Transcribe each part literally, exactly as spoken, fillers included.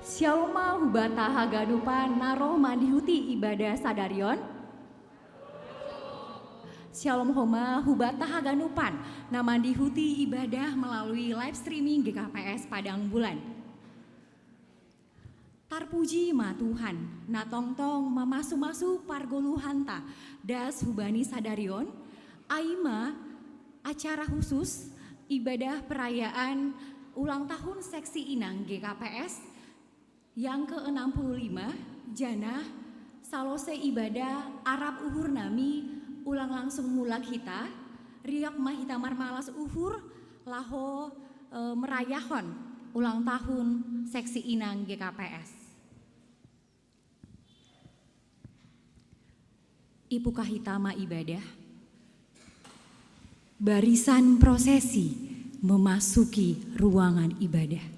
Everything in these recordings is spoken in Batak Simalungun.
Shalom hubata haganupan naro mandihuti ibadah sadarion. Shalom homa hubata haganupan na mandihuti ibadah melalui live streaming G K P S Padang Bulan. Tarpuji ma Tuhan, na tongtong mamasu-masu pargoluhanta das hubani sadarion, ai ma acara khusus ibadah perayaan ulang tahun Seksi Inang G K P S yang ke enam puluh lima, janah salose ibadah arap uhur nami ulang langsung mulak hita, riap ma hita marmalas uhur laho eh, merayahon ulang tahun Seksi Inang G K P S. Ipukah hita ma ibadah. Barisan prosesi memasuki ruangan ibadah.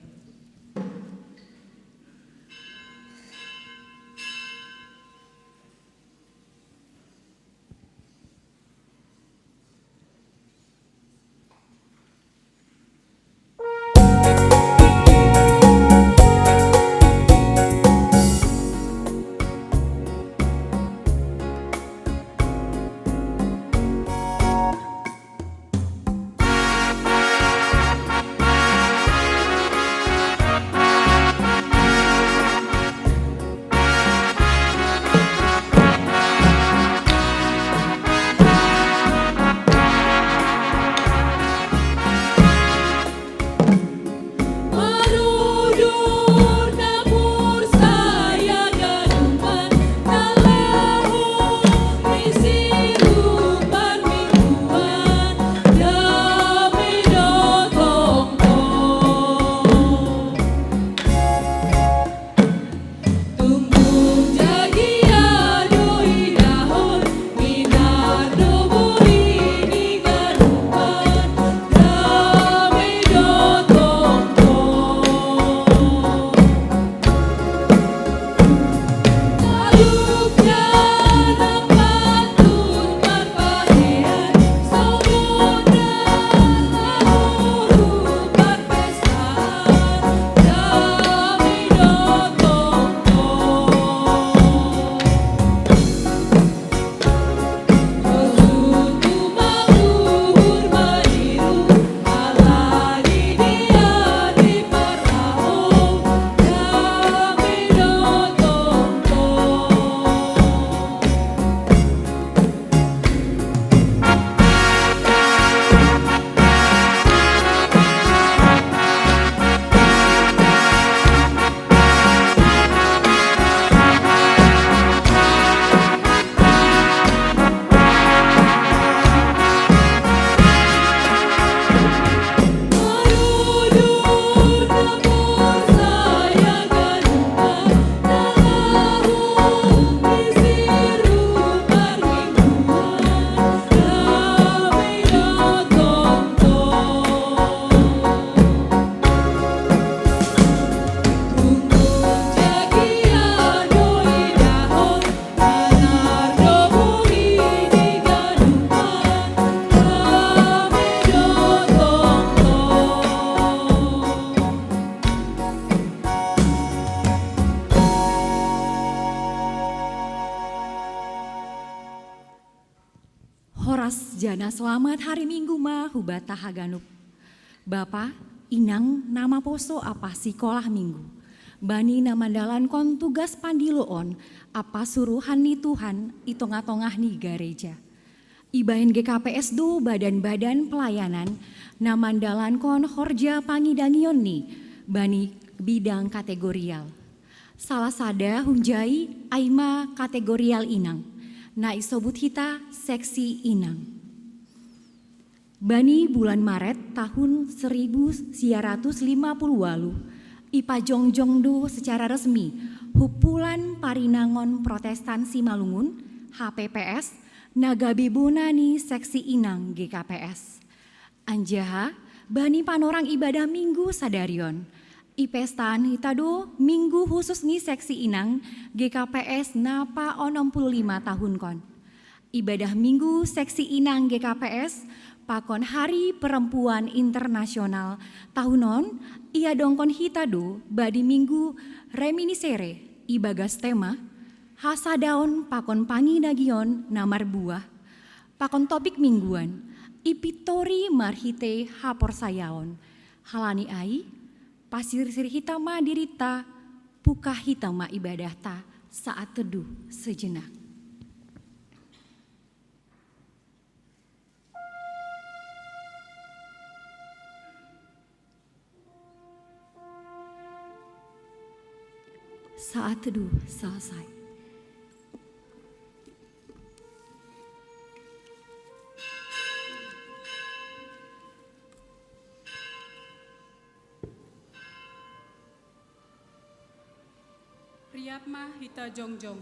Horas jana selamat hari Minggu ma hubata haganup. Bapa, inang na maposo apah sikolah Minggu. Bani na mandalankon tugas pandiloon apah suruhan ni Tuhan i tongah-tongah ni gareja. Ibaen G K P S do badan-badan pelayanan na mandalankon horja pangidangion ni bani bidang kategorial. Salah sada hunjai ai ma kategorial inang, na isobut hita seksi inang. Bani bulan Maret tahun seribu sembilan ratus lima puluh walu, ipajongjong do secara resmi Hupulan Parinangon Protestan Simalungun, H P P S, na gabe bona ni seksi inang G K P S. Anjaha, bani panorang ibadah Minggu sadarion, ipestaan hita do Minggu khusus ni seksi inang G K P S na paonom puluh lima tahunkon. Ibadah Minggu seksi inang G K P S Pakon Hari Perempuan Internasional tahunon, ia dongkon hita do badi minggu reminiscere ibagas tema hasadaon pakon panginagion na marbuah, pakon topik mingguan, ipitori marhite haporsayaon. Halani ai, pasirsir hita ma dirita, buka hita ma ibadahta, saat teduh sejenak. Saat teduh selesai. Riap ma hita jongjong.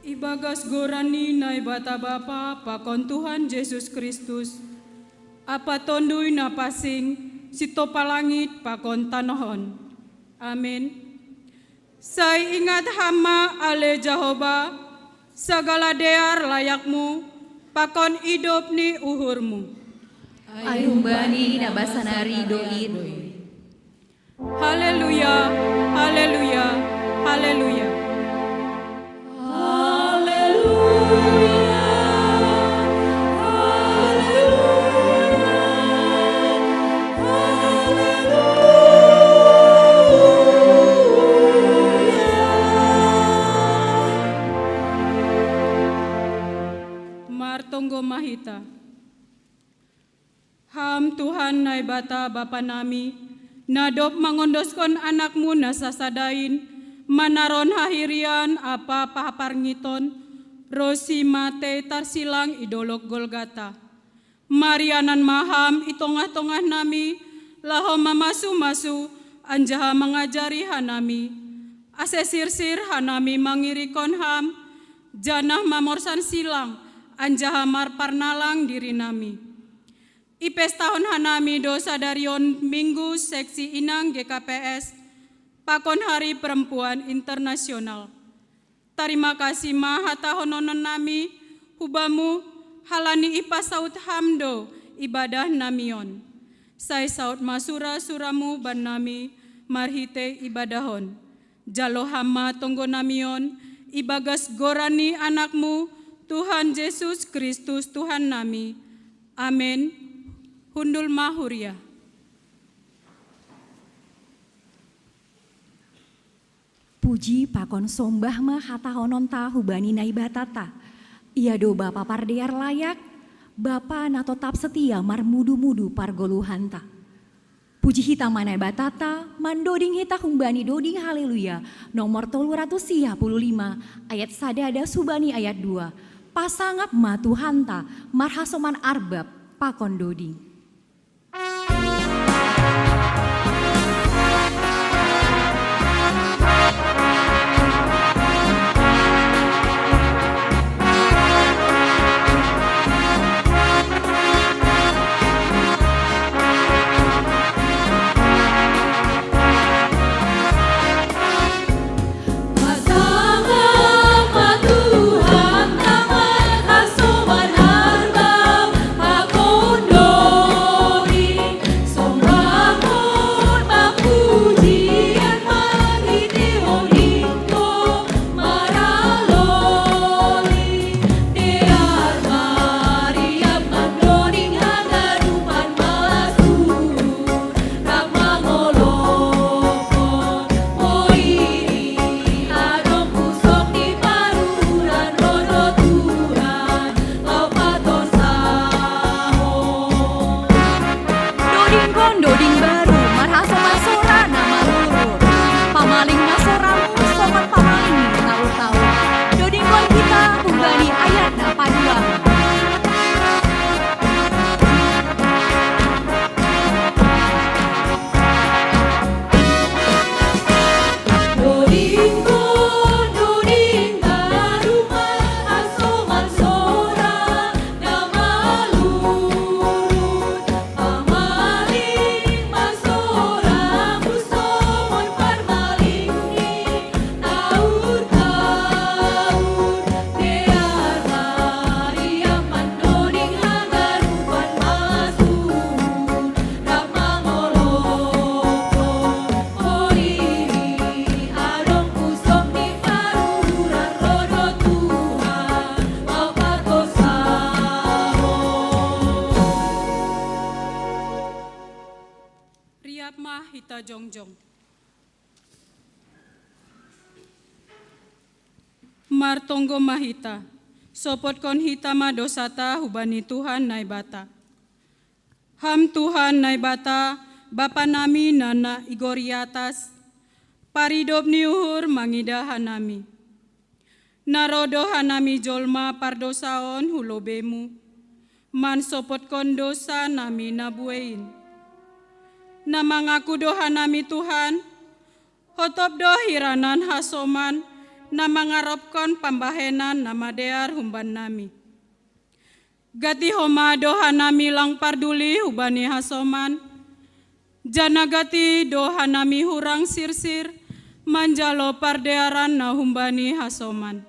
Ibagas goran ni Naibata Bapa pakon Tuhan Jesus Kristus, Ampa Tonduy Na Pansing, sintopa langit pakon tanoh on. Amen. Sai ingat ham ma ale Jahowa, sagala dear layakmu, pakon idop ni uhurmu. Ai humbani na basa na rido in. Haleluya, haleluya, haleluya. Haleluya, haleluya, haleluya. Martonggo ma hita. Ham Tuhan Naibata Bapa nami, na dob mangondoskon Anakmu na sasada in, manaron hahirian ampa pahaparngiton, ronsi matei tarsilang i dolok Golgata. Marianan ma Ham i tongah-tongah nami, laho mamasu-masu, anjaha mangajari hanami. Ase sirsir hanami mangirikon Ham, janah mamorsan silang, anjaha marparnalang dirinami. Ipestahon hanami do sadarion Minggu Seksi Inang G K P S, pakon Hari Perempuan Internasional. Tarima kasih ma hatahonon nami hu Bamu, halani ipasaud Ham do ibadah nami on. Sai saud ma sura-suramu bannami marhitei ibadah on. Jalo Ham ma tonggo nami on, ibagas goran ni Anakmu, Tuhan Jesus Kristus Tuhan nami. Amen. Hundul ma huria. Puji pakon sombah ma hatahononta hubani Naibatata. Ia do Bapa pardear layak, Bapa na totap setia marmudu-mudu pargoluhanta. Puji hita ma Naibatata, mandoding hita humbani doding Haleluya, nomor tolu ratus sia puluh lima, ayat sada das hubani ayat dua. Pasangap ma Tuhanta, marhasoman arbab, pakon doding. jongjong. Martonggo ma hita, sopotkon hita ma dosata hubani Tuhan Naibata. Ham Tuhan Naibata, Bapa nami na na i gor i atas, paridop ni uhur mangidah hanami. Na ro do hanami jolma pardosaon hu lobeimu, mansopotkon dosa nami na buei in. Na mangaku do hanami Tuhan, hotop do hiranan hasoman, na mangarophon pambahenan na madear humban nami. Gati homa do hanami lang parduli hubani hasoman, janah gati do hanami hurang sirsir manjalo pardearan na humbani hasoman.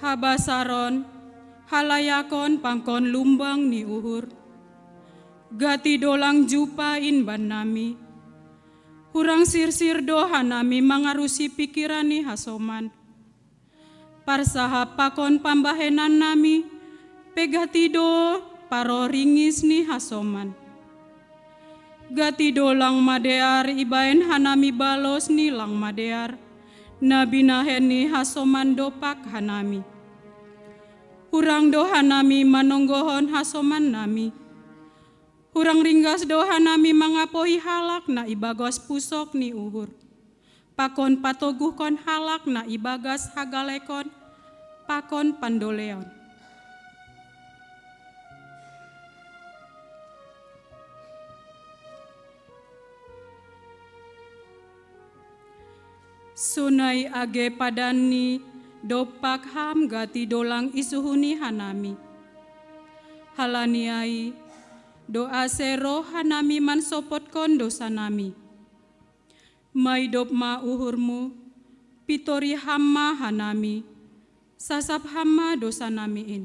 Habasaron, halayakon pangkon lumbang ni uhur. Gati do lang jupa in bannami. Hurang sirsir do hanami mangarusi pikiran ni hasoman. Parsahap pakon pambahenan nami, pe gati do paro ringis ni hasoman. Gati do lang madear ibaen hanami balos ni lang madear, na binahen ni hasoman dopak hanami. Hurang do hanami manonggohon hasoman nami. Hurang ringgas do hanami mangapohi halak na ibagas pusok ni uhur. Pakon patoguhkon halak na ibagas hagalekon, pakon pandoleon. Sonai age padan ni dopak ham gati do lang isuhuni hanami. Halani ai, do ase roh hanami mansopotkon dosa nami. Maidop ma uhurmu, pitori ham ma hanami, sasap ham ma dosa nami in.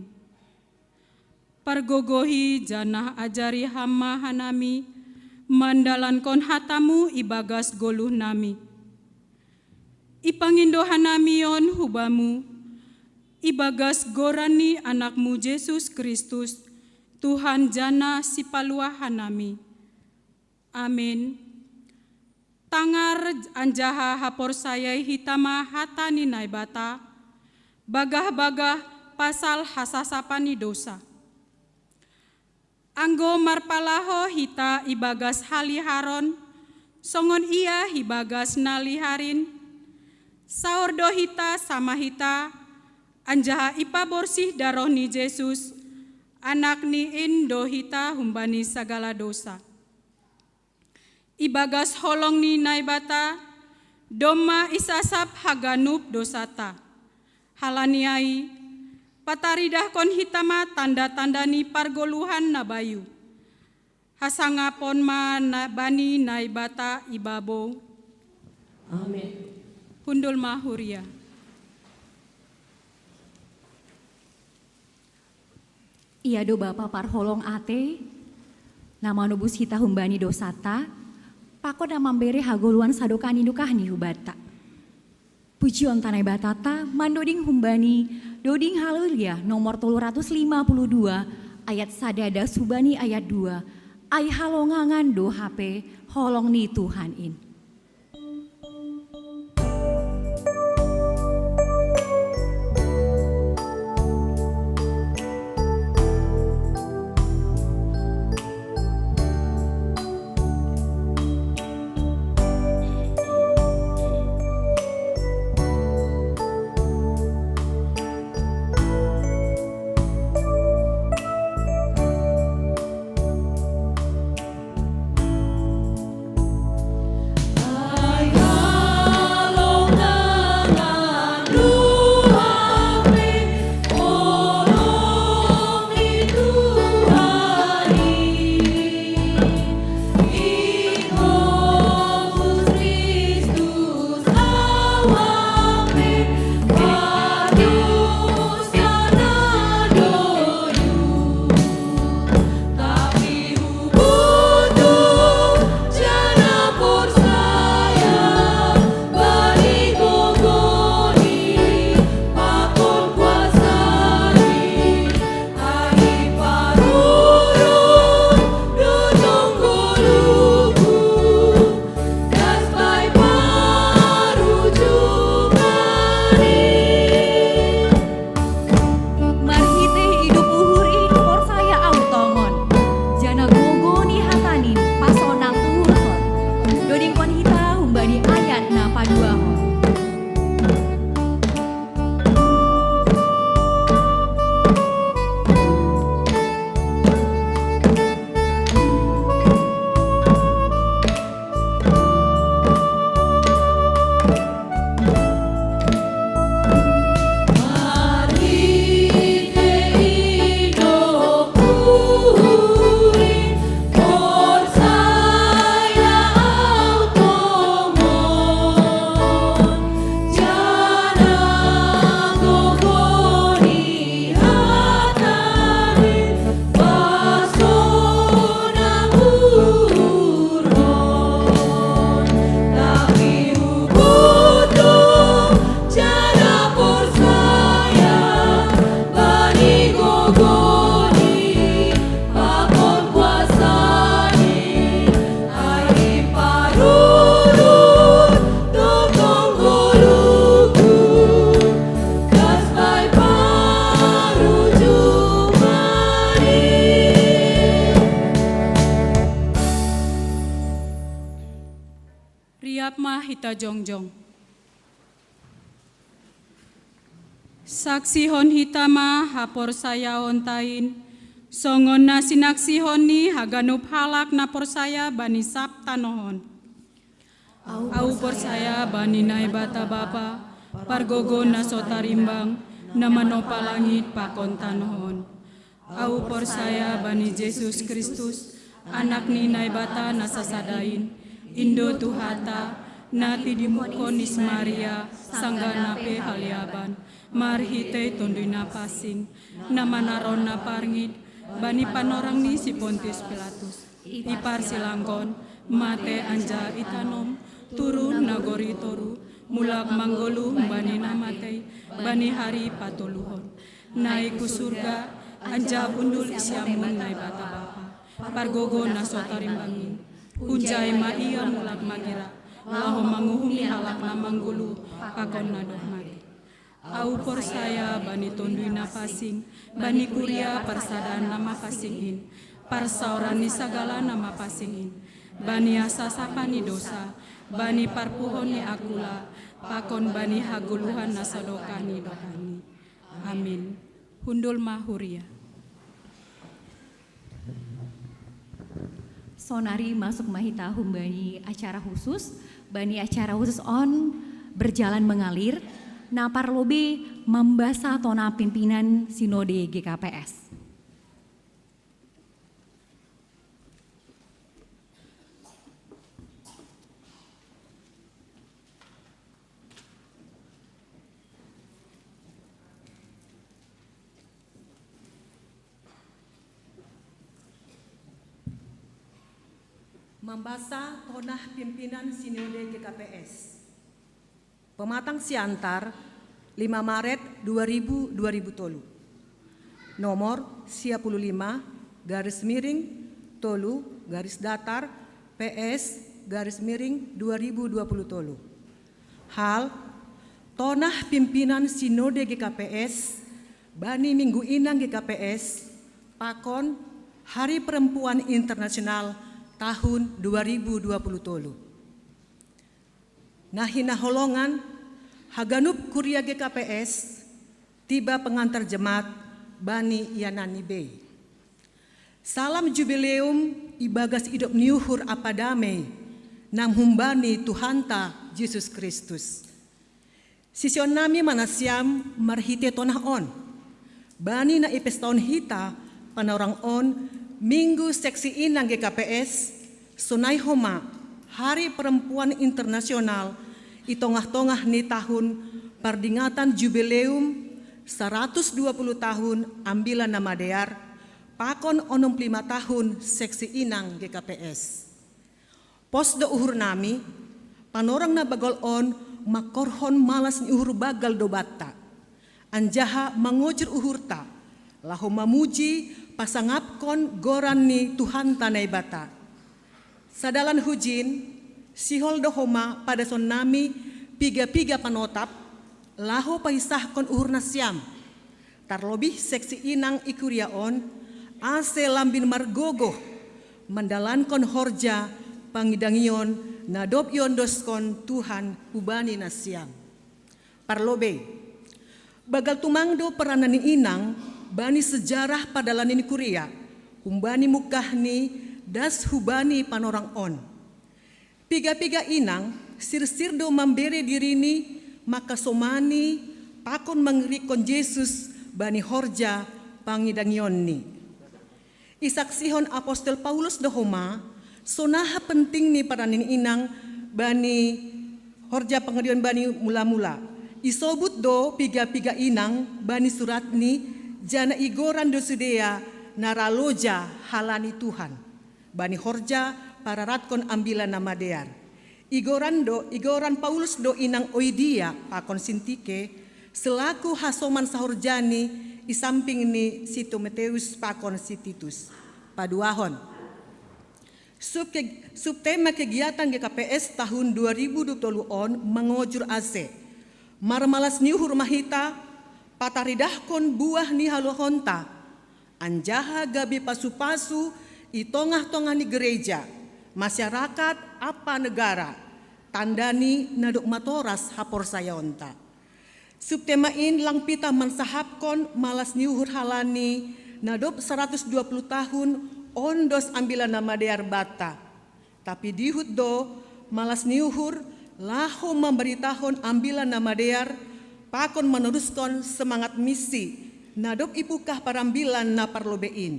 Pargogohi janah ajari ham ma hanami, mandalankon hatamu ibagas goluh nami. Ipangindo hanami on hubamu, ibagas goran ni Anakmu Jesus Kristus, Tuhan janah Sipaluah hanami. Amin. Tangar anjaha haporsayai hita ma hata ni Naibata, bagah-bagah pasal hasasapan ni dosa. Anggo marpalaho hita ibagas haliharon, songon ia ibagas na liharin, saor do hita sama hita, anjaha ipaborsih daroh ni Jesus, Anakni in do hita humbani sagala dosa. Ibagas holong ni Naibata, domma isasap haganup dosata. Halani ai, pataridahkon hita ma tanda-tanda ni pargoluhan na bayu. Hasangapon ma na bani Naibata ibabou. Amin. Hundul ma huria. Ia do Bapa parholong ate, na manobus hita humbani dosata, pakon na mambere hagoluhan sadokah ni dokahni hubanta. Pujion ta Naibatata mandoding humbani doding Haleluya nomor tolu ratus lima puluh dua, ayat sada das humbani ayat dua. Ai halongangan do hape holong ni Tuhan in. Hita jongjong. Saksihon hita ma haporsayaon tain, songon na sinaksihon ni haganup halak na porsaya bani sab tanoh on. Au porsaya bani Naibata Bapa, pargogo na so tarimbang, na manopa langit pakon tanoh on. Au porsaya bani Jesus Kristus, Anak ni Naibata na sasada in, Indo Tuhanta, na tidimukkon ni si Maria, sanggah na pe haleaban, marhitei Tonduy Napansing, na manaron na parngit, bani panorang ni si Pontius Pilatus. Iparsilangkon, mate anjaha itanom, turun nagori toruh, mulak manggoluh bani na matei, bani hari patoluhon. Naik hu surga, anjaha hundul siamun Naibata Bapa, pargogo na so tarimbang in. Hunjai ma ia mulak magira, laho manguhumi halak na manggoluh, pakon na dob matei. Au porsaya bani Tonduy Napansing, bani kuria parsadaan na mapansing in, parsaoran ni sagala na mapansing in, bani hasasapon ni dosa, bani parpuhon ni angkula, pakon bani hagoluhan na sadokah ni dokahni. Amin. Hundul ma huria. Sonari masuk ma hita humbani acara khusus, bani acara khusus on berjalan mengalir, na parlobei mambasa tona pimpinan Sinode G K P S. Mambasa tona pimpinan Sinode G K P S. Pematang Siantar, lima Maret dua ribu, dua ribu tolu. Nomor sia puluh lima, garis miring, tolu, garis datar, P S, garis miring, dua ribu dua puluh tolu. Hal, tona pimpinan Sinode G K P S, bani Minggu Inang G K P S, pakon Hari Perempuan Internasional tahun dua ribu dua puluh tolu. Na hinaholongan, haganup kuria G K P S, tiba pengantar jemaat bani ianan ni bei. Salam jubileum ibagas idop ni uhur ampa damei, naung humbani Tuhanta Jesus Kristus. Siseon nami ma nasiam marhitei tona on. Bani na ipestaon hita panorang on Minggu Seksi Inang G K P S, sonai homa Hari Perempuan Internasional i tongah-tongah ni tahun pardingatan jubileum saratus dua puluh tahun Ambilan Namadear, pakon onom puluh lima tahun Seksi Inang G K P S. Pos do uhur nami, panorang na bagol on mangkorhon malas ni uhur bagol do banta, anjaha mangojur uhurta, laho mamuji pasangapkon goran ni Tuhanta Naibata. Sadalan hujin, sihol do homa padason nami piga-piga panotap, laho pahisahkon uhur nasiam. Tarlobih Seksi Inang i kuria on, ase lambin margogoh mandalankon horja pangidangion na dob iondoskon Tuhan hubani nasiam. Parlobei, bagol tumang do peranan ni inang bani sejarah pardalanan ni kuria, humbani mungkahni das hubani panorang on. Piga-piga inang sirsir do mambere dirini mangkasomani pakon mangirikkon Jesus bani horja pangidangionni. Isaksihon apostel Paulus do homa, sonaha penting ni peranan ni inang bani horja pangidangion bani mula-mula. Isobut do piga-piga inang bani suratni, janah igoran do sidea na ra loja halani Tuhan. Bani horja pararatkon Ambilan Namadear. Igoran do, igoran Paulus do inang Oidia pakon Sintike, selaku hasoman sahorjani i samping ni si Timoteus pakon si Titus. Paduahon. Subke-, subtema kegiatan G K P S tahun dua ribu dua puluh tolu on mangojur ase. Marmalas ni uhur ma hita, pataridahkon buah ni haluahonta. Anjaha gabe pasu-pasu i tongah-tongah ni gereja, masyarakat ampa negara, tandani na dob matoras haporsayaonta. Subtema in lang pitah mansahapkon malas ni uhur halani na dob saratus dua puluh tahun ondos Ambilan Namadear banta. Tapi dihut do malas ni uhur laho mambaritahon Ambilan Namadear pakon manoruskon semangat misi na dob ipukah parambilan na parlobei in.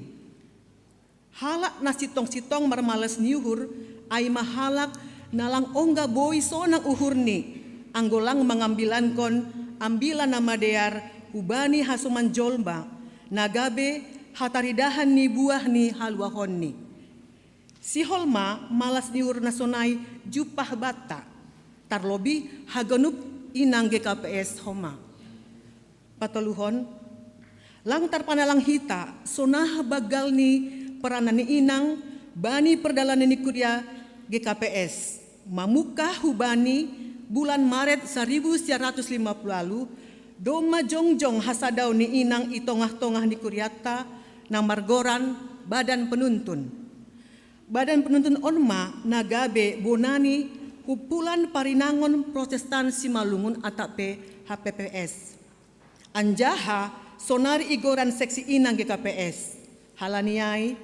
Halak na sitong-sitong marmalas ni uhur ai ma halak na lang ongga boi sonang uhurni, anggo lang mangambilankon Ambilan Namadear hubani hasoman jolma, na gabe hataridahan ni buah ni haluahonni. Sihol ma malas ni uhur na sonai jumpah banta, tarlobih haganup inang G K P S homa. Patoluhon, lang tarpanalang hita sonai banggal ni peranan ni inang bani pardalanan ni kuria G K P S. Mamungkah hubani bulan Maret saribu sia ratus lima puluh ualuh, domma jongjong hasadaon ni inang i tongah-tongah ni kurianta na margoran Badan Penuntun. Badan Penuntun on ma na gabe bona ni humpulan parinangon Protestan Simalungun atap pe H P P S. Anjaha sonari igoran seksi inang G K P S. Halani ai,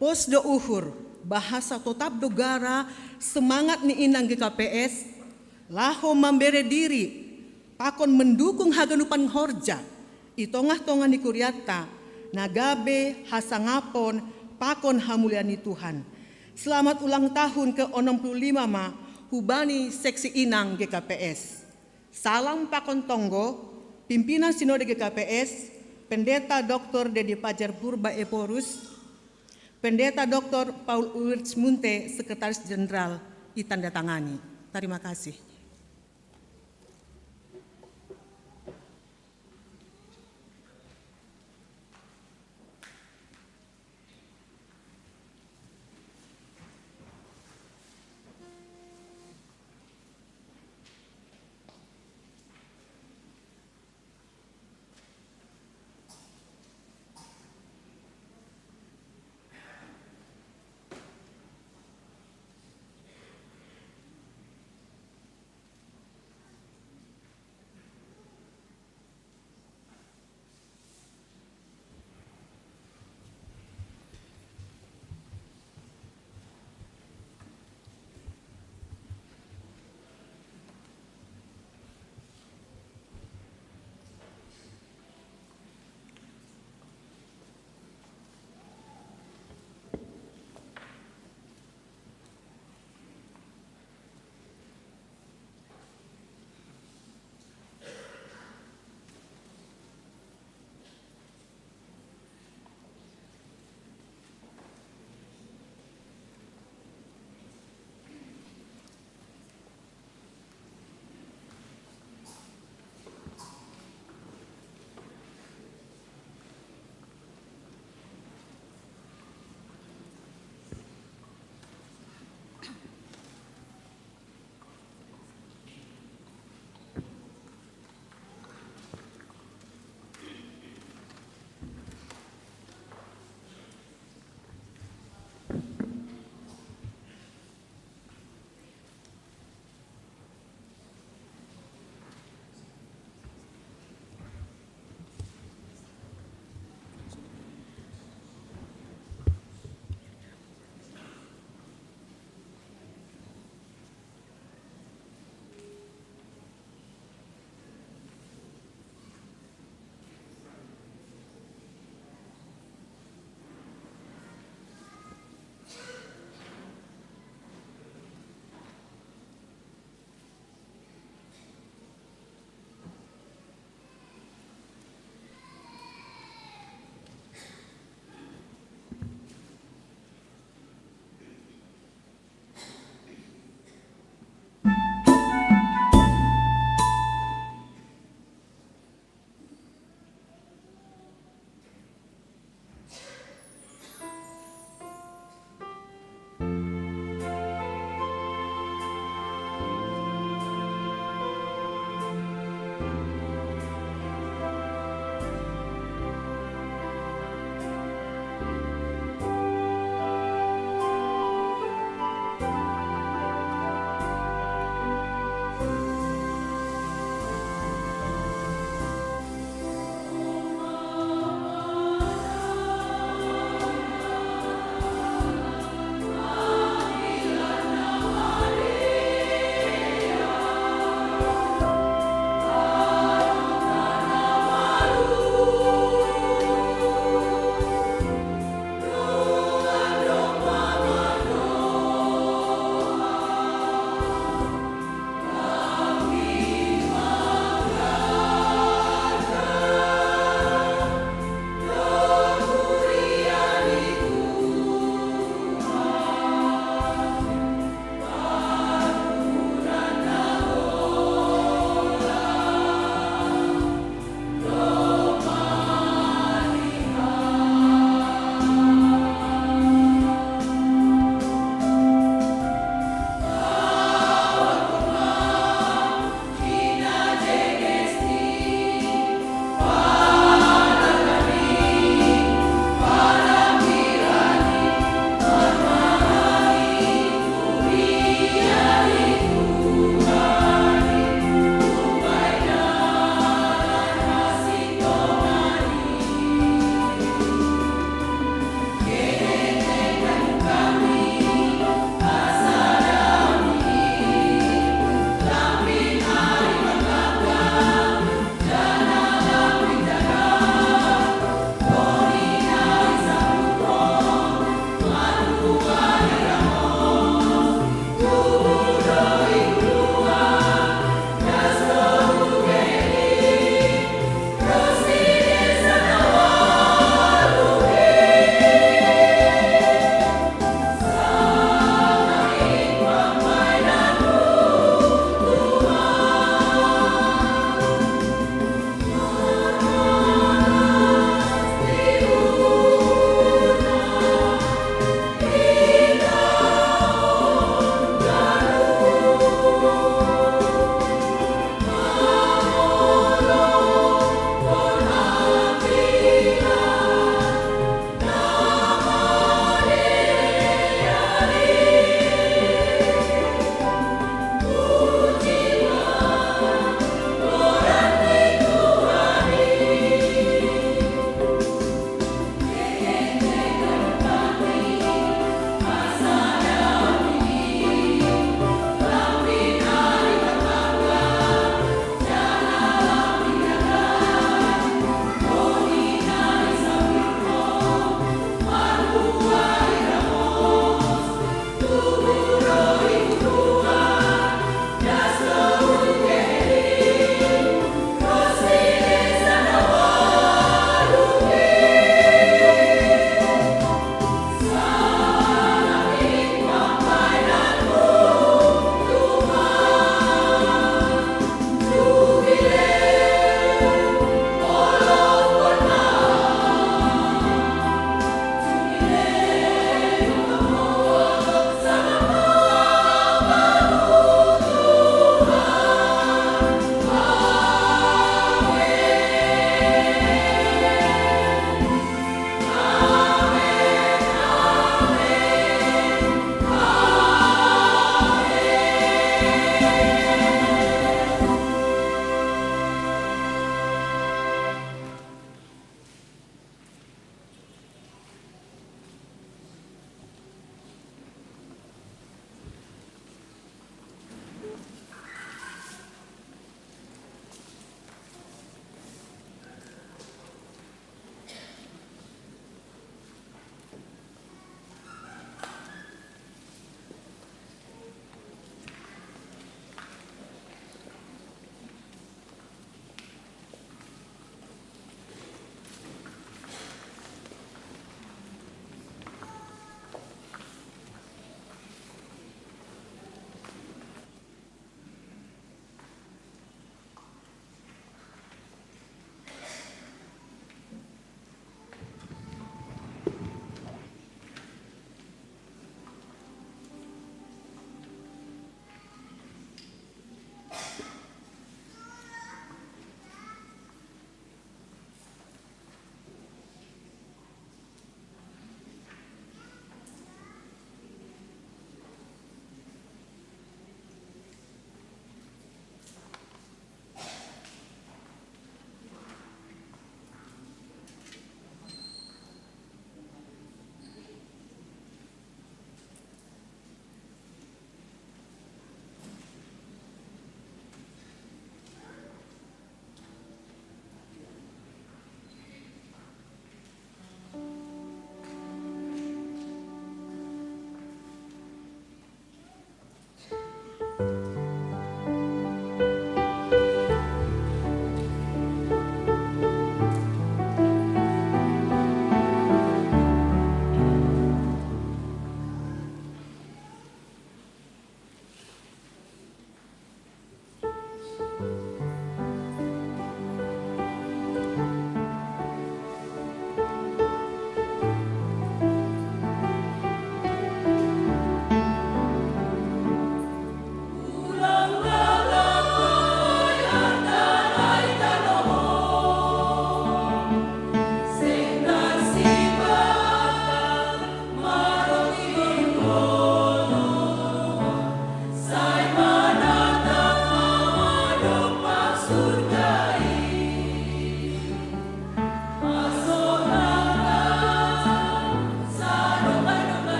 pos do uhur, bahasa totap do gara semangat ni inang G K P S, laho mambere diri, pakon mendukung haganupan horja, i tongah-tongah ni kurianta, na gabe hasangapon pakon hamulian ni Tuhan. Selamat ulang tahun ke onom puluh lima ma hubani seksi inang G K P S. Salam pakon tonggo, pimpinan Sinode G K P S, Pendeta Doktor Dedi Fajar Purba Ephorus, Pendeta Doktor Paul Ulrich Munte, Sekretaris Jenderal, itandatangani. Terima kasih.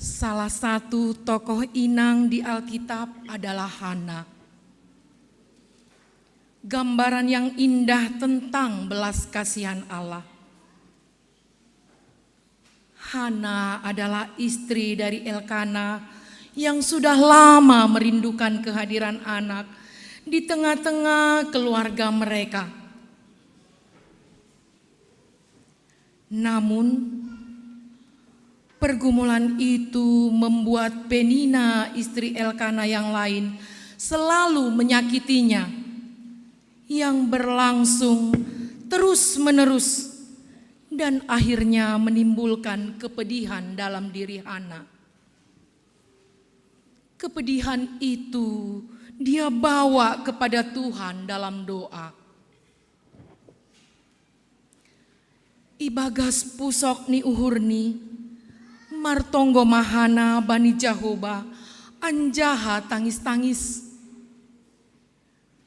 Salah satu tokoh inang di Alkitab adalah Hana. Gambaran yang indah tentang belas kasihan Allah. Hana adalah istri dari Elkana yang sudah lama merindukan kehadiran anak di tengah-tengah keluarga mereka. Namun, pergumulan itu membuat Penina, istri Elkana yang lain, selalu menyakitinya, yang berlangsung terus-menerus dan akhirnya menimbulkan kepedihan dalam diri Hana. Kepedihan itu dia bawa kepada Tuhan dalam doa. Ibagas pusok ni uhurni, martonggo ma Hana bani Jahoba, anjaha tangis-tangis.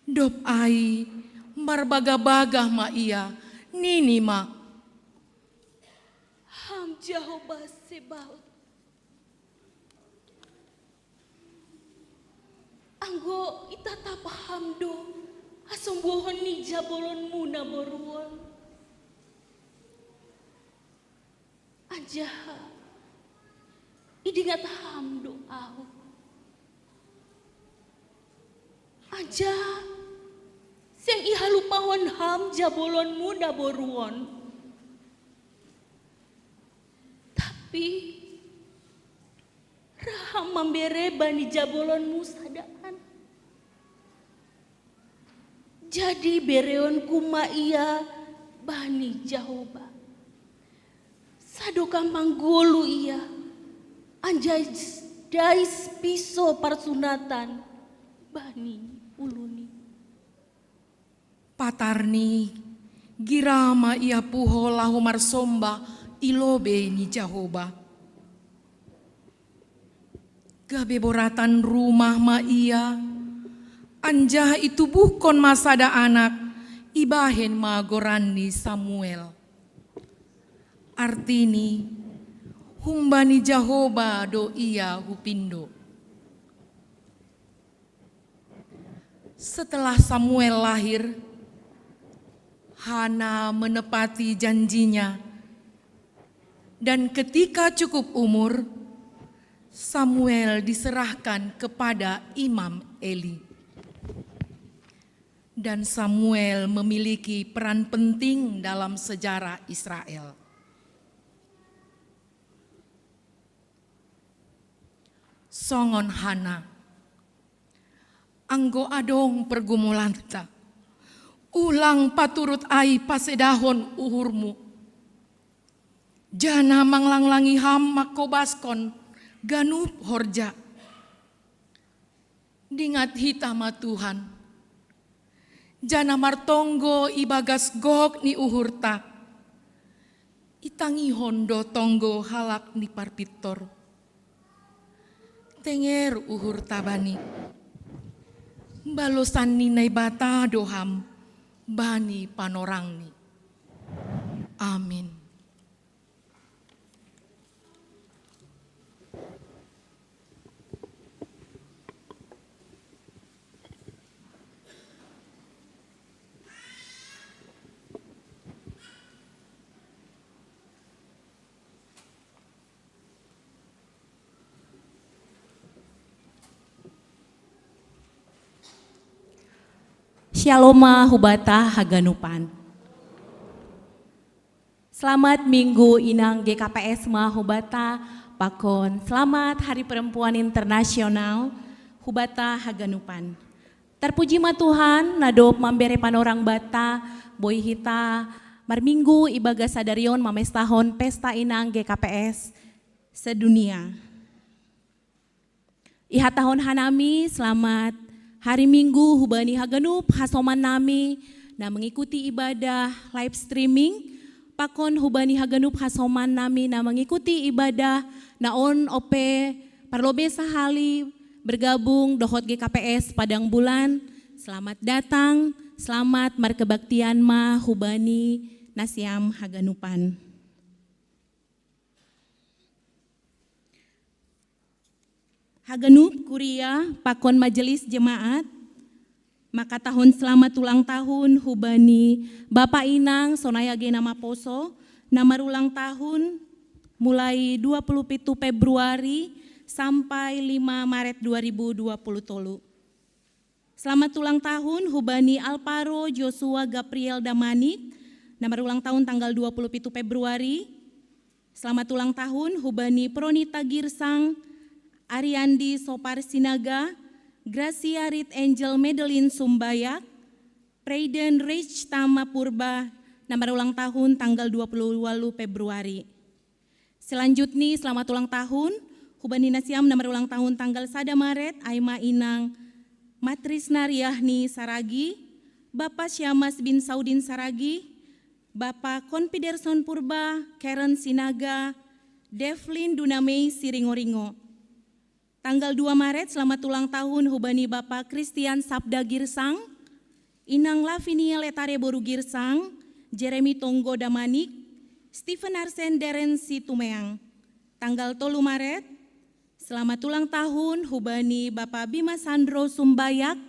Dob ai marbagah-bagah ma ia, nini ma: Ham Jahoba Sebaot, anggo itatap Ham do hasombuhon ni jabolonmu naboru on, anjaha idingat Ham do ahu, anjaha seng ihalupahon Ham jabolonmu naboru on. Tapi ra Ham mambere bani jabolonmu sada anak. Jadi bereonku ma ia bani Jahoba, sadokah manggolu ia, anjaha dais piso parsunatan bani uluni. Patarni gira ma ia puho laho marsomba i lobei ni Jahoba. Gabe boratan rumah ma ia, anjaha itubuhkon ma sada anak, ibahen ma goranni Samuel. Artini, humbani Jahoba do ia hupindo. Setelah Samuel lahir, Hana menepati janjinya, dan ketika cukup umur, Samuel diserahkan kepada Imam Eli. Dan Samuel memiliki peran penting dalam sejarah Israel. Songon Hana, anggo adong pergumulanta, ulang paturut ai pasedahon uhurmu, janah manglanglangi Ham mangkobaskon ganup horja. Dingat hita ma Tuhan, janah martonggo ibagas gok ni uhurta, itangihon do tonggo halak ni parpintor. Tenger uhurta Bani. Balosan ni Naibata do Ham bani panorangni. Amin. Shalom ma hubata haganupan. Selamat Minggu inang G K P S ma hubata, pakon selamat Hari Perempuan Internasional hubata haganupan. Tarpuji ma Tuhan, na dob mambere panorang banta, boi hita marminggu ibagas sadari on mamestahon pesta inang G K P S sedunia. Ihatahon hanami selamat Hari Minggu hubani haganup hasoman nami na mengikuti ibadah live streaming, pakon hubani haganup hasoman nami na mengikuti ibadah na on ope parlobe sahali bergabung dohot G K P S Padang Bulan. Selamat datang, selamat markebaktian ma hubani nasiam haganupan. Haganup kuria pakon majelis jemaat makatahon selamat ulang tahun hubani Bapa Inang sonai age na maposo, na marulang tahun mulai dua puluh pitu Februari sampai lima Maret dua ribu dua puluh tolu. Selamat ulang tahun hubani Alparo Joshua Gabriel Damanik, na marulang tahun tanggal dua puluh pitu Februari. Selamat ulang tahun hubani Pronita Girsang, Ariandi Sopar Sinaga, Gracia Rit Angel Madeline Sumbayak, Preiden Rich Tama Purba, na marulang tahun tanggal dua puluh walu Februari. Selanjutnya, selamat ulang tahun hubani nasiam na marulang tahun tanggal sada Maret, ai ma inang Matrisna Riahni Saragi, Bapa Syamas bin Saudin Saragi, Bapa Konfiderson Purba, Karen Sinaga, Devlin Dunamei Siringoringo. Tanggal dua Maret, selamat ulang tahun hubani Bapa Christian Sabda Girsang, Inang Lavinia Letare Boru Girsang, Jeremy Tonggo Damanik, Stephen Arsen Deren Situmeang. Tanggal tolu Maret, selamat ulang tahun hubani Bapa Bima Sandro Sumbayak,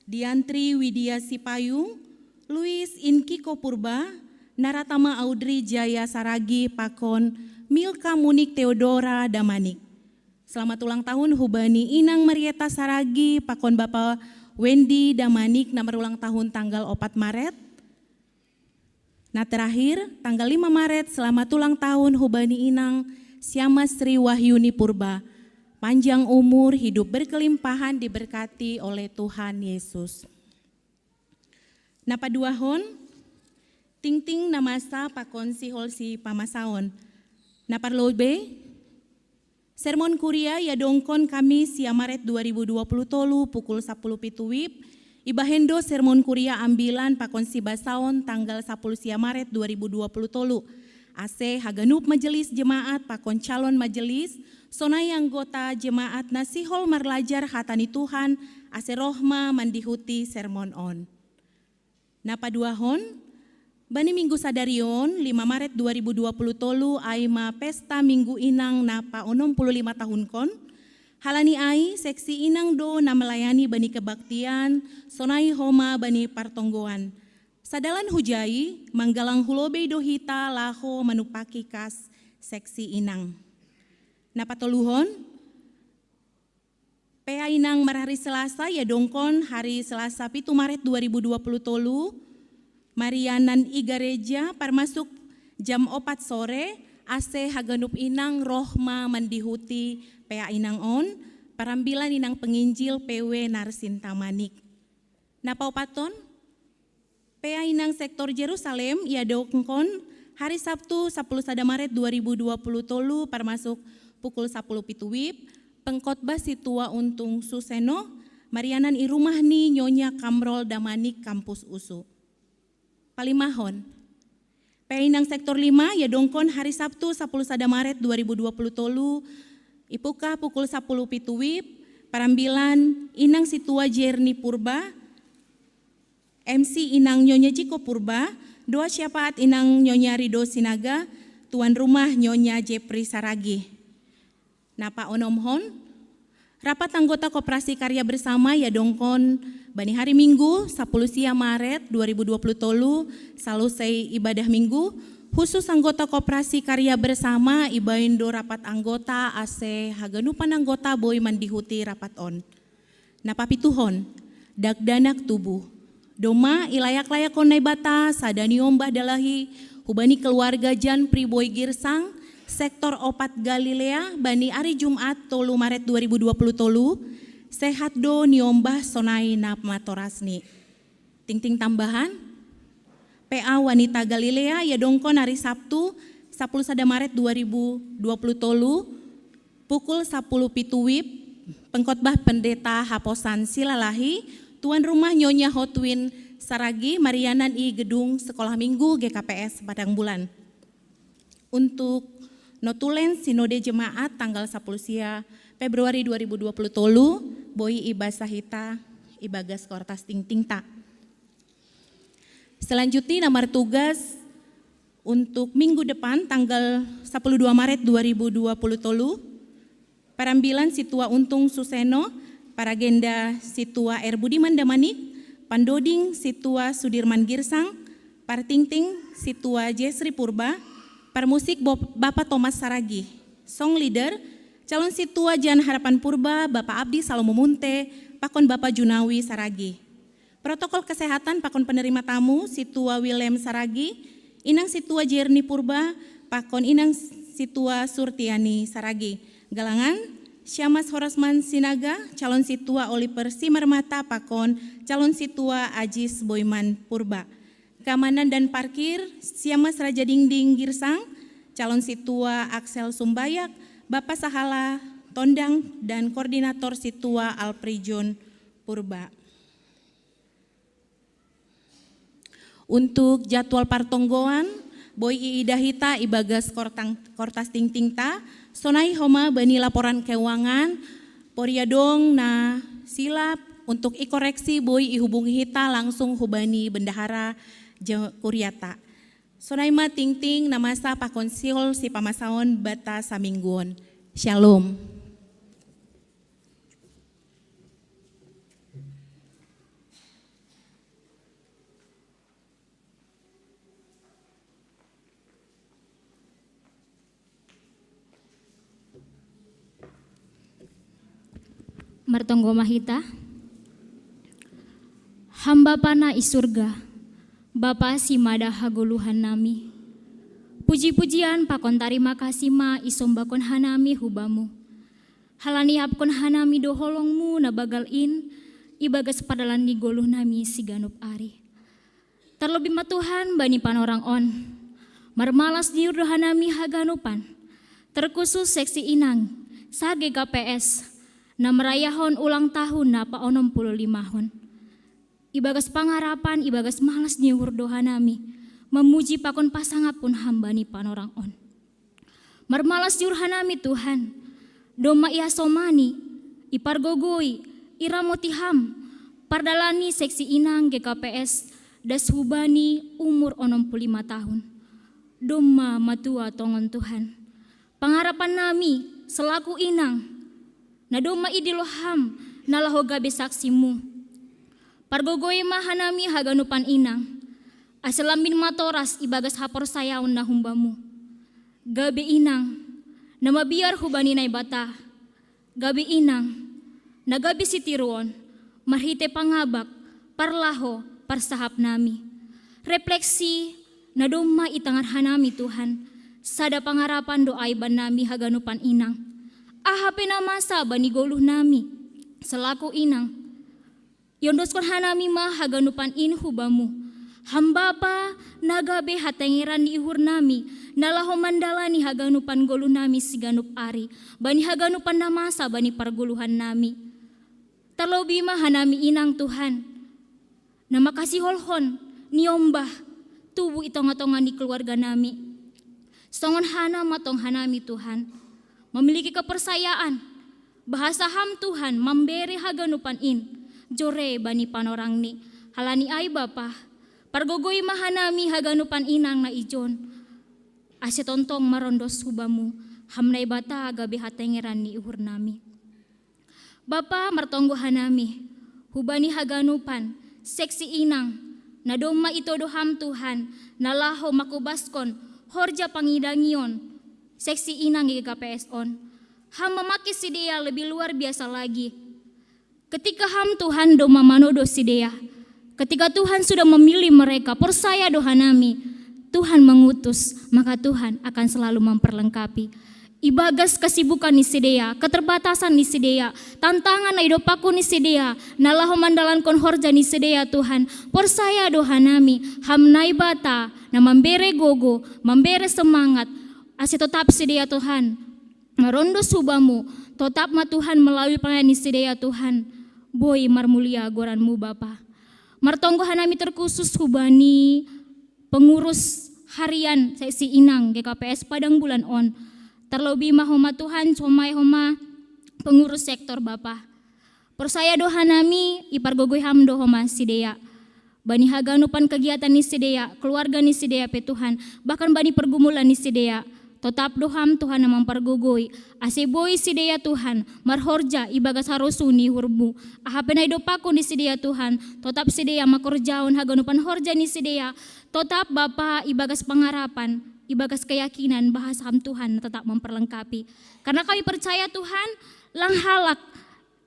Diantri Widya Sipayung, Luis Inkiko Purba, Naratama Audrey Jaya Saragi pakon Milka Munik Theodora Damanik. Selamat ulang tahun hubani Inang Marieta Saragi pakon Bapa Wendy Damanik na marulang tahun tanggal opat Maret. Nah, terakhir, tanggal lima Maret, selamat ulang tahun hubani Inang Siama Sri Wahyuni Purba. Panjang umur, hidup berkelimpahan, diberkati oleh Tuhan Yesus. Na paduahon, tingting na masa pakon sihol si pamasaon. Na parlobe, sermon kuria ia dongkon Kamis sia Maret dua ribu dua puluh tolu pukul sapuluh pitu wib, ibahen do sermon kuria ambilan pakon sibasaon tanggal sapuluh sia Maret dua ribu dua puluh tolu. Ase haganup majelis jemaat pakon calon majelis, sonai anggota jemaat na sihol marlajar hata ni Tuhan, ase roh ma mandihuti sermon on. Na paduahon, bani minggu sadari on, lima Maret dua ribu dua puluh tolu, ai ma pesta Minggu Inang na paonom puluh lima tahunkon. Halani ai, seksi inang do na melayani bani kebaktian, sonai homa bani partonggoan. Sadalan hujai, manggalang hulobei do hita laho manupaki kas seksi inang. Na patoluhon, P A Inang marhari Selasa, ia dongkon hari Selasa pitu Maret dua ribu dua puluh tolu, marianan i gareja parmasuk jam opat sore, ase haganup inang roh ma mandihuti P A Inang on, parambilan inang penginjil P W Narsinta Manik. Na paopaton, P A Inang sektor Jerusalem, ia dongkon hari Sabtu sapuluh sada Maret dua ribu dua puluh tolu parmasuk pukul sapuluh pitu wib, pengkhotbah si tua Untung Suseno, marianan i rumah ni Nyonya Kamrol Damanik Kampus Usu. Palimahon, P A Inang sektor lima, ia dongkon hari Sabtu sapuluh sada Maret dua ribu dua puluh tolu, ipukah pukul sapuluh pitu wib, parambilan Inang si tua Jerni Purba, M C Inang Nyonya Jiko Purba, doa syafaat Inang Nyonya Rido Sinaga, tuan rumah Nyonya Jepri Saragi. Na paonomhon, rapat anggota koperasi karya bersama ia dongkon bani hari Minggu, sapuluh sia Maret dua ribu dua puluh tolu, salusai ibadah Minggu, khusus anggota koperasi karya bersama ibaen do rapat anggota ase haganupan anggota boi mandihuti rapat on. Na papituhon, dakdanak tubuh. Doma ilayak-layakon Naibata sada niombah dalahi hubani keluarga Jan Priboi Girsang, sektor opat Galilea, bani ari Jumat tolu Maret dua ribu dua puluh tolu, sehat do niombah sonai na matorasni. Tingting tambahan, P A Wanita Galilea ia dongkon ari Sabtu, sapuluh sada Maret dua ribu dua puluh tolu, pukul sapuluh pitu wib, pengkhotbah Pendeta Haposan Silalahi, tuan rumah Nyonya Hotwin Saragi, marianan i gedung Sekolah Minggu G K P S Padang Bulan. Untuk notulen Sinode Jemaat tanggal sapuluh sia Februari dua ribu dua puluh tolu, boi i basa hita i bagas kortas tingtingta. Selanjutnya, nomor tugas untuk minggu depan, tanggal sapuluh dua Maret dua ribu dua puluh tolu, parambilan Situa Untung Suseno, paragenda Situa R Budiman Damanik, pandoding Situa Sudirman Girsang, partingting Situa Jesri Purba, parmusik Bo-, Bapa Thomas Saragi, song leader, calon Situa Jan Harapan Purba, Bapa Abdi Salomo Munte, pakon Bapa Junawi Saragi. Protokol kesehatan pakon penerima tamu, Situa Willem Saragi, Inang Situa Jerni Purba, pakon Inang Situa Surtiani Saragi. Galangan, Syamas Horasman Sinaga, calon Situa Oliver Simarmata, pakon calon Situa Ajis Boiman Purba. Keamanan dan parkir, Syamas Raja Dingding Girsang, calon Situa Axel Sumbayak, Bapa Sahala Tondang, dan koordinator Situa Alprijon Purba. Untuk jadwal partonggoan, boi iida hita i bagas kortang-, kortas tingtingta, sonai homa bani laporan keuangan, poriadong na silap, untuk ikoreksi boi ihubungi hita langsung hubani bendahara je-, kuriata. Sonai ma tingting na masa pakon sihol sipamasaon bata samingguon. Shalom. Martonggo ma hita. Ham Bapa na i surga, Bapa simada hagoluhan nami. Puji-pujian pakon tarima kasih ma isombahkon hanami hu Bamu. Halani ihapkon hanami do holong-Mu na bagal in, i bagas pardalan ni goluh nami siganup ari. Tarlobih ma Tuhan bani panorang on. Marmalas ni uhur do hanami haganupan. Terkhusus seksi inang, sa-G K P S, na marayahon ulang tahun na paonom puluh limahon. I bagas pangarapan, i bagas malas ni uhur do hanami, mamuji pakon pasangapkon Ham bani panorang on. Marmalas ni uhur hanami Tuhan, domma iasomani, ipargogoi, iramoti Ham, pardalani seksi inang G K P S, das hubani umur onom puluh lima tahun. Domma matua tongon Tuhan. Pangarapan nami, selaku inang, na domma idilo Ham, na laho gabe saksi-Mu. Pargogoi ma hanami haganupan inang, ase lambin matoras i bagas haporsayaon na humbamu. Gabe inang, na mabiar hubani Naibata, gabe inang, na gabe sitiruon, marhite pangabak, parlaho, parsahap nami. Refleksi, na domma itangar hanami Tuhan, sada pangarapan do ai bannami haganupan inang. Aha pe na masa bani goluh nami, selaku inang. Iondoskon hanami ma haganupan in hu Bamu. Ham Bapa, na gabe hatengeran ni uhur nami, na laho mandalani haganupan goluh nami siganup ari, bani haganupan na masa bani pargoluhan nami. Tarlobih ma hanami inang Tuhan, na makasiholhon, niombah, tubuh i tonga-tonga ni keluarga nami. Songon hana ma tong hanami Tuhan, memiliki kepercayaan, bahasa Ham Tuhan mambere haganupan in, jore bani panorangni, halani ai Bapa, pargogoi ma hanami haganupan inang na ijon, ase tongtong marondos hu Bamu, Ham Naibata gabe hatengeran ni uhur nami. Bapa martonggo hanami, hubani haganupan, seksi inang, na domma itodo Ham Tuhan, na laho mangkobaskon, horja pangidangion, seksi inang G K P S on. Ham mamake sidea lebih luar biasa lagi. Ketika Ham Tuhan domma manodo sidea, Ketika Tuhan sudah memilih mereka, porsaya do hanami, Tuhan mengutus, maka Tuhan akan selalu memperlengkapi. Ibagas kesibukan ni sidea, keterbatasan ni sidea, tantangan na idopakon ni sidea, na laho mandalankon horja ni sidea Tuhan, porsaya do hanami, Ham Naibata, na mambere gogo, mambere semangat, ase totap sidea Tuhan, marondos hu Bamu, totap ma Tuhan melalui pelayanan ni sidea Tuhan, boi marmulia goran-Mu Bapa. Martonggo hanami terkhusus hubani pengurus harian seksi inang G K P S Padang Bulan on. Terlebih ma homa Tuhan, homa homa pengurus sektor Bapa. Porsaya do hanami, ipargogoi Ham do homa sidea. Bani haganupan kegiatan ni sidea, keluarga ni sidea pe Tuhan, bahkan bani pergumulan ni sidea. Totap do Ham Tuhan na mampargogoi, ase boi sidea Tuhan, marhorja ibagas harosuh ni uhur-Mu. Aha pe na idopakon ni sidea Tuhan, totap sidea makorjahon haganupan horja ni sidea, totap Bapa ibagas pangarapan, ibagas keyakinan bahasa Ham Tuhan na totap memperlengkapi. Karena kami percaya Tuhan, lang halak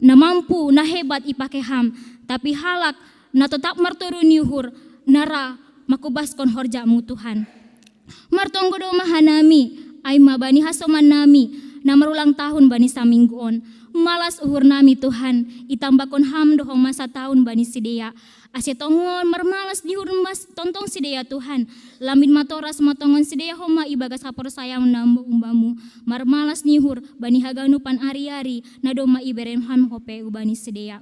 na mampu, na hebat ipake Ham, tapi halak na totap martoru ni uhur, na ra makubaskon horja-Mu Tuhan. Martonggo do ma hanami, ai ma bani hasoman nami, na marulang tahun bani saminggu on. Malas uhur nami Tuhan, itambakon Ham do homa satahun bani sidea. Ase tongon marmalas ni uhur mas tontong sidea Tuhan. Lambin matoras ma tongon sidea homa ibagas haporsayaon na umbamu. Marmalas ni uhur bani haganupan ari-ari na domma ibere Ham hope hubani sidea.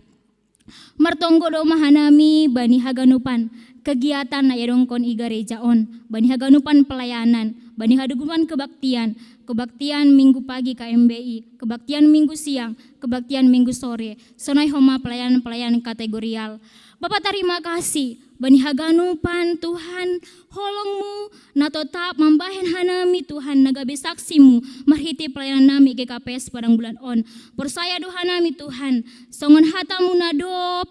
Martonggo do ma hanami bani haganupan kegiatan na iadongkon i gareja on, bani haganupan pelayanan, bani haganupan kebaktian, kebaktian minggu pagi K M B I, kebaktian minggu siang, kebaktian minggu sore, sonai homa pelayanan-pelayanan kategorial. Bapa, tarima kasih bani haganupan Tuhan, holong-Mu na totap mambahen hanami Tuhan na gabe saksi-Mu marhite pelayanan nami G K P S Padang Bulan on. Porsaya do hanami Tuhan, songon hata-Mu na dob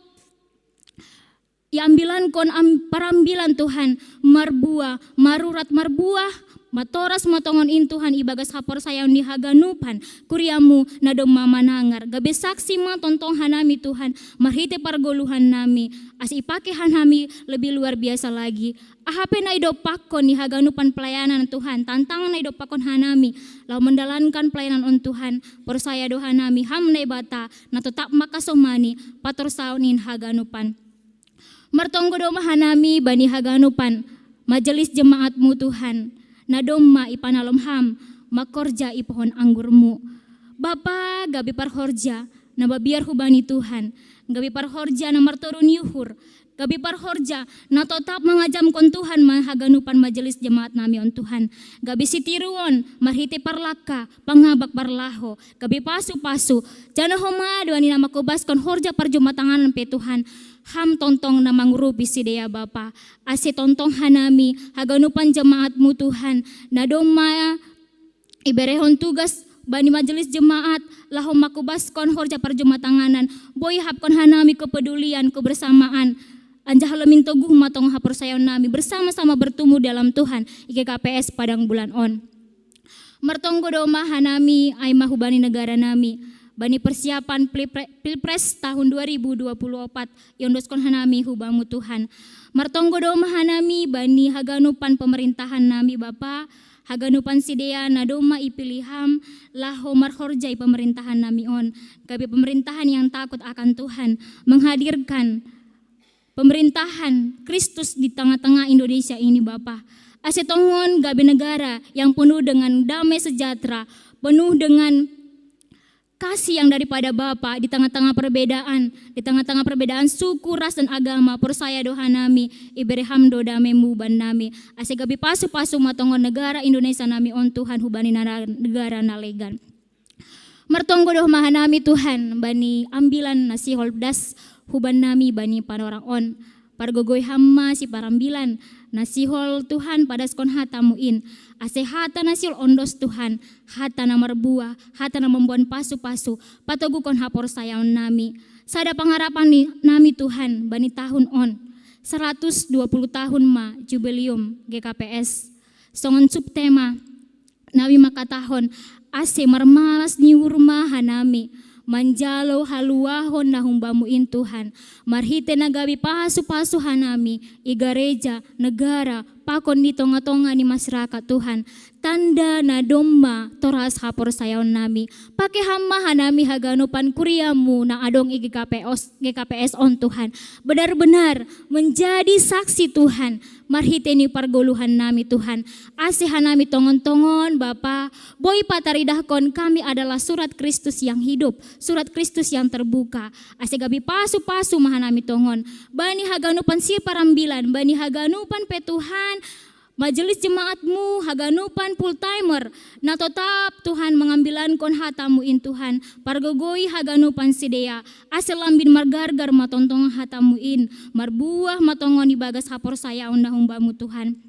iambilankon am, parambilan Tuhan, marbuah, marurat marbuah, matoras ma tongon in Tuhan ibagas haporsayaon ni haganupan kuria-Mu na domma manangar. Gabe saksi ma tontong hanami Tuhan, marhite pargoluhan nami, ase ipake hanami lebih luar biasa lagi. Aha pe na idompakkon ni haganupan pelayanan Tuhan, tantangan na idompakkon hanami, laho mendalankan pelayanan on Tuhan, porsaya do hanami Ham Naibata, na totap mangkasomani patorsaon ni haganupan. Martonggo do ma hanami bani haganupan majelis jemaat-Mu Tuhan, na domma ipanalom Ham mangkorja i pohon anggur-Mu. Bapa, gabe parhorja na mabiar hubani Tuhan, gabe parhorja na martoru ni uhur, gabe parhorja na totap mangajamkon Tuhan ma haganupan majelis jemaat nami on Tuhan. Gabe sitiruon marhite parlangka, pangabak parlaho, gabe pasu-pasu, janah homa do ni na mangkobaskon horja parjumatanganan pe Tuhan, Ham tontong na mangurupi sidea Bapa. Ase tontong hanami haganupan jemaat-Mu Tuhan, na domma iberehon tugas bani majelis jemaat, laho mangkobaskon horja parjumatanganan, boi ihapkon hanami kepedulian, kebersamaan, anjaha lomin toguh ma tongon haporsayaon nami, bersama-sama bertumbuh dalam Tuhan, i G K P S Padang Bulan on. Martonggo do ma hanami, ai ma hubani negara nami, bani persiapan Pilpre-, Pilpres tahun dua ribu dua puluh empat, iondoskon hanami hu Bamu Tuhan. Martonggo do ma hanami, bani haganupan pemerintahan nami Bapa, haganupan sidea na domma ipilih Ham, laho marhorja i pemerintahan nami on, gabe pemerintahan yang takut akan Tuhan, menghadirkan pemerintahan Kristus di tengah-tengah Indonesia ini, Bapa. Ase tongon gabe negara yang penuh dengan damai sejahtera, penuh dengan kasih yang daripada Bapa di tengah-tengah perbedaan, di tengah-tengah perbedaan suku, ras, dan agama, porsaya do hanami, ibere Ham do dame-Mu ban nami. Ase gabe pasu-pasu ma tongon negara Indonesia nami on Tuhan hubani nara-, negara na legan. Martonggo do ma hanami Tuhan, bani ambilan na sihol das huban nami bani panorang on. Pargogoi Ham ma siparambilan na sihol Tuhan padaskon hata-Mu in. Ase hata na sihol ondos Tuhan, hata na marbuah, hata na mamboan pasu-pasu, patoguhkon haporsayaon nami. Sada pangarapan ni, nami Tuhan, bani tahun on. Seratus dua puluh tahun ma jubileum G K P S. Songon subtema, nami mangkatahon, ase marmalas ni uhur ma hanami, manjalo haluahon na humbamu in Tuhan. Marhite na gabe pasu-pasu hanami, i gareja, negara, pakon di tonga-tonga ni masyarakat Tuhan. Tanda na domma toras haporsayaon nami. Pake hamma hanami haganupan kuriamu na adong i G K P S, G K P S on Tuhan. Benar-benar menjadi saksi Tuhan. Marhite ni pargoluhan nami Tuhan. Ase hanami tongon-tongon Bapa. Boi pataridahkon kami adalah surat Kristus yang hidup. Surat Kristus yang terbuka. Ase gabe pasu-pasu ma hanami tongon. Bani haganupan siparambilan. Bani haganupan pe Tuhan. Majelis jemaatmu, haganupan full timer, na totap Tuhan mangambilankon hatamu in Tuhan, pargogoi haganupan sidea, ase lambin margargar ma tongtong hatamu in, marbuah ma tongon ibagas haporsayaon na humbamu Tuhan.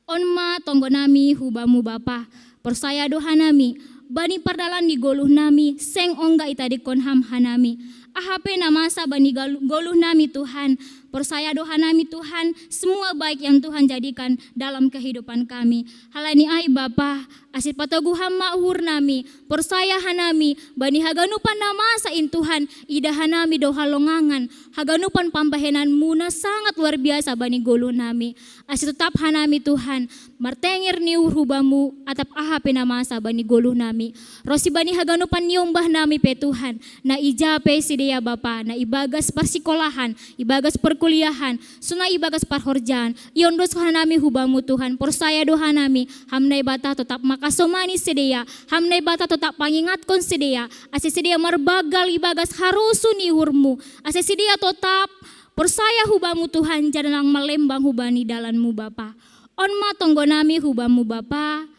On ma tonggo nami hubamu Bapa, porsaya do hanami, bani pardalan ni goluh nami, seng ongga itadingkon ham hanami. Aha pe na masa bani goluh nami Tuhan, porsaya do hanami Tuhan, semua baik yang Tuhan jadikan dalam kehidupan kami. Halani ai Bapa, ase patogu ham ma uhur nami, porsaya hanami, bani haganupan na masa in Tuhan, ida hanami do halongangan, haganupan pambahenanmu na sangat luar biasa bani goluh nami. Ase totap hanami Tuhan, martenger ni uhur hubamu, atap aha pe na masa bani goluh nami. Ronsi bani haganupan niombah nami pe Tuhan, na ija pe sidea Bapa, na ibagas parsikolahan, ibagas perkuliahan, sonai ibagas parhorjaan, iondoskon hanami hubamu Tuhan, porsaya do hanami, ham Naibata totap makasomani sidea, ham Naibata totap pangingatkon sidea, ase sidea marbanggal ibagas harosuh ni uhurmu, ase sidea totap porsaya hubamu Tuhan, jala lang malembang hubani dalanmu Bapa. On ma tonggo nami hubamu Bapa,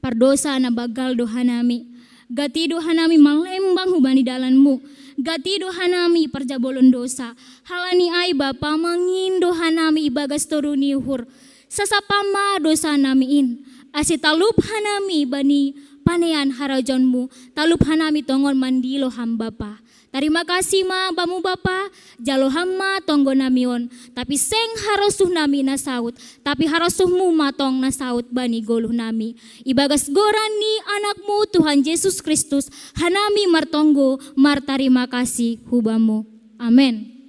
pardosa na banggal do hanami. Gati do hanami malembang hubani dalanmu. Gati do hanami parjabolon dosa. Halani ai Bapa mangindo hanami ibagas toru ni uhur. Sasapa ma dosa nami in. Ase talup hanami bani panean harajaonmu. Talup hanami tongon mandilo ham Bapa. Tarima kasih ma bamu Bapa, jalo ham ma tonggo nami on, tapi seng harosuh nami na saut, tapi harosuhmu ma tong na saut bani goluh nami. Ibagas goran ni anakmu Tuhan Yesus Kristus, hanami martonggo, martarima kasih hubamu. Amen.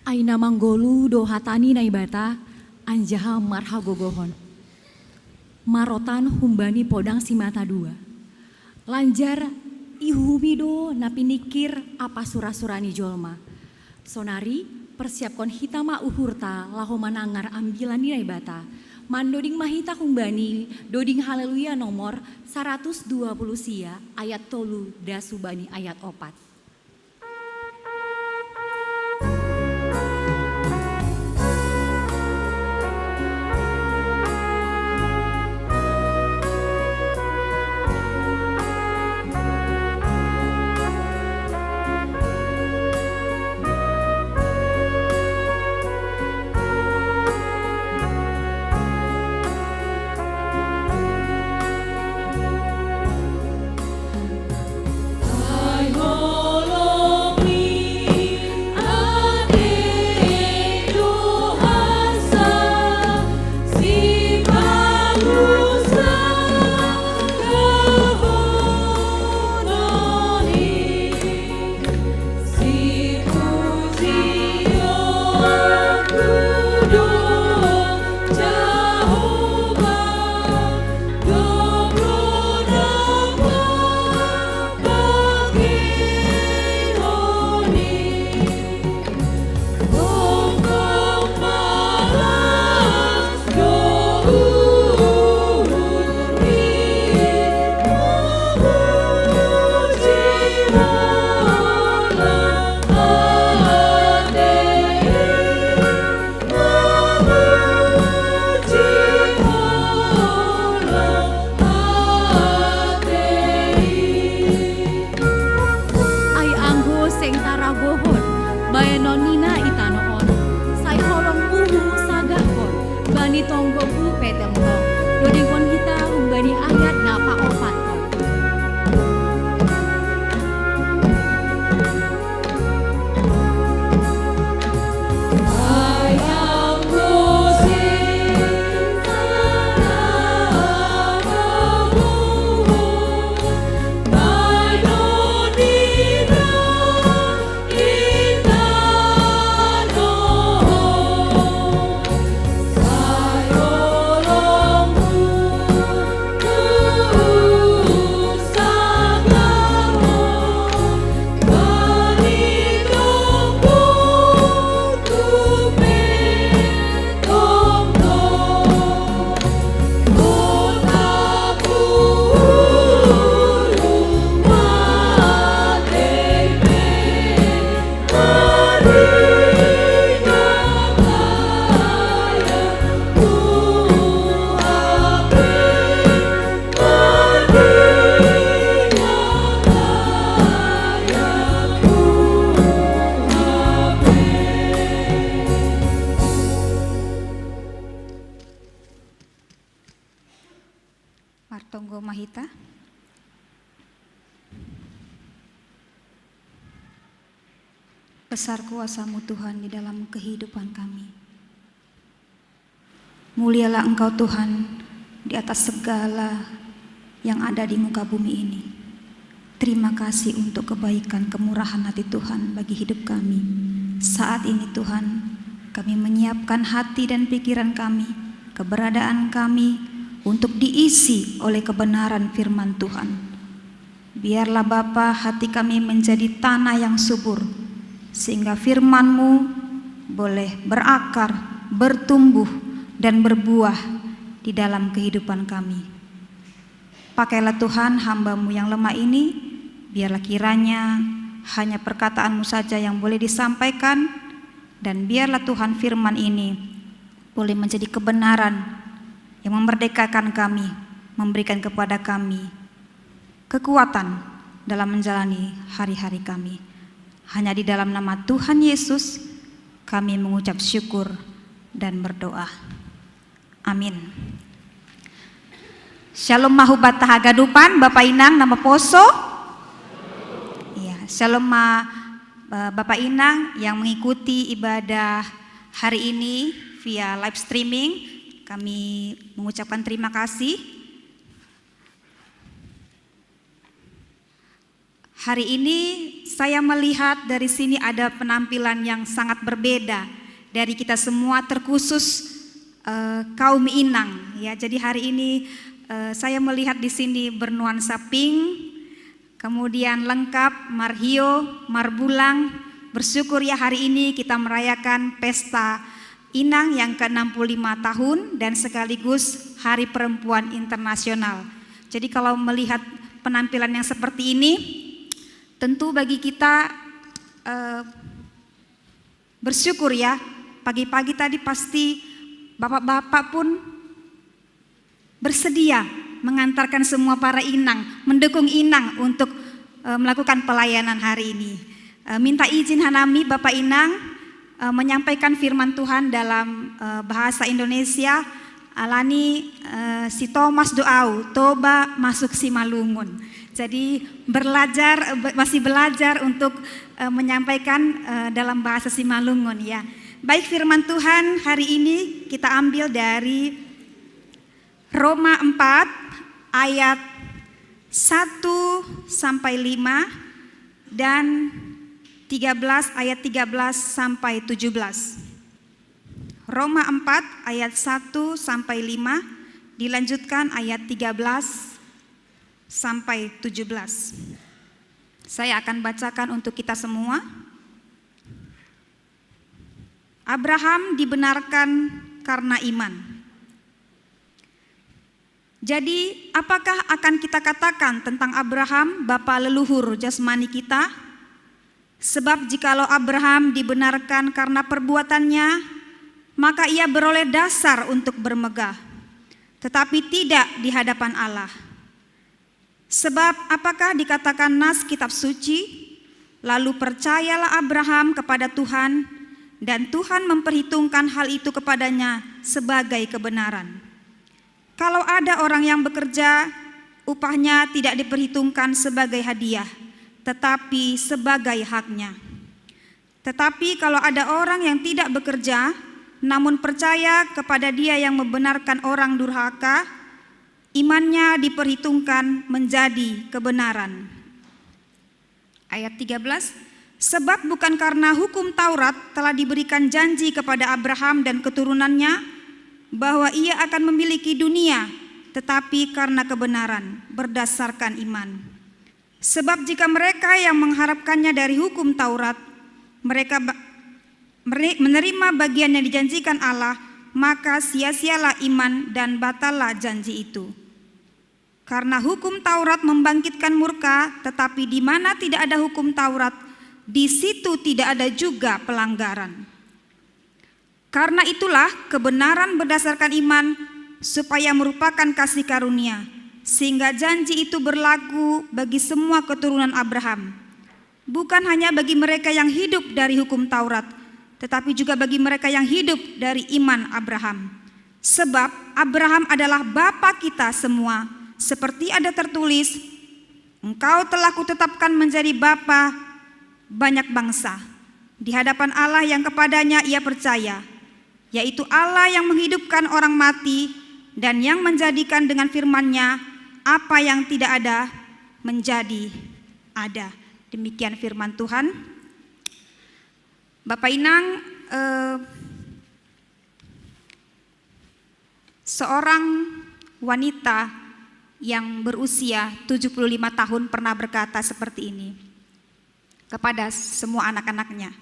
Aina manggolu do hata ni Naibata, anjaha marhagogohon. Marotan humbani podang si mata dua. Lanjar ihuhumi do na piningkir apa sura-sura ni jolma. Sonari, persiapkon hita ma uhurta laho manangar ambilan ni Naibata. Mandoding ma hita humbani doding Haleluya nomor saratus dua puluh sia, ayat tolu das hubani ayat opat. Besar kuasa-Mu, Tuhan, di dalam kehidupan kami. Mulialah Engkau, Tuhan, di atas segala yang ada di muka bumi ini. Terima kasih untuk kebaikan, kemurahan hati Tuhan bagi hidup kami. Saat ini, Tuhan, kami menyiapkan hati dan pikiran kami, keberadaan kami, untuk diisi oleh kebenaran firman Tuhan. Biarlah, Bapa, hati kami menjadi tanah yang subur, sehingga firman-Mu boleh berakar, bertumbuh, dan berbuah di dalam kehidupan kami. Pakailah, Tuhan, hamba-Mu yang lemah ini, biarlah kiranya hanya perkataan-Mu saja yang boleh disampaikan, dan biarlah, Tuhan, firman ini boleh menjadi kebenaran yang memerdekakan kami, memberikan kepada kami kekuatan dalam menjalani hari-hari kami. Hanya di dalam nama Tuhan Yesus kami mengucap syukur dan berdoa. Amin. Shalom mahubat tahagadupan, Bapak Inang, nama poso? Ya, shalom ma, eh, Bapak Inang yang mengikuti ibadah hari ini via live streaming. Kami mengucapkan terima kasih. Hari ini saya melihat dari sini ada penampilan yang sangat berbeda dari kita semua, terkhusus eh, kaum Inang. Ya, jadi hari ini eh, saya melihat di sini bernuansa pink, kemudian lengkap, Marhio, Marbulang. Bersyukur ya, hari ini kita merayakan pesta Inang yang ke enam puluh lima tahun dan sekaligus Hari Perempuan Internasional. Jadi kalau melihat penampilan yang seperti ini, tentu bagi kita eh, bersyukur ya, pagi-pagi tadi pasti bapak-bapak pun bersedia mengantarkan semua para Inang, mendukung Inang untuk eh, melakukan pelayanan hari ini. Eh, minta izin hanami, Bapak Inang, eh, menyampaikan firman Tuhan dalam eh, bahasa Indonesia. Alani eh, si Thomas doau, toba masuk Simalungun. Jadi belajar, eh, be- masih belajar untuk eh, menyampaikan eh, dalam bahasa Simalungun, ya. Baik, firman Tuhan hari ini kita ambil dari Roma empat ayat satu sampai lima dan tiga belas, ayat tiga belas sampai tujuh belas. Roma empat ayat satu sampai lima, dilanjutkan ayat tiga belas sampai tujuh belas. Saya akan bacakan untuk kita semua. Abraham dibenarkan karena iman. Jadi, apakah akan kita katakan tentang Abraham, bapa leluhur jasmani kita? Sebab jikalau Abraham dibenarkan karena perbuatannya, maka ia beroleh dasar untuk bermegah, tetapi tidak di hadapan Allah. Sebab apakah dikatakan nas kitab suci, lalu percayalah Abraham kepada Tuhan, dan Tuhan memperhitungkan hal itu kepadanya sebagai kebenaran. Kalau ada orang yang bekerja, upahnya tidak diperhitungkan sebagai hadiah, tetapi sebagai haknya. Tetapi kalau ada orang yang tidak bekerja, namun percaya kepada Dia yang membenarkan orang durhaka, imannya diperhitungkan menjadi kebenaran. Ayat tiga belas, sebab bukan karena hukum Taurat telah diberikan janji kepada Abraham dan keturunannya bahwa ia akan memiliki dunia, tetapi karena kebenaran berdasarkan iman. Sebab jika mereka yang mengharapkannya dari hukum Taurat, mereka ba- mere- menerima bagian yang dijanjikan Allah, maka sia-sialah iman dan batallah janji itu. Karena hukum Taurat membangkitkan murka, tetapi di mana tidak ada hukum Taurat, di situ tidak ada juga pelanggaran. Karena itulah kebenaran berdasarkan iman supaya merupakan kasih karunia, sehingga janji itu berlaku bagi semua keturunan Abraham. Bukan hanya bagi mereka yang hidup dari hukum Taurat, tetapi juga bagi mereka yang hidup dari iman Abraham. Sebab Abraham adalah bapa kita semua, seperti ada tertulis, "Engkau telah kutetapkan menjadi bapa banyak bangsa." di hadapan Allah yang kepadanya ia percaya, yaitu Allah yang menghidupkan orang mati dan yang menjadikan dengan firman-Nya apa yang tidak ada menjadi ada. Demikian firman Tuhan. Bapak Inang, eh, seorang wanita yang berusia tujuh puluh lima tahun pernah berkata seperti ini kepada semua anak-anaknya,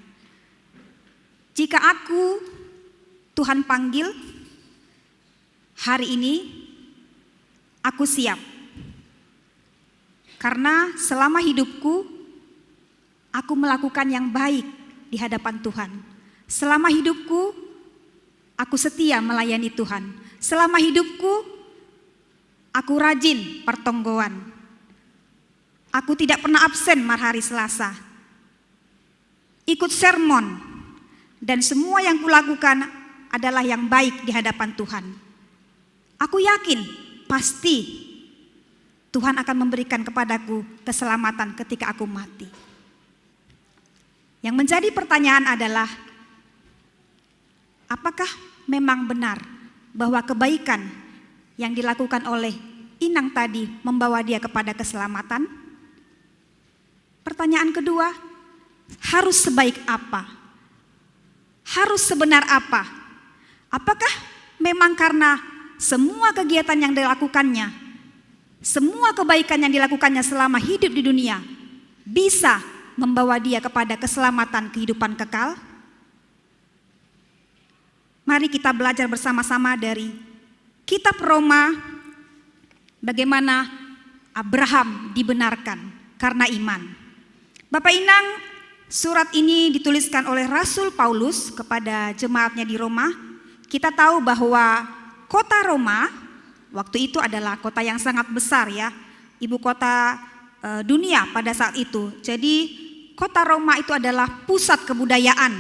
"Jika aku Tuhan panggil hari ini, aku siap. Karena selama hidupku, aku melakukan yang baik di hadapan Tuhan. Selama hidupku, aku setia melayani Tuhan. Selama hidupku, aku rajin pertonggoan. Aku tidak pernah absen mar hari Selasa. Ikut sermon, dan semua yang kulakukan adalah yang baik di hadapan Tuhan. Aku yakin, pasti Tuhan akan memberikan kepadaku keselamatan ketika aku mati." Yang menjadi pertanyaan adalah, apakah memang benar bahwa kebaikan yang dilakukan oleh Inang tadi membawa dia kepada keselamatan? Pertanyaan kedua, harus sebaik apa? Harus sebenar apa? Apakah memang karena semua kegiatan yang dilakukannya, semua kebaikan yang dilakukannya selama hidup di dunia bisa membawa dia kepada keselamatan kehidupan kekal? Mari kita belajar bersama-sama dari kitab Roma, bagaimana Abraham dibenarkan karena iman. Bapak Inang, surat ini dituliskan oleh Rasul Paulus kepada jemaatnya di Roma. Kita tahu bahwa kota Roma waktu itu adalah kota yang sangat besar, ya, ibu kota, eh, dunia pada saat itu. Jadi kota Roma itu adalah pusat kebudayaan,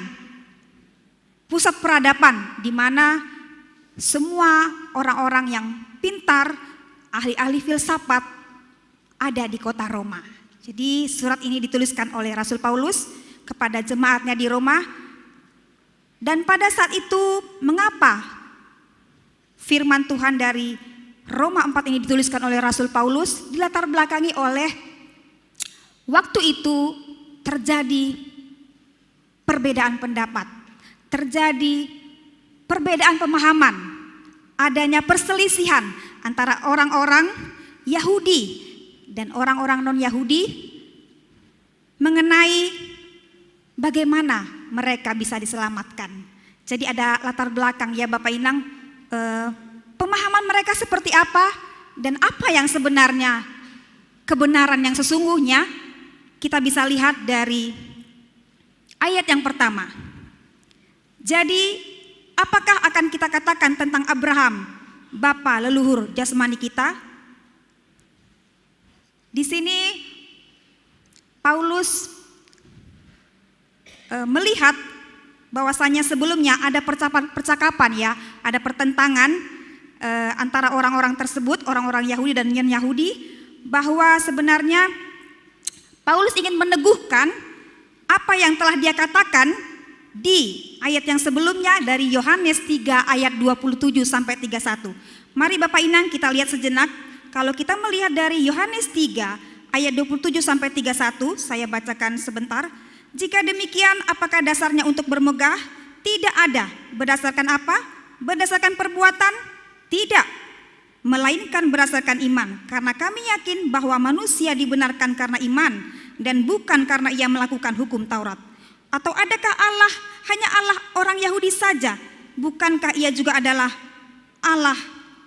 pusat peradaban, di mana semua orang-orang yang pintar, ahli-ahli filsafat ada di kota Roma. Jadi surat ini dituliskan oleh Rasul Paulus kepada jemaatnya di Roma. Dan pada saat itu, mengapa firman Tuhan dari Roma empat ini dituliskan oleh Rasul Paulus? Dilatar belakangi oleh waktu itu terjadi perbedaan pendapat, terjadi perbedaan pemahaman, adanya perselisihan antara orang-orang Yahudi dan orang-orang non-Yahudi mengenai bagaimana mereka bisa diselamatkan. Jadi ada latar belakang, ya, Bapak Inang, eh, pemahaman mereka seperti apa dan apa yang sebenarnya kebenaran yang sesungguhnya, kita bisa lihat dari ayat yang pertama. Jadi, apakah akan kita katakan tentang Abraham, bapa leluhur jasmani kita? Di sini Paulus, eh, melihat bahwasanya sebelumnya ada percapan-, percakapan, ya, ada pertentangan, eh, antara orang-orang tersebut, orang-orang Yahudi dan non-Yahudi, bahwa sebenarnya Paulus ingin meneguhkan apa yang telah dia katakan di ayat yang sebelumnya dari Yohanes tiga ayat dua puluh tujuh sampai tiga satu. Mari Bapak Inang kita lihat sejenak. Kalau kita melihat dari Yohanes tiga ayat dua puluh tujuh sampai tiga satu, saya bacakan sebentar. "Jika demikian, apakah dasarnya untuk bermegah? Tidak ada." Berdasarkan apa? Berdasarkan perbuatan? Tidak, melainkan berdasarkan iman. Karena kami yakin bahwa manusia dibenarkan karena iman dan bukan karena ia melakukan hukum Taurat. Atau adakah Allah hanya Allah orang Yahudi saja? Bukankah ia juga adalah Allah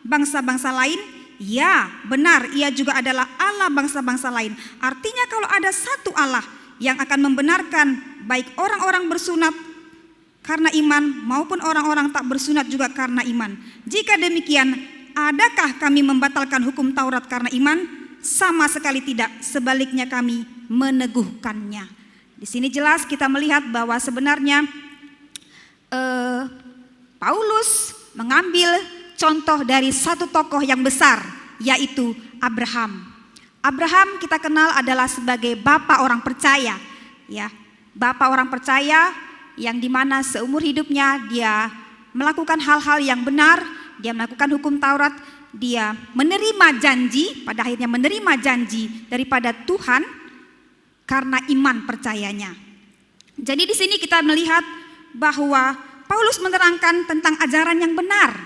bangsa-bangsa lain? Ya, benar, ia juga adalah Allah bangsa-bangsa lain. Artinya, kalau ada satu Allah yang akan membenarkan baik orang-orang bersunat karena iman maupun orang-orang tak bersunat juga karena iman. Jika demikian, adakah kami membatalkan hukum Taurat karena iman? Sama sekali tidak, sebaliknya kami meneguhkannya. Di sini jelas kita melihat bahwa sebenarnya, eh, Paulus mengambil contoh dari satu tokoh yang besar, yaitu Abraham. Abraham kita kenal adalah sebagai bapa orang percaya, ya. Bapak orang percaya yang dimana seumur hidupnya dia melakukan hal-hal yang benar, dia melakukan hukum Taurat, dia menerima janji, pada akhirnya menerima janji daripada Tuhan karena iman percayanya. Jadi di sini kita melihat bahwa Paulus menerangkan tentang ajaran yang benar.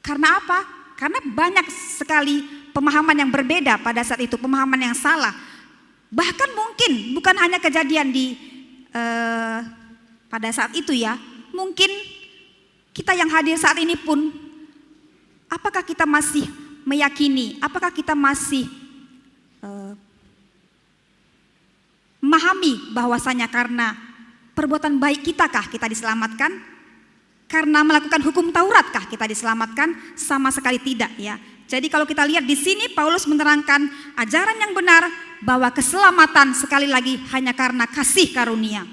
Karena apa? Karena banyak sekali pemahaman yang berbeda pada saat itu, pemahaman yang salah. Bahkan mungkin bukan hanya kejadian di eh, pada saat itu ya, mungkin kita yang hadir saat ini pun, apakah kita masih meyakini, apakah kita masih eh, memahami bahwasanya karena perbuatan baik kitakah kita diselamatkan? Karena melakukan hukum Tauratkah kita diselamatkan? Sama sekali tidak, ya. Jadi kalau kita lihat di sini, Paulus menerangkan ajaran yang benar bahwa keselamatan sekali lagi hanya karena kasih karunia.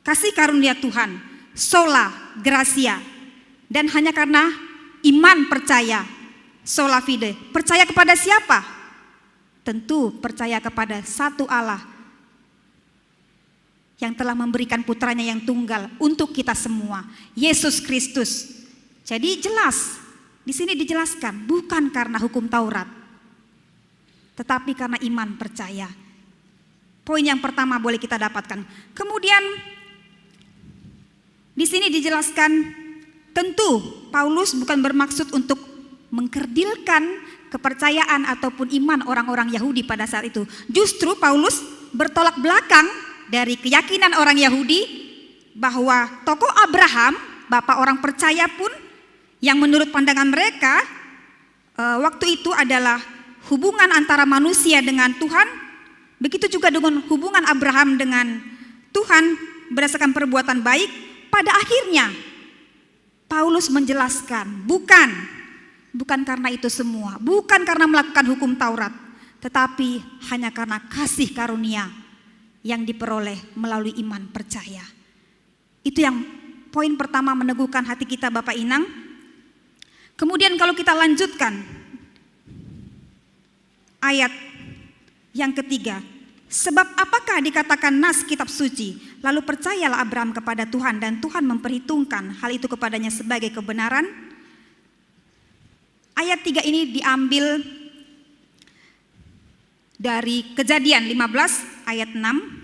Kasih karunia Tuhan, sola gratia, dan hanya karena iman percaya, sola fide. Percaya kepada siapa? Tentu percaya kepada satu Allah yang telah memberikan putranya yang tunggal untuk kita semua, Yesus Kristus. Jadi jelas, di sini dijelaskan bukan karena hukum Taurat, tetapi karena iman percaya. Poin yang pertama boleh kita dapatkan. Kemudian di sini dijelaskan, tentu Paulus bukan bermaksud untuk mengkerdilkan kepercayaan ataupun iman orang-orang Yahudi pada saat itu. Justru Paulus bertolak belakang dari keyakinan orang Yahudi bahwa tokoh Abraham, bapak orang percaya pun, yang menurut pandangan mereka eh, waktu itu adalah hubungan antara manusia dengan Tuhan, begitu juga dengan hubungan Abraham dengan Tuhan berdasarkan perbuatan baik. Pada akhirnya Paulus menjelaskan, bukan bukan karena itu semua, bukan karena melakukan hukum Taurat, tetapi hanya karena kasih karunia yang diperoleh melalui iman percaya. Itu yang poin pertama, meneguhkan hati kita, Bapak Inang. Kemudian kalau kita lanjutkan ayat yang ketiga, sebab apakah dikatakan nas kitab suci, lalu percayalah Abraham kepada Tuhan dan Tuhan memperhitungkan hal itu kepadanya sebagai kebenaran? Ayat tiga ini diambil dari Kejadian lima belas ayat enam.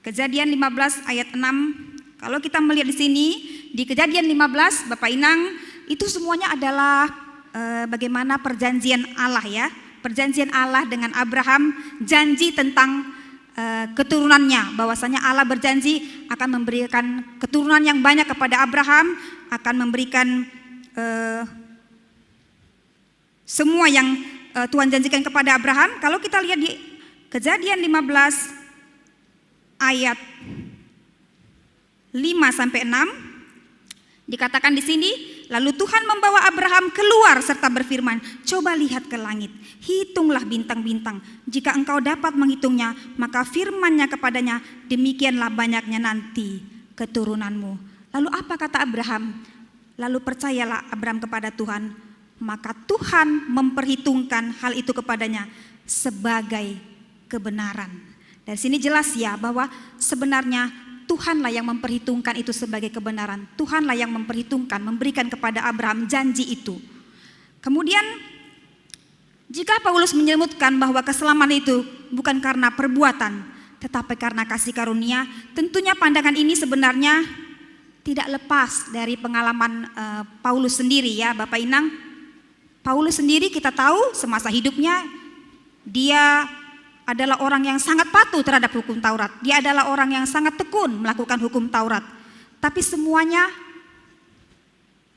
Kejadian lima belas ayat enam. Kalau kita melihat di sini, di Kejadian lima belas, Bapak Inang, itu semuanya adalah eh, bagaimana perjanjian Allah, ya. Perjanjian Allah dengan Abraham, janji tentang eh, keturunannya, bahwasanya Allah berjanji akan memberikan keturunan yang banyak kepada Abraham, akan memberikan eh, semua yang eh, Tuhan janjikan kepada Abraham. Kalau kita lihat di Kejadian lima belas ayat lima sampai enam, dikatakan di sini, lalu Tuhan membawa Abraham keluar serta berfirman, "Coba lihat ke langit, hitunglah bintang-bintang. Jika engkau dapat menghitungnya, maka firman-Nya kepadanya, demikianlah banyaknya nanti keturunanmu." Lalu apa kata Abraham? Lalu percayalah Abraham kepada Tuhan, maka Tuhan memperhitungkan hal itu kepadanya sebagai kebenaran. Dari sini jelas, ya, bahwa sebenarnya Tuhanlah yang memperhitungkan itu sebagai kebenaran. Tuhanlah yang memperhitungkan, memberikan kepada Abraham janji itu. Kemudian jika Paulus menyebutkan bahwa keselamatan itu bukan karena perbuatan, tetapi karena kasih karunia, tentunya pandangan ini sebenarnya tidak lepas dari pengalaman uh, Paulus sendiri, ya, Bapak Inang. Paulus sendiri kita tahu semasa hidupnya dia adalah orang yang sangat patuh terhadap hukum Taurat. Dia adalah orang yang sangat tekun melakukan hukum Taurat. Tapi semuanya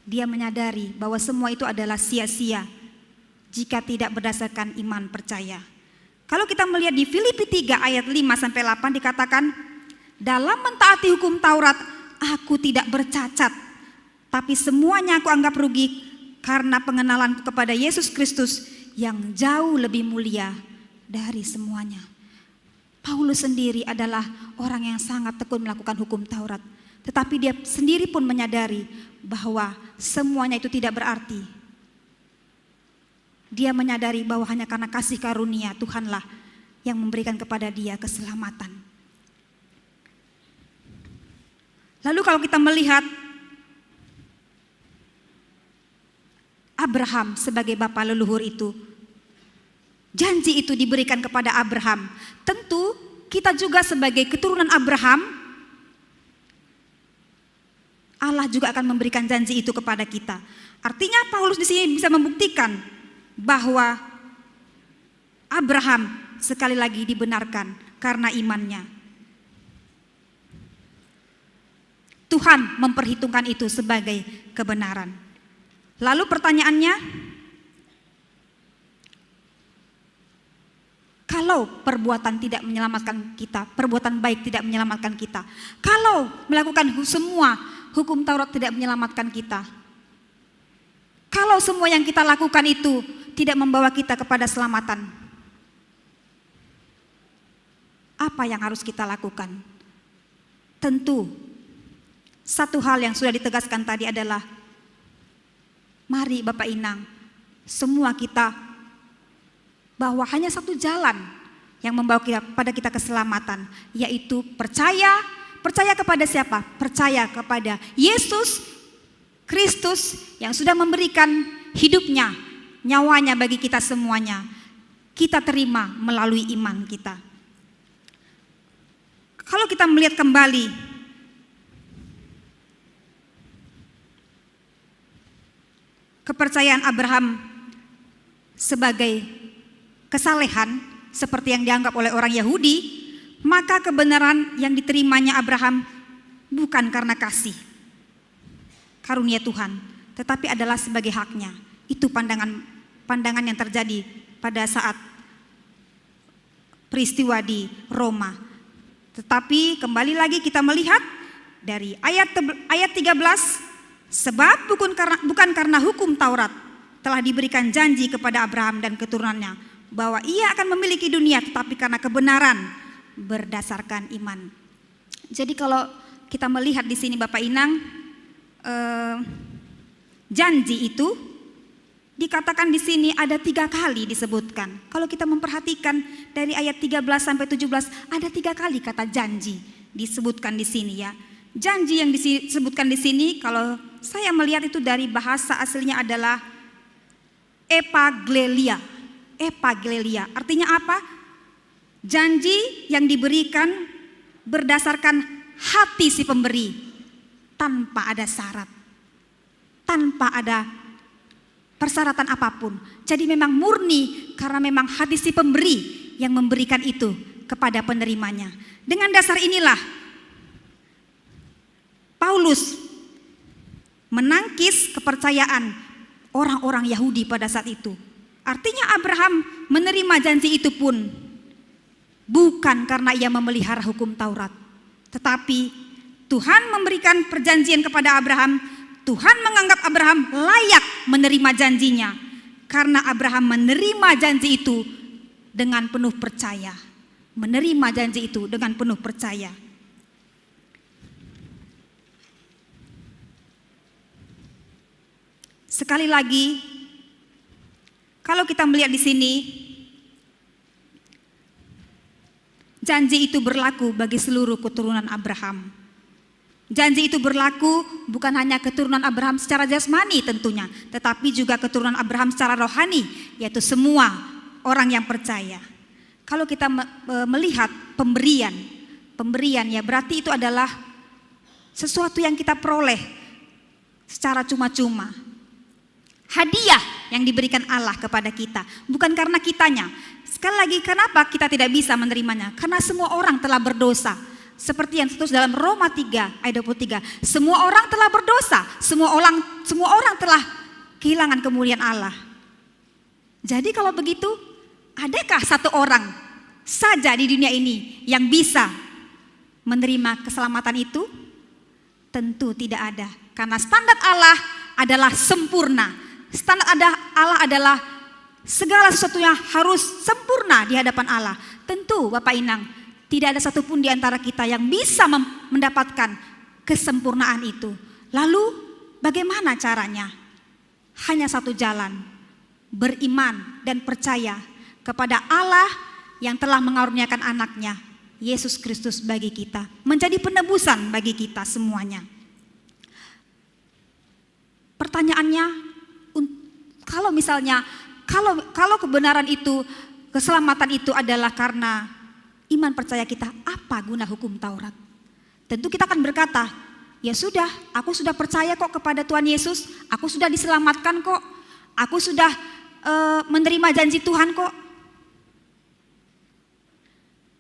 dia menyadari bahwa semua itu adalah sia-sia jika tidak berdasarkan iman percaya. Kalau kita melihat di Filipi tiga ayat lima sampai delapan dikatakan, "Dalam mentaati hukum Taurat, aku tidak bercacat, tapi semuanya aku anggap rugi karena pengenalanku kepada Yesus Kristus yang jauh lebih mulia dari semuanya." Paulus sendiri adalah orang yang sangat tekun melakukan hukum Taurat, tetapi dia sendiri pun menyadari bahwa semuanya itu tidak berarti. Dia menyadari bahwa hanya karena kasih karunia Tuhanlah yang memberikan kepada dia keselamatan. Lalu kalau kita melihat Abraham sebagai bapa leluhur itu, janji itu diberikan kepada Abraham. Tentu kita juga sebagai keturunan Abraham, Allah juga akan memberikan janji itu kepada kita. Artinya Paulus di sini bisa membuktikan bahwa Abraham sekali lagi dibenarkan karena imannya. Tuhan memperhitungkan itu sebagai kebenaran. Lalu pertanyaannya, kalau perbuatan tidak menyelamatkan kita, perbuatan baik tidak menyelamatkan kita, kalau melakukan hu-, semua hukum Taurat tidak menyelamatkan kita, kalau semua yang kita lakukan itu tidak membawa kita kepada selamatan, apa yang harus kita lakukan? Tentu, satu hal yang sudah ditegaskan tadi adalah, mari Bapak Inang, semua kita, bahwa hanya satu jalan yang membawa kita, pada kita keselamatan, yaitu percaya. Percaya kepada siapa? Percaya kepada Yesus Kristus yang sudah memberikan hidupnya, nyawanya bagi kita semuanya. Kita terima melalui iman kita. Kalau kita melihat kembali kepercayaan Abraham sebagai kesalehan seperti yang dianggap oleh orang Yahudi, maka kebenaran yang diterimanya Abraham bukan karena kasih karunia Tuhan, tetapi adalah sebagai haknya. Itu pandangan, pandangan yang terjadi pada saat peristiwa di Roma. Tetapi kembali lagi kita melihat dari ayat teb-, ayat tiga belas, sebab bukan karena, bukan karena hukum Taurat telah diberikan janji kepada Abraham dan keturunannya bahwa ia akan memiliki dunia, tetapi karena kebenaran berdasarkan iman. Jadi kalau kita melihat di sini Bapak Inang, eh, janji itu dikatakan di sini ada tiga kali disebutkan. Kalau kita memperhatikan dari ayat tiga belas sampai tujuh belas, ada tiga kali kata janji disebutkan di sini ya. Janji yang disebutkan di sini, kalau saya melihat itu dari bahasa aslinya adalah epaglelia. Epaglelia, artinya apa? Janji yang diberikan berdasarkan hati si pemberi, tanpa ada syarat, tanpa ada persyaratan apapun. Jadi memang murni karena memang hati si pemberi yang memberikan itu kepada penerimanya. Dengan dasar inilah Paulus menangkis kepercayaan orang-orang Yahudi pada saat itu. Artinya Abraham menerima janji itu pun bukan karena ia memelihara hukum Taurat, tetapi Tuhan memberikan perjanjian kepada Abraham. Tuhan menganggap Abraham layak menerima janjinya karena Abraham menerima janji itu dengan penuh percaya. Menerima janji itu dengan penuh percaya. Sekali lagi, kalau kita melihat di sini, janji itu berlaku bagi seluruh keturunan Abraham. Janji itu berlaku bukan hanya keturunan Abraham secara jasmani tentunya, tetapi juga keturunan Abraham secara rohani, yaitu semua orang yang percaya. Kalau kita me-, e, melihat pemberian, pemberian ya berarti itu adalah sesuatu yang kita peroleh secara cuma-cuma. Hadiah yang diberikan Allah kepada kita, bukan karena kitanya. Sekali lagi, kenapa kita tidak bisa menerimanya? Karena semua orang telah berdosa. Seperti yang tertulis dalam Roma tiga ayat dua puluh tiga, semua orang telah berdosa, semua orang, semua orang telah kehilangan kemuliaan Allah. Jadi kalau begitu, adakah satu orang saja di dunia ini yang bisa menerima keselamatan itu? Tentu tidak ada. Karena standar Allah adalah sempurna. Standar ada, Allah adalah segala sesuatunya harus sempurna di hadapan Allah. Tentu Bapak Inang, tidak ada satupun di antara kita yang bisa mem-, mendapatkan kesempurnaan itu. Lalu bagaimana caranya? Hanya satu jalan, beriman dan percaya kepada Allah yang telah mengaruniakan anaknya, Yesus Kristus, bagi kita, menjadi penebusan bagi kita semuanya. Pertanyaannya, kalau misalnya, kalau kalau kebenaran itu, keselamatan itu adalah karena iman percaya kita, apa guna hukum Taurat? Tentu kita akan berkata, "Ya sudah, aku sudah percaya kok kepada Tuhan Yesus, aku sudah diselamatkan kok, aku sudah uh, menerima janji Tuhan kok."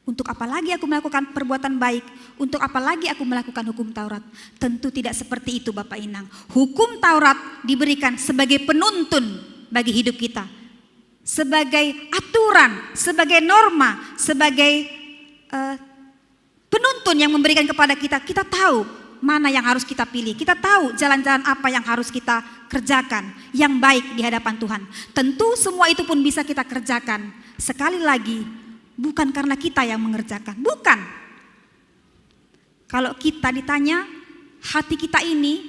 Untuk apa lagi aku melakukan perbuatan baik? Untuk apa lagi aku melakukan hukum Taurat? Tentu tidak seperti itu, Bapak Inang. Hukum Taurat diberikan sebagai penuntun bagi hidup kita, sebagai aturan, sebagai norma, sebagai uh, penuntun yang memberikan kepada kita. Kita tahu mana yang harus kita pilih. Kita tahu jalan-jalan apa yang harus kita kerjakan yang baik di hadapan Tuhan. Tentu semua itu pun bisa kita kerjakan. Sekali lagi, bukan karena kita yang mengerjakan. Bukan. Kalau kita ditanya, hati kita ini,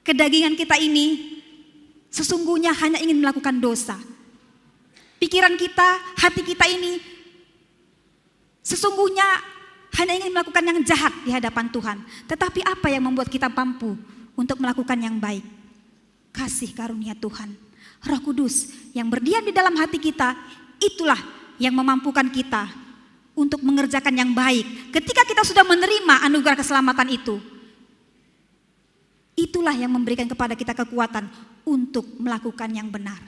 kedagingan kita ini, sesungguhnya hanya ingin melakukan dosa. Pikiran kita, hati kita ini sesungguhnya hanya ingin melakukan yang jahat di hadapan Tuhan. Tetapi apa yang membuat kita mampu untuk melakukan yang baik? Kasih karunia Tuhan. Roh Kudus yang berdiam di dalam hati kita, itulah yang memampukan kita untuk mengerjakan yang baik. Ketika kita sudah menerima anugerah keselamatan itu, itulah yang memberikan kepada kita kekuatan untuk melakukan yang benar.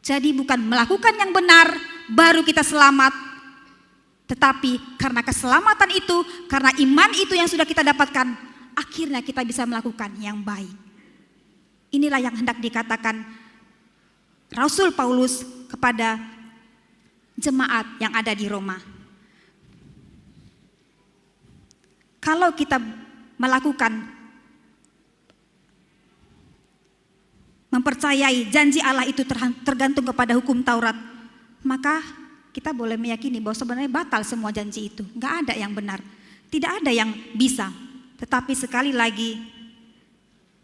Jadi bukan melakukan yang benar baru kita selamat, tetapi karena keselamatan itu, karena iman itu yang sudah kita dapatkan, akhirnya kita bisa melakukan yang baik. Inilah yang hendak dikatakan Rasul Paulus kepada jemaat yang ada di Roma. Kalau kita melakukan, mempercayai janji Allah itu tergantung kepada hukum Taurat, maka kita boleh meyakini bahwa sebenarnya batal semua janji itu. Nggak ada yang benar. Tidak ada yang bisa. Tetapi sekali lagi,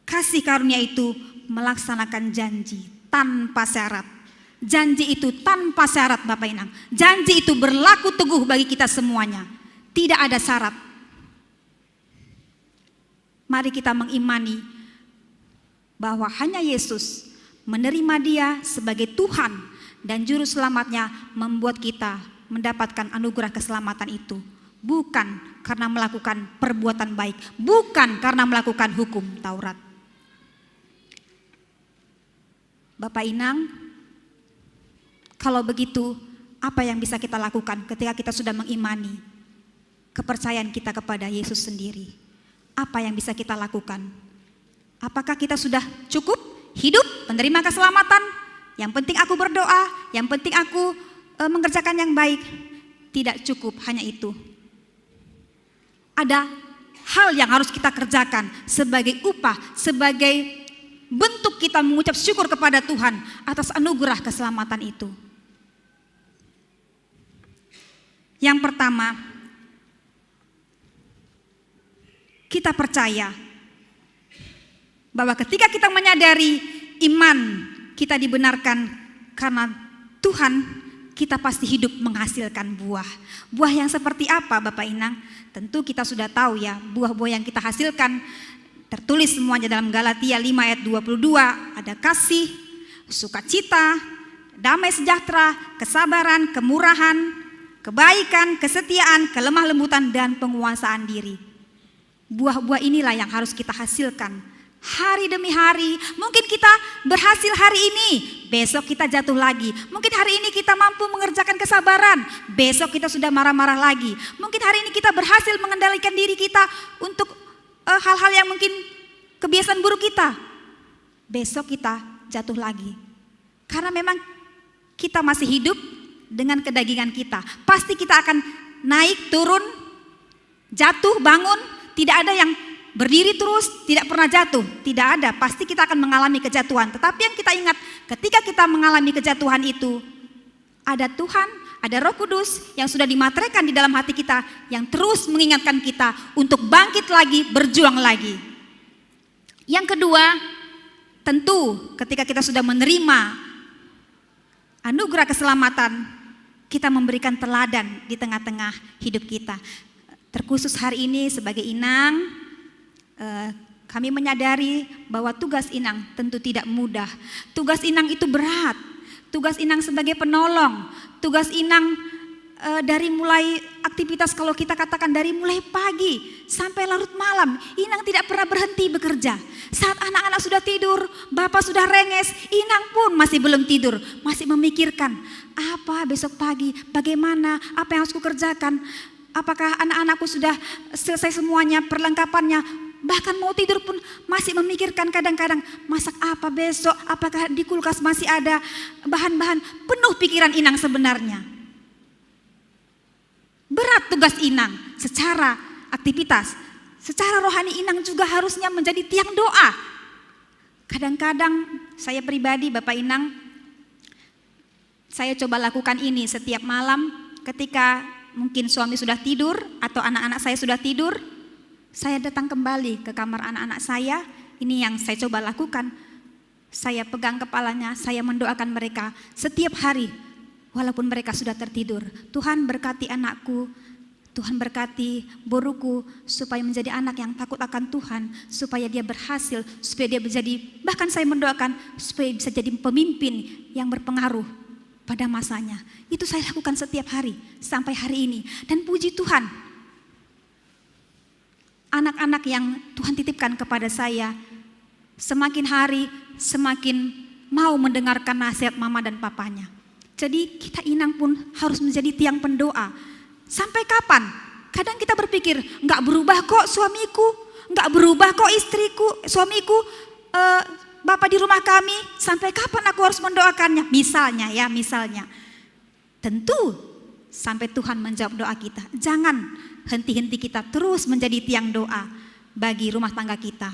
kasih karunia itu melaksanakan janji tanpa syarat. Janji itu tanpa syarat, Bapak Inang. Janji itu berlaku teguh bagi kita semuanya. Tidak ada syarat. Mari kita mengimani bahwa hanya Yesus, menerima Dia sebagai Tuhan dan Juru Selamatnya, membuat kita mendapatkan anugerah keselamatan itu. Bukan karena melakukan perbuatan baik, bukan karena melakukan hukum Taurat. Bapak Inang, kalau begitu, apa yang bisa kita lakukan ketika kita sudah mengimani kepercayaan kita kepada Yesus sendiri? Apa yang bisa kita lakukan? Apakah kita sudah cukup hidup menerima keselamatan? Yang penting aku berdoa, yang penting aku e, mengerjakan yang baik. Tidak cukup hanya itu. Ada hal yang harus kita kerjakan sebagai upah, sebagai bentuk kita mengucap syukur kepada Tuhan atas anugerah keselamatan itu. Yang pertama, kita percaya bahwa ketika kita menyadari iman kita dibenarkan karena Tuhan, kita pasti hidup menghasilkan buah. Buah yang seperti apa, Bapak Inang? Tentu kita sudah tahu ya, buah-buah yang kita hasilkan tertulis semuanya dalam Galatia lima ayat dua puluh dua, ada kasih, sukacita, damai sejahtera, kesabaran, kemurahan, kebaikan, kesetiaan, kelemah lembutan, dan penguasaan diri. Buah-buah inilah yang harus kita hasilkan hari demi hari. Mungkin kita berhasil hari ini, besok kita jatuh lagi. Mungkin hari ini kita mampu mengerjakan kesabaran, besok kita sudah marah-marah lagi. Mungkin hari ini kita berhasil mengendalikan diri kita untuk eh, hal-hal yang mungkin kebiasaan buruk kita, besok kita jatuh lagi. Karena memang kita masih hidup dengan kedagingan kita. Pasti kita akan naik, turun, jatuh, bangun. Tidak ada yang berdiri terus, tidak pernah jatuh. Tidak ada, pasti kita akan mengalami kejatuhan. Tetapi yang kita ingat, ketika kita mengalami kejatuhan itu, ada Tuhan, ada Roh Kudus yang sudah dimateraikan di dalam hati kita, yang terus mengingatkan kita untuk bangkit lagi, berjuang lagi. Yang kedua, tentu ketika kita sudah menerima anugerah keselamatan, kita memberikan teladan di tengah-tengah hidup kita. Terkhusus hari ini sebagai inang, eh, kami menyadari bahwa tugas inang tentu tidak mudah. Tugas inang itu berat. Tugas inang sebagai penolong, tugas inang eh, dari mulai aktivitas, kalau kita katakan dari mulai pagi sampai larut malam, inang tidak pernah berhenti bekerja. Saat anak-anak sudah tidur, bapak sudah renges, inang pun masih belum tidur, masih memikirkan apa besok pagi, bagaimana, apa yang harus kukerjakan, apakah anak-anakku sudah selesai semuanya perlengkapannya. Bahkan mau tidur pun masih memikirkan, kadang-kadang masak apa besok, apakah di kulkas masih ada bahan-bahan. Penuh pikiran inang sebenarnya. Berat tugas inang secara aktivitas. Secara rohani, inang juga harusnya menjadi tiang doa. Kadang-kadang saya pribadi, Bapak Inang, saya coba lakukan ini setiap malam ketika mungkin suami sudah tidur atau anak-anak saya sudah tidur, saya datang kembali ke kamar anak-anak saya. Ini yang saya coba lakukan. Saya pegang kepalanya, saya mendoakan mereka setiap hari, walaupun mereka sudah tertidur. Tuhan, berkati anakku, Tuhan, berkati boruku, supaya menjadi anak yang takut akan Tuhan, supaya dia berhasil, supaya dia menjadi, bahkan saya mendoakan supaya bisa jadi pemimpin yang berpengaruh pada masanya. Itu saya lakukan setiap hari sampai hari ini. Dan puji Tuhan, anak-anak yang Tuhan titipkan kepada saya semakin hari semakin mau mendengarkan nasihat mama dan papanya. Jadi, kita inang pun harus menjadi tiang pendoa. Sampai kapan? Kadang kita berpikir, "Nggak berubah kok suamiku, nggak berubah kok istriku, suamiku, eh, bapak di rumah kami, sampai kapan aku harus mendoakannya?" Misalnya ya, misalnya. Tentu sampai Tuhan menjawab doa kita. Jangan henti-henti kita terus menjadi tiang doa bagi rumah tangga kita.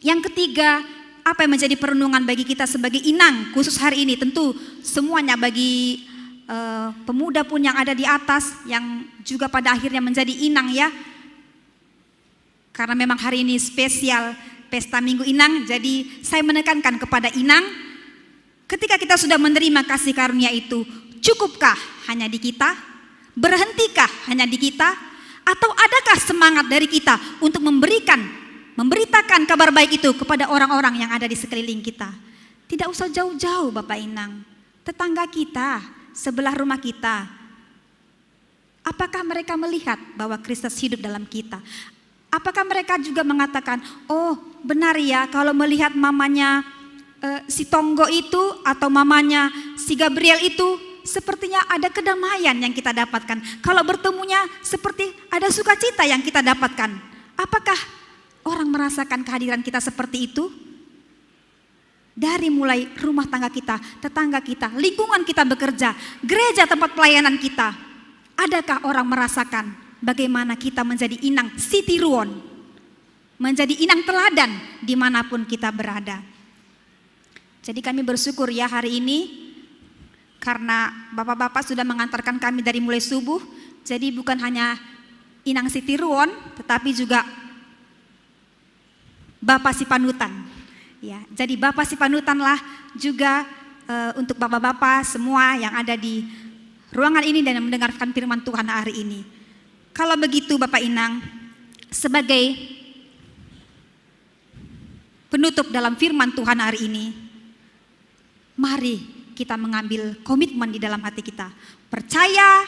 Yang ketiga, apa yang menjadi perenungan bagi kita sebagai inang khusus hari ini? Tentu semuanya bagi eh, pemuda pun yang ada di atas, yang juga pada akhirnya menjadi inang ya. Karena memang hari ini spesial pesta Minggu Inang, jadi saya menekankan kepada inang, ketika kita sudah menerima kasih karunia itu, cukupkah hanya di kita? Berhentikah hanya di kita? Atau adakah semangat dari kita untuk memberikan, memberitakan kabar baik itu kepada orang-orang yang ada di sekeliling kita? Tidak usah jauh-jauh, Bapak Inang. Tetangga kita, sebelah rumah kita. Apakah mereka melihat bahwa Kristus hidup dalam kita? Apakah mereka juga mengatakan, "Oh, benar ya, kalau melihat mamanya eh, si Tonggo itu atau mamanya si Gabriel itu, sepertinya ada kedamaian yang kita dapatkan. Kalau bertemunya, seperti ada sukacita yang kita dapatkan." Apakah orang merasakan kehadiran kita seperti itu? Dari mulai rumah tangga kita, tetangga kita, lingkungan kita bekerja, gereja tempat pelayanan kita. Adakah orang merasakan bagaimana kita menjadi inang sitiruon, menjadi inang teladan dimanapun kita berada? Jadi, kami bersyukur ya hari ini, karena bapak-bapak sudah mengantarkan kami dari mulai subuh. Jadi, bukan hanya inang sitiruon, tetapi juga Bapa si panutan. Ya, jadi Bapa si panutanlah juga eh, untuk bapak-bapak semua yang ada di ruangan ini dan yang mendengarkan firman Tuhan hari ini. Kalau begitu, Bapak Inang, sebagai penutup dalam firman Tuhan hari ini, mari kita mengambil komitmen di dalam hati kita. Percaya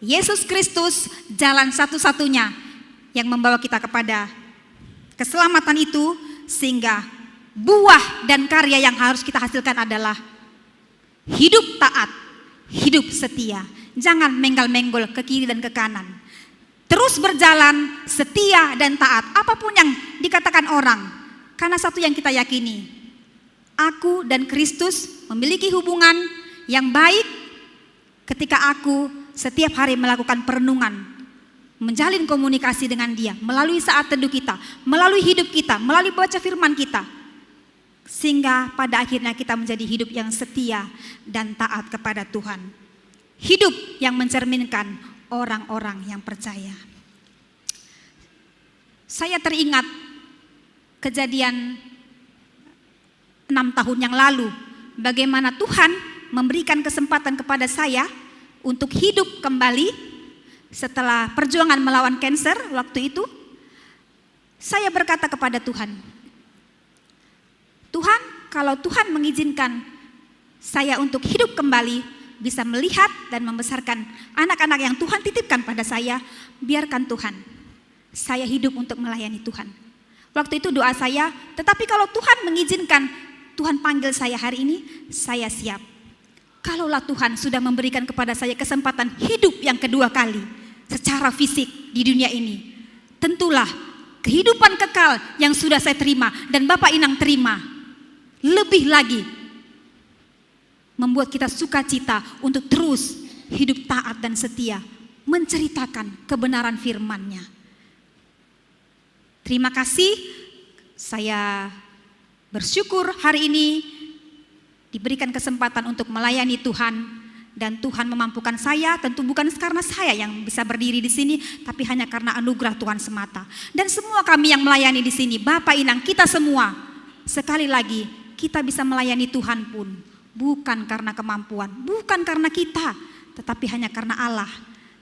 Yesus Kristus jalan satu-satunya yang membawa kita kepada keselamatan itu, sehingga buah dan karya yang harus kita hasilkan adalah hidup taat, hidup setia. Jangan menggal-menggol ke kiri dan ke kanan. Terus berjalan setia dan taat apapun yang dikatakan orang. Karena satu yang kita yakini, aku dan Kristus memiliki hubungan yang baik ketika aku setiap hari melakukan perenungan, menjalin komunikasi dengan Dia melalui saat teduh kita, melalui hidup kita, melalui baca firman kita, sehingga pada akhirnya kita menjadi hidup yang setia dan taat kepada Tuhan. Hidup yang mencerminkan orang-orang yang percaya. Saya teringat kejadian enam tahun yang lalu, bagaimana Tuhan memberikan kesempatan kepada saya untuk hidup kembali setelah perjuangan melawan cancer waktu itu, saya berkata kepada Tuhan, "Tuhan, kalau Tuhan mengizinkan saya untuk hidup kembali, bisa melihat dan membesarkan anak-anak yang Tuhan titipkan pada saya, biarkan Tuhan, saya hidup untuk melayani Tuhan." Waktu itu doa saya, "Tetapi kalau Tuhan mengizinkan, Tuhan panggil saya hari ini, saya siap." Kalaulah Tuhan sudah memberikan kepada saya kesempatan hidup yang kedua kali secara fisik di dunia ini, tentulah kehidupan kekal yang sudah saya terima dan Bapak Inang terima lebih lagi membuat kita sukacita untuk terus hidup taat dan setia menceritakan kebenaran firman-Nya. Terima kasih, saya bersyukur hari ini diberikan kesempatan untuk melayani Tuhan, dan Tuhan memampukan saya, tentu bukan karena saya yang bisa berdiri di sini, tapi hanya karena anugerah Tuhan semata. Dan semua kami yang melayani di sini, Bapak, Inang, kita semua, sekali lagi, kita bisa melayani Tuhan pun bukan karena kemampuan, bukan karena kita, tetapi hanya karena Allah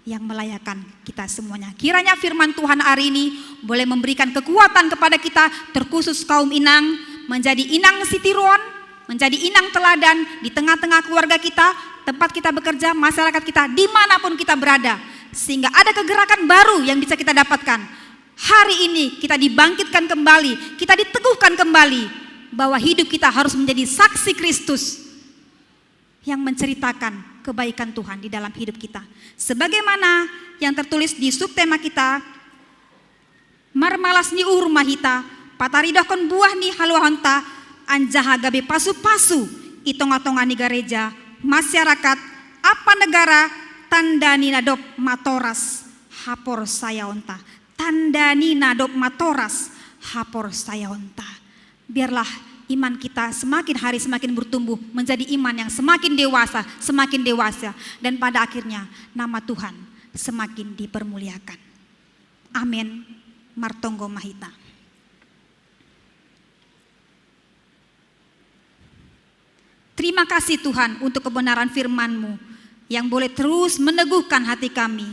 yang melayakan kita semuanya. Kiranya firman Tuhan hari ini boleh memberikan kekuatan kepada kita, terkhusus kaum Inang, menjadi Inang Sitiruon, menjadi Inang teladan di tengah-tengah keluarga kita, tempat kita bekerja, masyarakat kita, dimanapun kita berada, sehingga ada kegerakan baru yang bisa kita dapatkan. Hari ini kita dibangkitkan kembali, kita diteguhkan kembali bahwa hidup kita harus menjadi saksi Kristus yang menceritakan kebaikan Tuhan di dalam hidup kita. Sebagaimana yang tertulis di subtema kita, "Marmalas ni uhur mahita, pataridohkon buah ni haluahonta, anjaha gabe pasu-pasu i tonga-tonga ni gareja, masyarakat, ampa negara, tanda ni na dob matoras haporsayaonta." Tanda ni na dob matoras haporsayaonta. Biarlah iman kita semakin hari semakin bertumbuh, menjadi iman yang semakin dewasa, semakin dewasa, dan pada akhirnya nama Tuhan semakin dipermuliakan. Amin. Martonggo ma hita. Terima kasih Tuhan untuk kebenaran firman-Mu yang boleh terus meneguhkan hati kami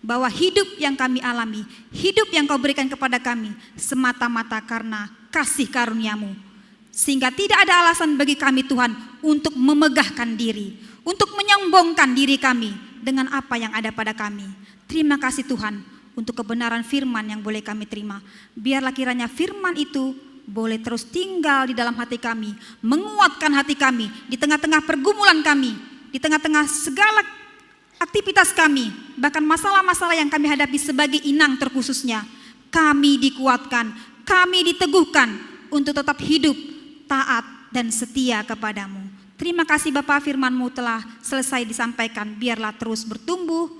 bahwa hidup yang kami alami, hidup yang Kau berikan kepada kami semata-mata karena kasih karunia-Mu. Sehingga tidak ada alasan bagi kami Tuhan untuk memegahkan diri, untuk menyombongkan diri kami dengan apa yang ada pada kami. Terima kasih Tuhan untuk kebenaran firman yang boleh kami terima. Biarlah kiranya firman itu boleh terus tinggal di dalam hati kami, menguatkan hati kami di tengah-tengah pergumulan kami, di tengah-tengah segala aktivitas kami, bahkan masalah-masalah yang kami hadapi sebagai inang terkhususnya. Kami dikuatkan, kami diteguhkan untuk tetap hidup, taat, dan setia kepada-Mu. Terima kasih Bapa, firman-Mu telah selesai disampaikan. Biarlah terus bertumbuh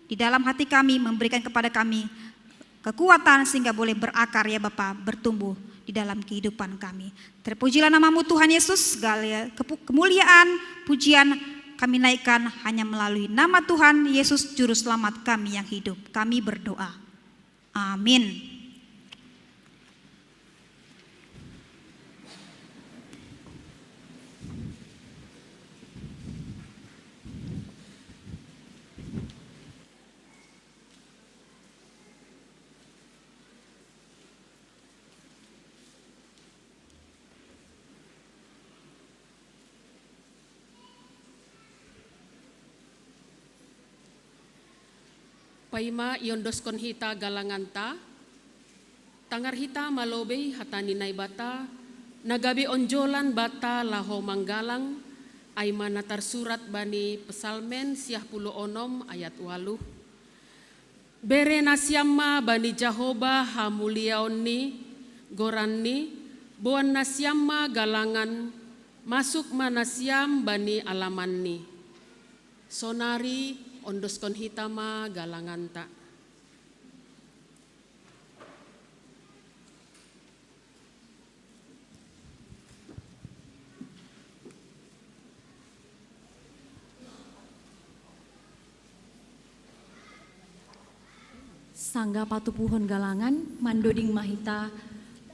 di dalam hati kami, memberikan kepada kami kekuatan sehingga boleh berakar ya Bapa, bertumbuh di dalam kehidupan kami. Terpujilah nama-Mu Tuhan Yesus, segala kepu- kemuliaan, pujian kami naikkan hanya melalui nama Tuhan Yesus Juru Selamat kami yang hidup. Kami berdoa. Amin. Paima iondoskon hita galanganta, tangar hita ma lobei hata ni Naibata, na gabe onjolan banta laho manggalang, ai ma na tarsurat bani Psalmen siah puluh onom ayat ualuh. Bere nasiam ma bani Jahowa hamuliaonni, goranni, boan nasiam ma galangan, masuk ma nasiam bani alamanni. Sonari ondoskon hita ma galanganta. Sanggah patupuhon galangan, mandoding ma hita,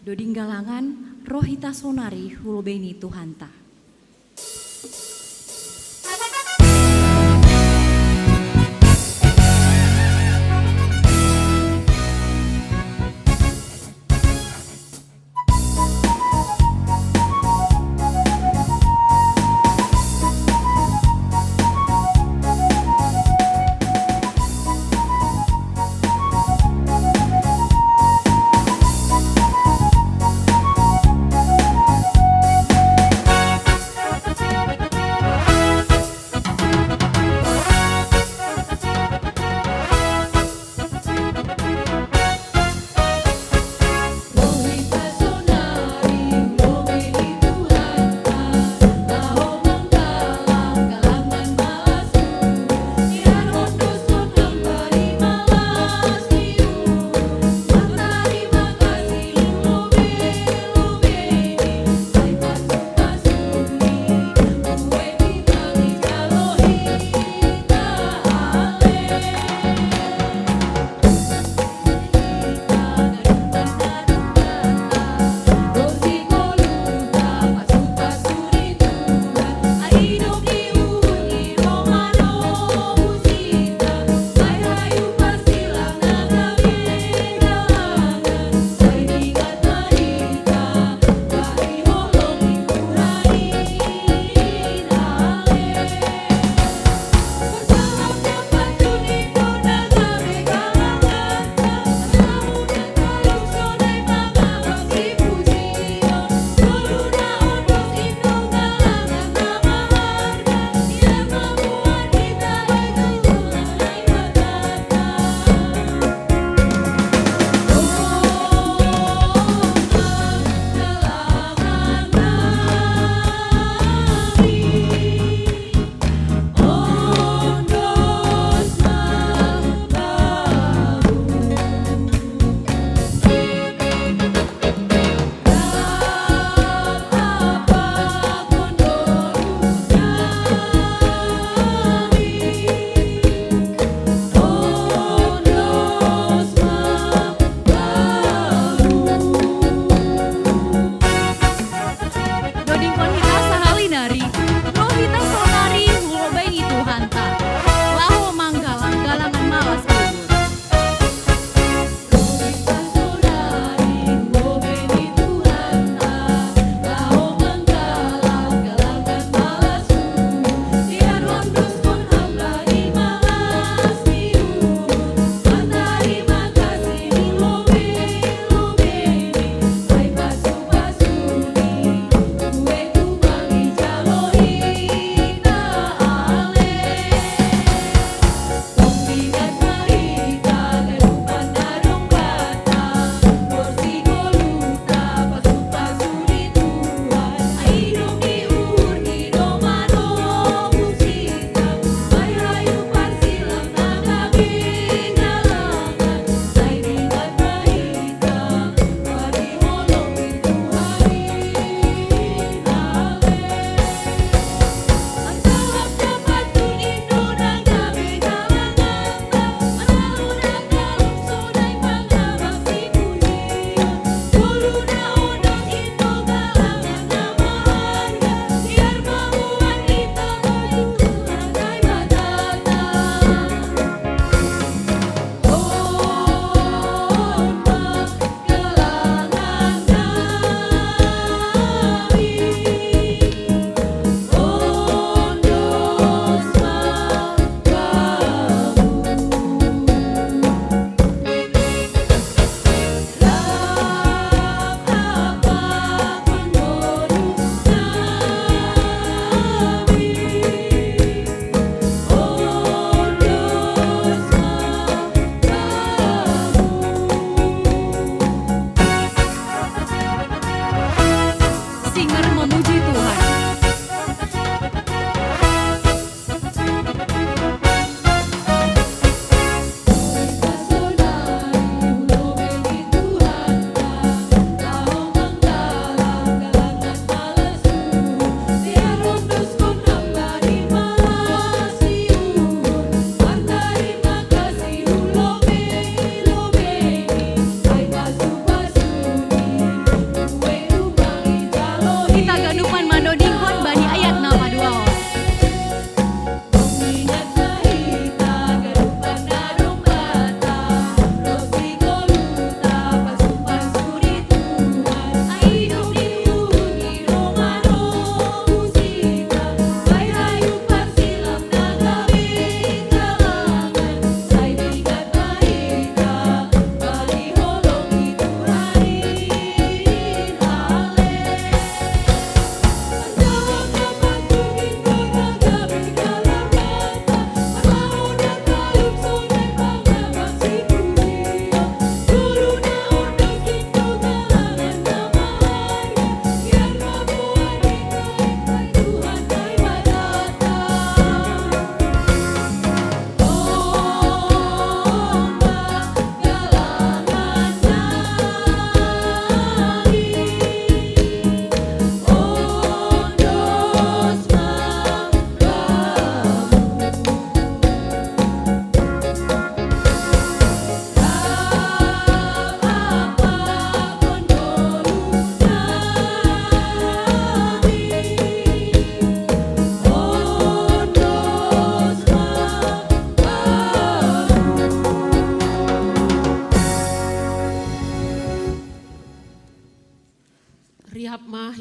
doding galangan, roh hita sonari hu lobei ni Tuhanta.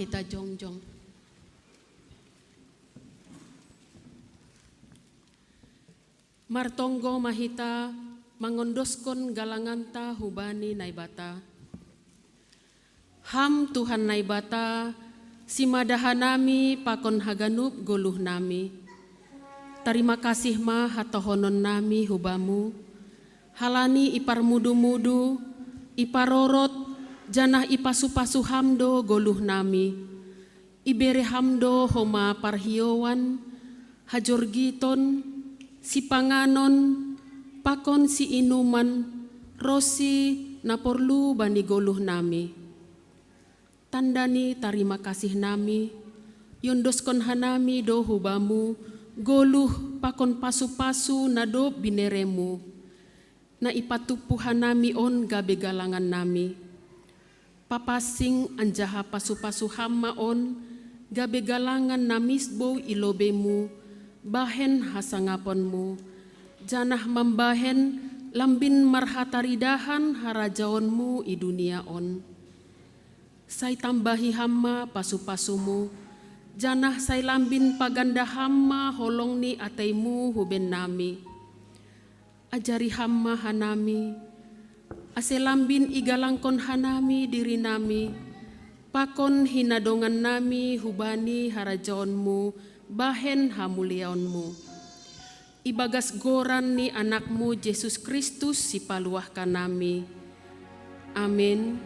Tajongjong. Martonggo ma hita mangondoskon galanganta hubani Naibata. Ham Tuhan Naibata, simada hanami pakon haganup goluhnami. Tarima kasih ma hatohononnami hubamu, halani iparmudu-mudu, iparorot, janah ipasu-pasu ham do goluhnami. Ibere ham do homa parhioan, hajorgiton, sipanganon, pakon siinuman, ronsi na porlu bani goluhnami. Tanda ni tarima kasihnami, iondoskon hanami do hubamu goluh pakon pasu-pasu na dob bineremu, na ipatumpu hanami on gabe galangannami. Papansing anjaha pasu-pasu ham ma on gabe galangan na misbou i lobeimu, bahen hasangaponmu, janah mambahen lambin marhataridahan harajaonmu i dunia on. Sai tambahi ham ma pasu-pasumu, janah sai lambin paganda ham ma holong ni ateimu hubennami. Ajari ham ma hanami, ase lambin igalangkon hanami dirinami, pakon hinadongannami hubani harajaonmu bahen hamuliaonmu. Ibagas goran ni Anakmu Jesus Kristus sipaluahkanami. Amin.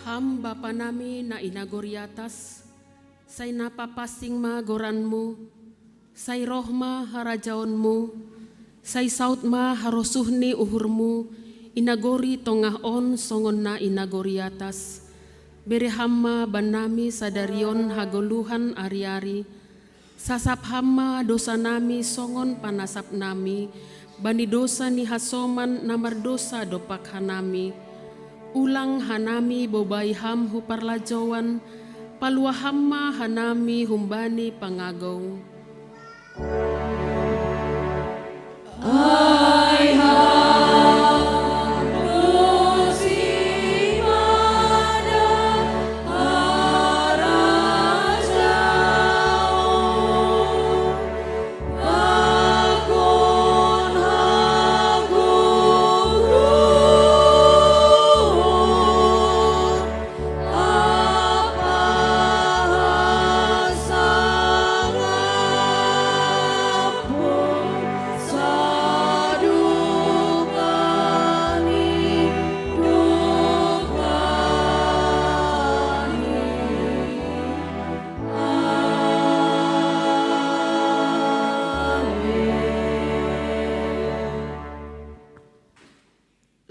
Ham Bapa nami na i nagori atas, sai na papansing ma goranmu, sai roh ma harajaonmu, sai saut ma harosuh ni uhurmu i nagori tongah on songon na i nagori atas. Bere ham ma bannami sadari on hagoluhan ari-ari. Sasap ham ma dosanami songon panasapnami bani dosa ni hasoman na mardosa dompak hanami. Ulang hanami bobai ham hu parlajouan, paluah ham ma hanami humbani pangagou.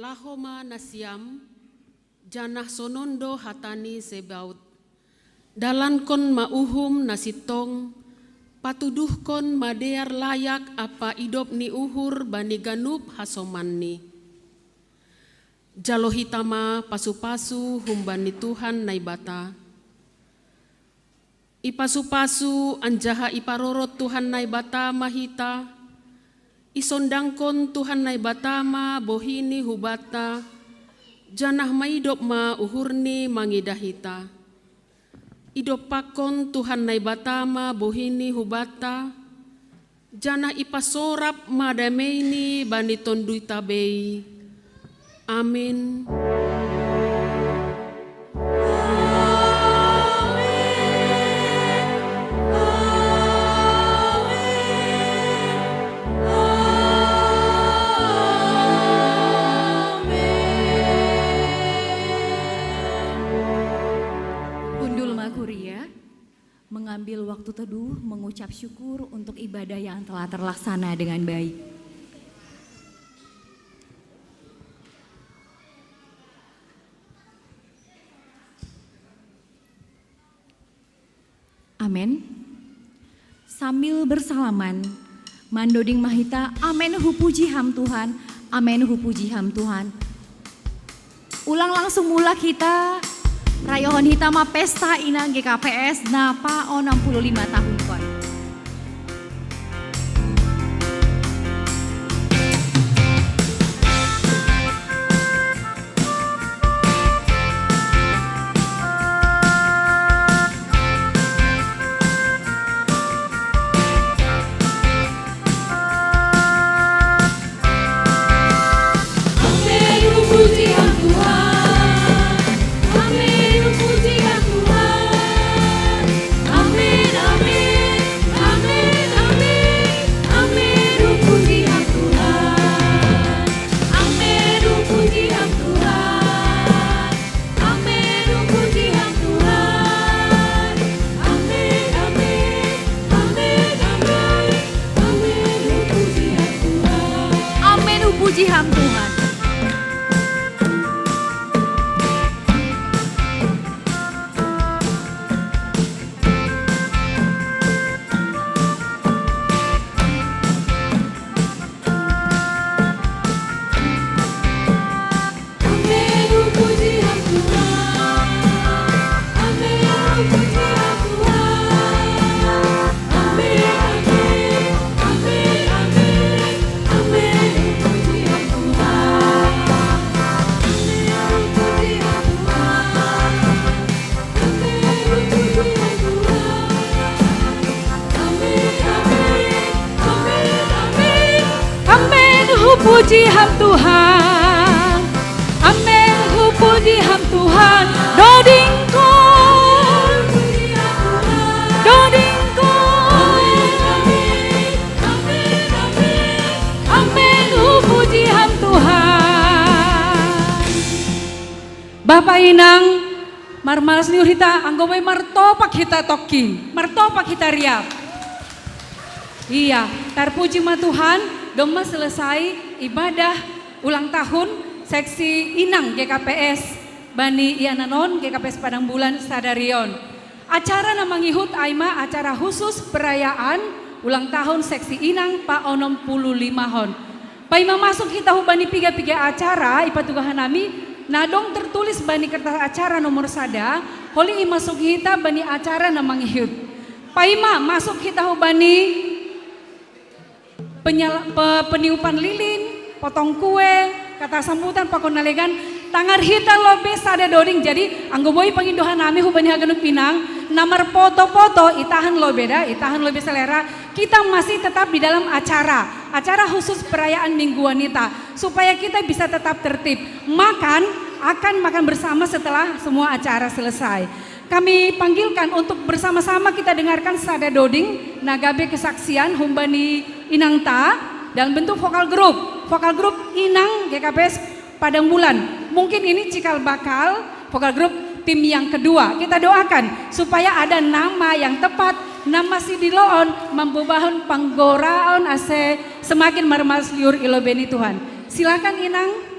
Laho ma nasiam, janah sonon do hata ni Zebaot. Dalankon ma uhum na sintong, patuduhkon ma dear layak ampa idop ni uhur bani ganup hasomanni. Jalo hita ma pasu-pasu humbani Tuhan Naibata. Ipasu-pasu anjaha iparorot Tuhan Naibata ma hita, isondangkon Tuhan Naibata ma bohini hubanta, janah maidop ma uhurni mangidah hita. Idompakkon Tuhan Naibata ma bohini hubanta, janah ipasorap ma dameini bani tonduita bei. Amin. Waktu teduh mengucap syukur untuk ibadah yang telah terlaksana dengan baik. Amin. Sambil bersalaman, mandoding mahita, amin hupuji ham Tuhan, amin hupuji ham Tuhan. Ulang langsung mula kita, rayohon hita ma pesta inang G K P S na pa onom puluh lima tahun kon. Amin, hupuji ham Tuhan. Amin, hupuji ham Tuhan. Amin, hupuji ham Tuhan. Doding kon. Doding kon. Amin, hupuji ham Tuhan. Bapa inang, marmalas ni hita, anggo boi martopak hita tokki, martopak hita riap. Iya, tarpuji ma Tuhan, domma selesai ibadah ulang tahun seksi inang G K P S bani ianan on, G K P S Padang Bulan sadari on. Acara na mangihut ai ma acara khusus perayaan ulang tahun seksi inang pa onom puluh lima hon. Paima masuk hita hubani piga-piga acara, ipatuga hanami, na dong tertulis bani kertas acara nomor sada, holi i masuk hita bani acara na mangihut. Paima masuk hita hubani penyala-, pe-, peniupan lilin, potong kue, kata sambutan, pakon na legan, tangar hita lobei sada doding. Jadi, anggo boi pangindo hanami hubani haganup inang, na marpoto-poto, itahan lobei da, itahan lobei selera, kita masih tetap di dalam acara, acara khusus perayaan Minggu Wanita, supaya kita bisa tetap tertib. Makan, akan makan bersama setelah semua acara selesai. Kami panggilkan untuk bersama-sama kita dengarkan sada doding na gabe kesaksian humbani inangta dalam bentuk vokal grup. Vokal grup Inang G K P S Padang Bulan. Mungkin ini cikal bakal vokal grup tim yang kedua. Kita doakan supaya ada nama yang tepat, nama si diloon, mambobahon panggoraon ase semakin marmalas liur i lobei ni Tuhan. Silakan Inang.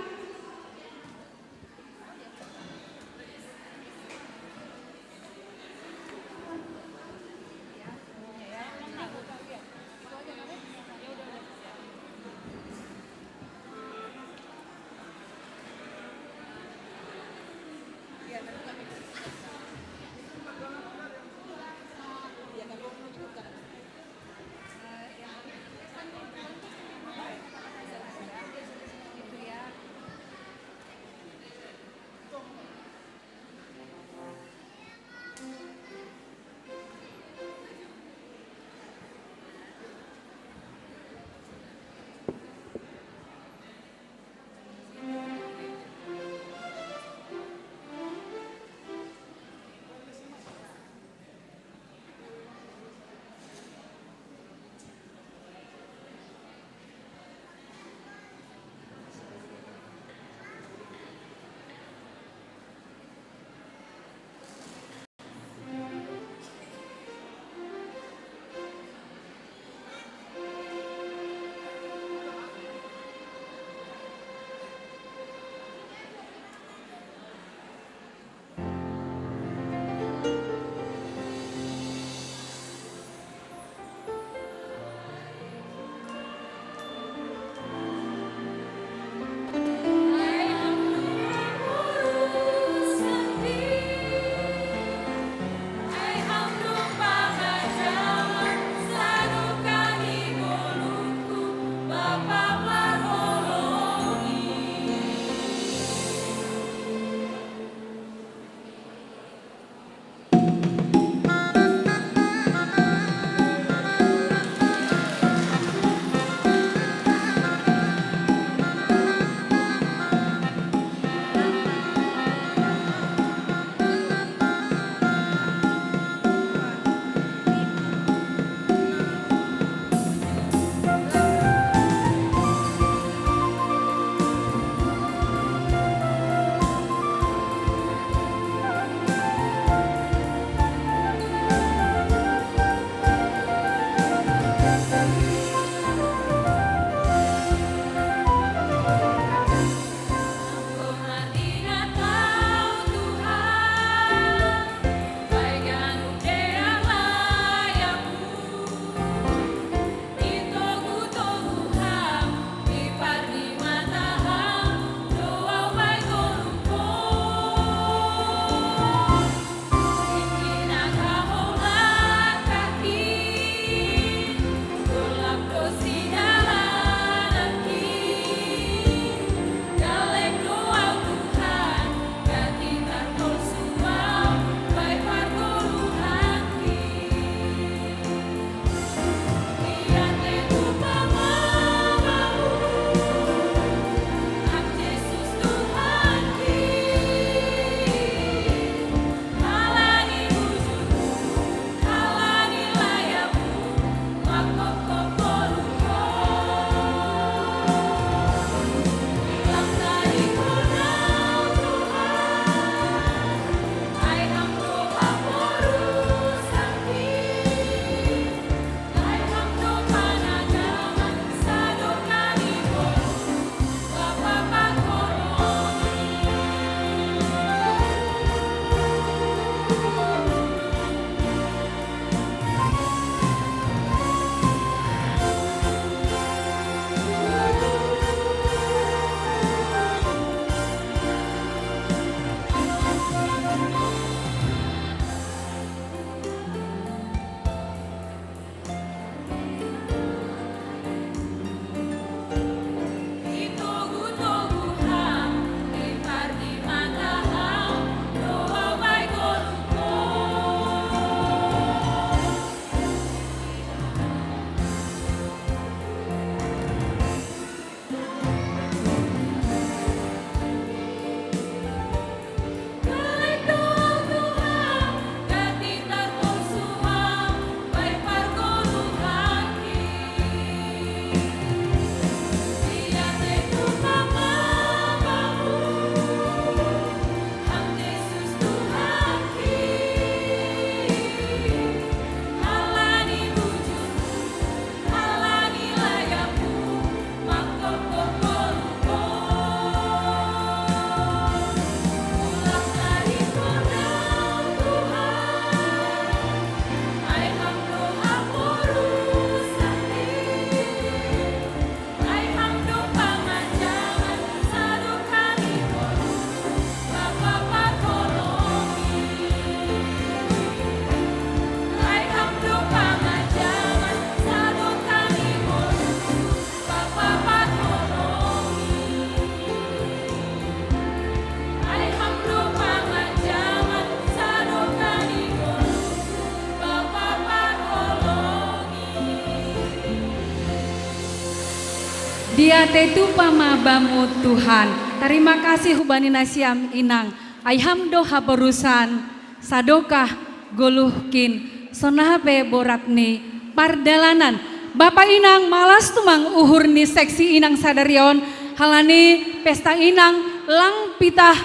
Diate tupa ma Bamu Tuhan. Tarima kasih hubani nasiam inang. Ai Ham do haporusan, sadokah, goluh kin, sonang pe borat ni pardalanan. Bapa inang, malas tumang uhur ni seksi inang sadari on, halani pesta inang lang pitah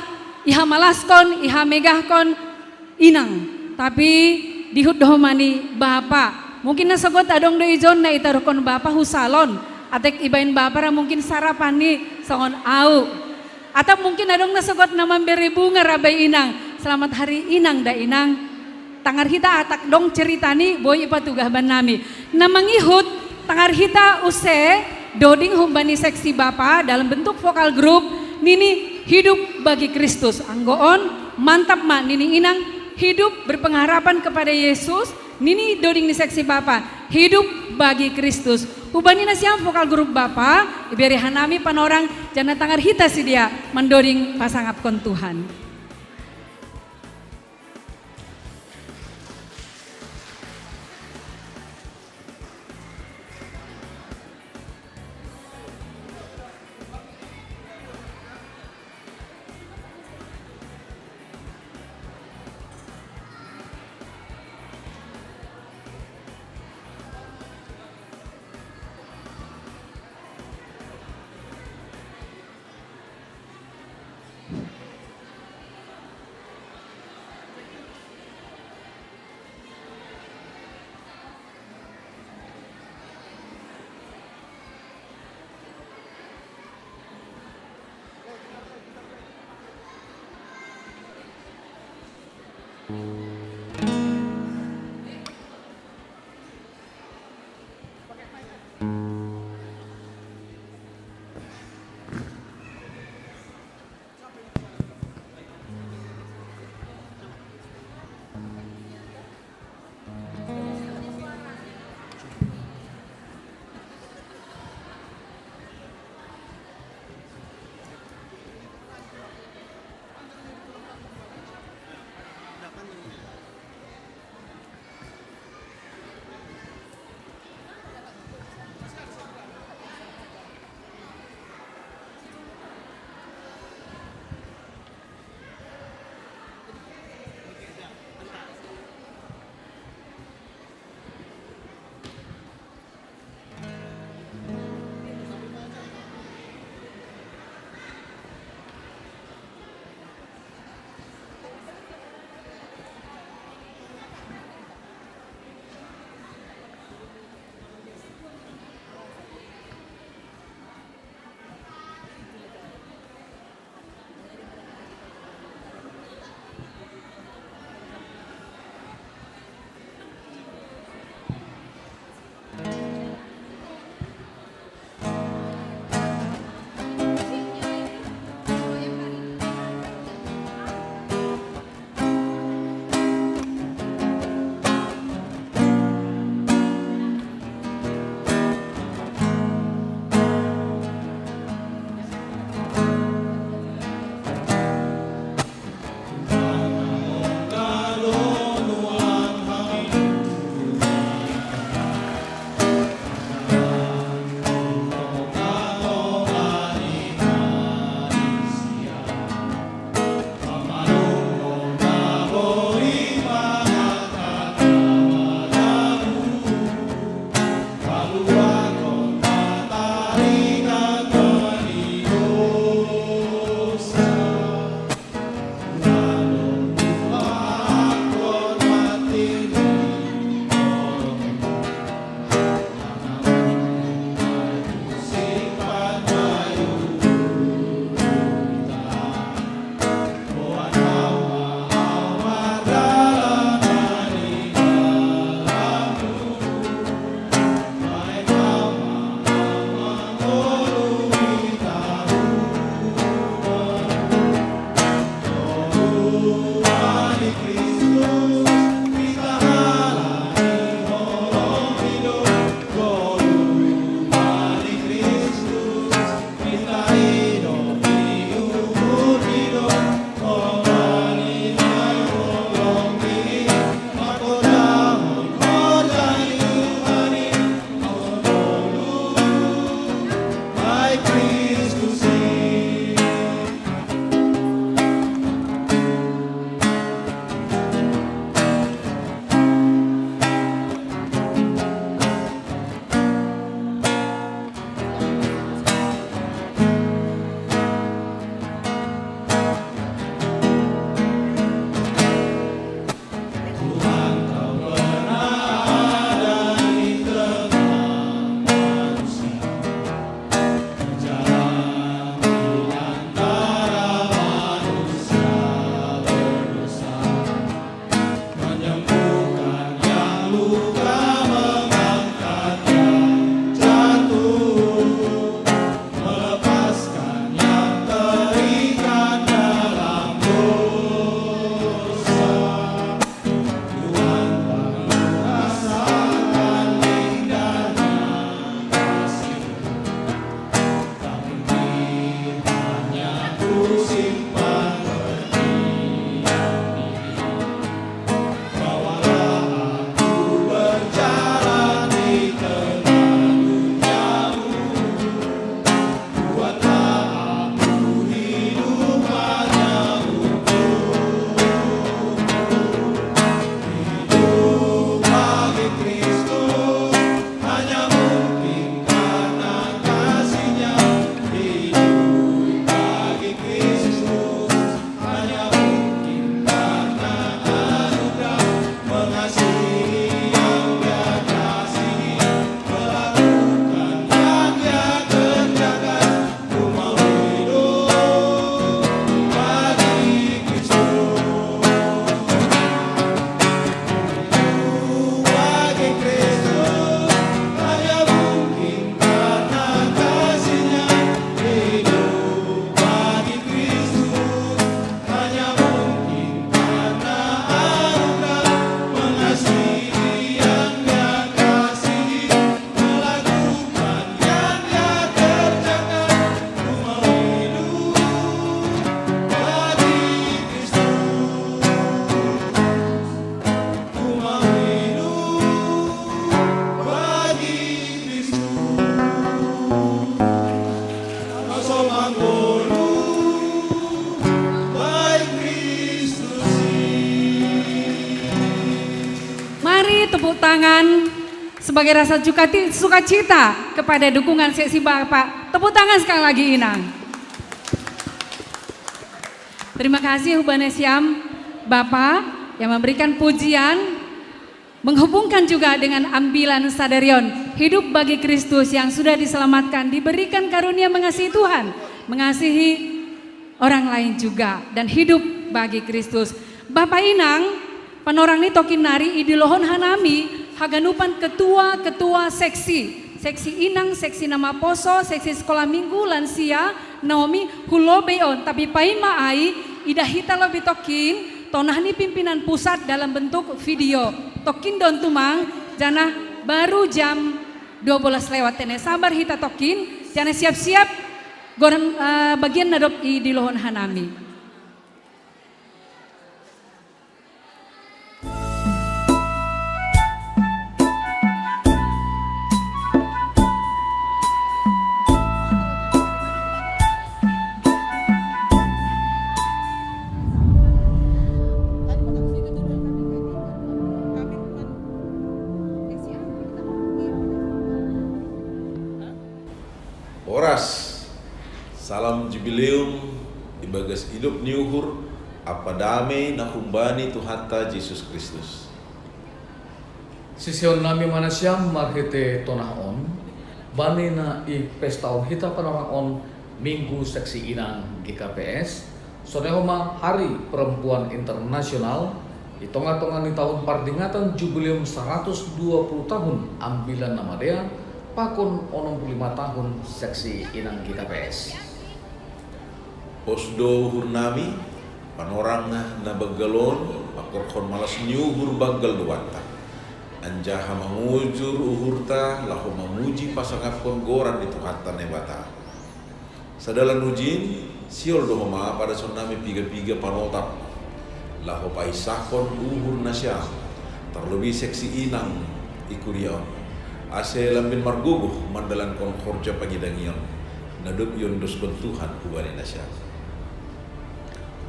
ihamalaskon, ihamegahkon inang, tapi dihut do homa ni bapa. Mungkin na sogot adong do ijon na itaruhkon bapa hu salon, atek ibaen bapa ra mungkin sarapan ni songon au. Atap mungkin adong na sogot na mambere bunga ra bai inang. Selamat hari inang da inang. Tangar hita atak dong cerita ni boi ipatugah bannami. Na mangihut, tangar hita use doding humbani seksi bapa dalam bentuk vokal grup nini hidup bagi Kristus. Anggo on, mantap ma nini inang, hidup berpengharapan kepada Yesus, nini doding ni seksi bapa, hidup bagi Kristus. Hubani nasiam vokal grup bapa, ibere hanami panorang, jana tangar hita sidia mandoding pasangapkon Tuhan. Sebagai rasa sukacita kepada dukungan seksi Bapak, tepuk tangan sekali lagi Inang. Terima kasih hubane siam Bapak yang memberikan pujian, menghubungkan juga dengan ambilan sadarion, hidup bagi Kristus yang sudah diselamatkan, diberikan karunia mengasihi Tuhan, mengasihi orang lain juga, dan hidup bagi Kristus. Bapak Inang, panorang ni tokin nari idilohon hanami haganupan ketua-ketua seksi, seksi inang, seksi namaposo, seksi sekolah minggu, lansia, naomi, hulo beion, tapi pain ma ai, ida hita lobi tokin, tonah ni pimpinan pusat dalam bentuk video. Tokin don tumang, janah baru jam dua belas lewat tene sabar hita tokin, janah siap-siap goran uh, bagian nadop idilohon hanami. Horas, salam jubileum ibagas idop ni uhur ampa dame na humbani Tuhanta Jesus Kristus. Sision nami manasiam marhite tonah on, bani na i pesta on hita panorang on Minggu Seksi Inang G K P S, sonai homa Hari Perempuan Internasional, i tongah-tongah ni tahun pardingatan jubileum saratus dua puluh tahun Ambilan na Madear pakon onom puluh lima tahun Seksi Inang G K P S. Pos do uhur nami, panorang na banggal on, pakorhon malas ni uhur banggal do banta. Anjaha mangujur uhurta laho mamuji pasangapkon goran ni Tuhanta Naibata. Sadalan ujin, sihol do homa padason nami piga-piga panotap, laho paisahkon uhur nasiam, tarlobi seksi inang i kuria on, ase lambin margogoh mandalankon horja pangidangion, na dob iondoskon Tuhan hubani nasiam.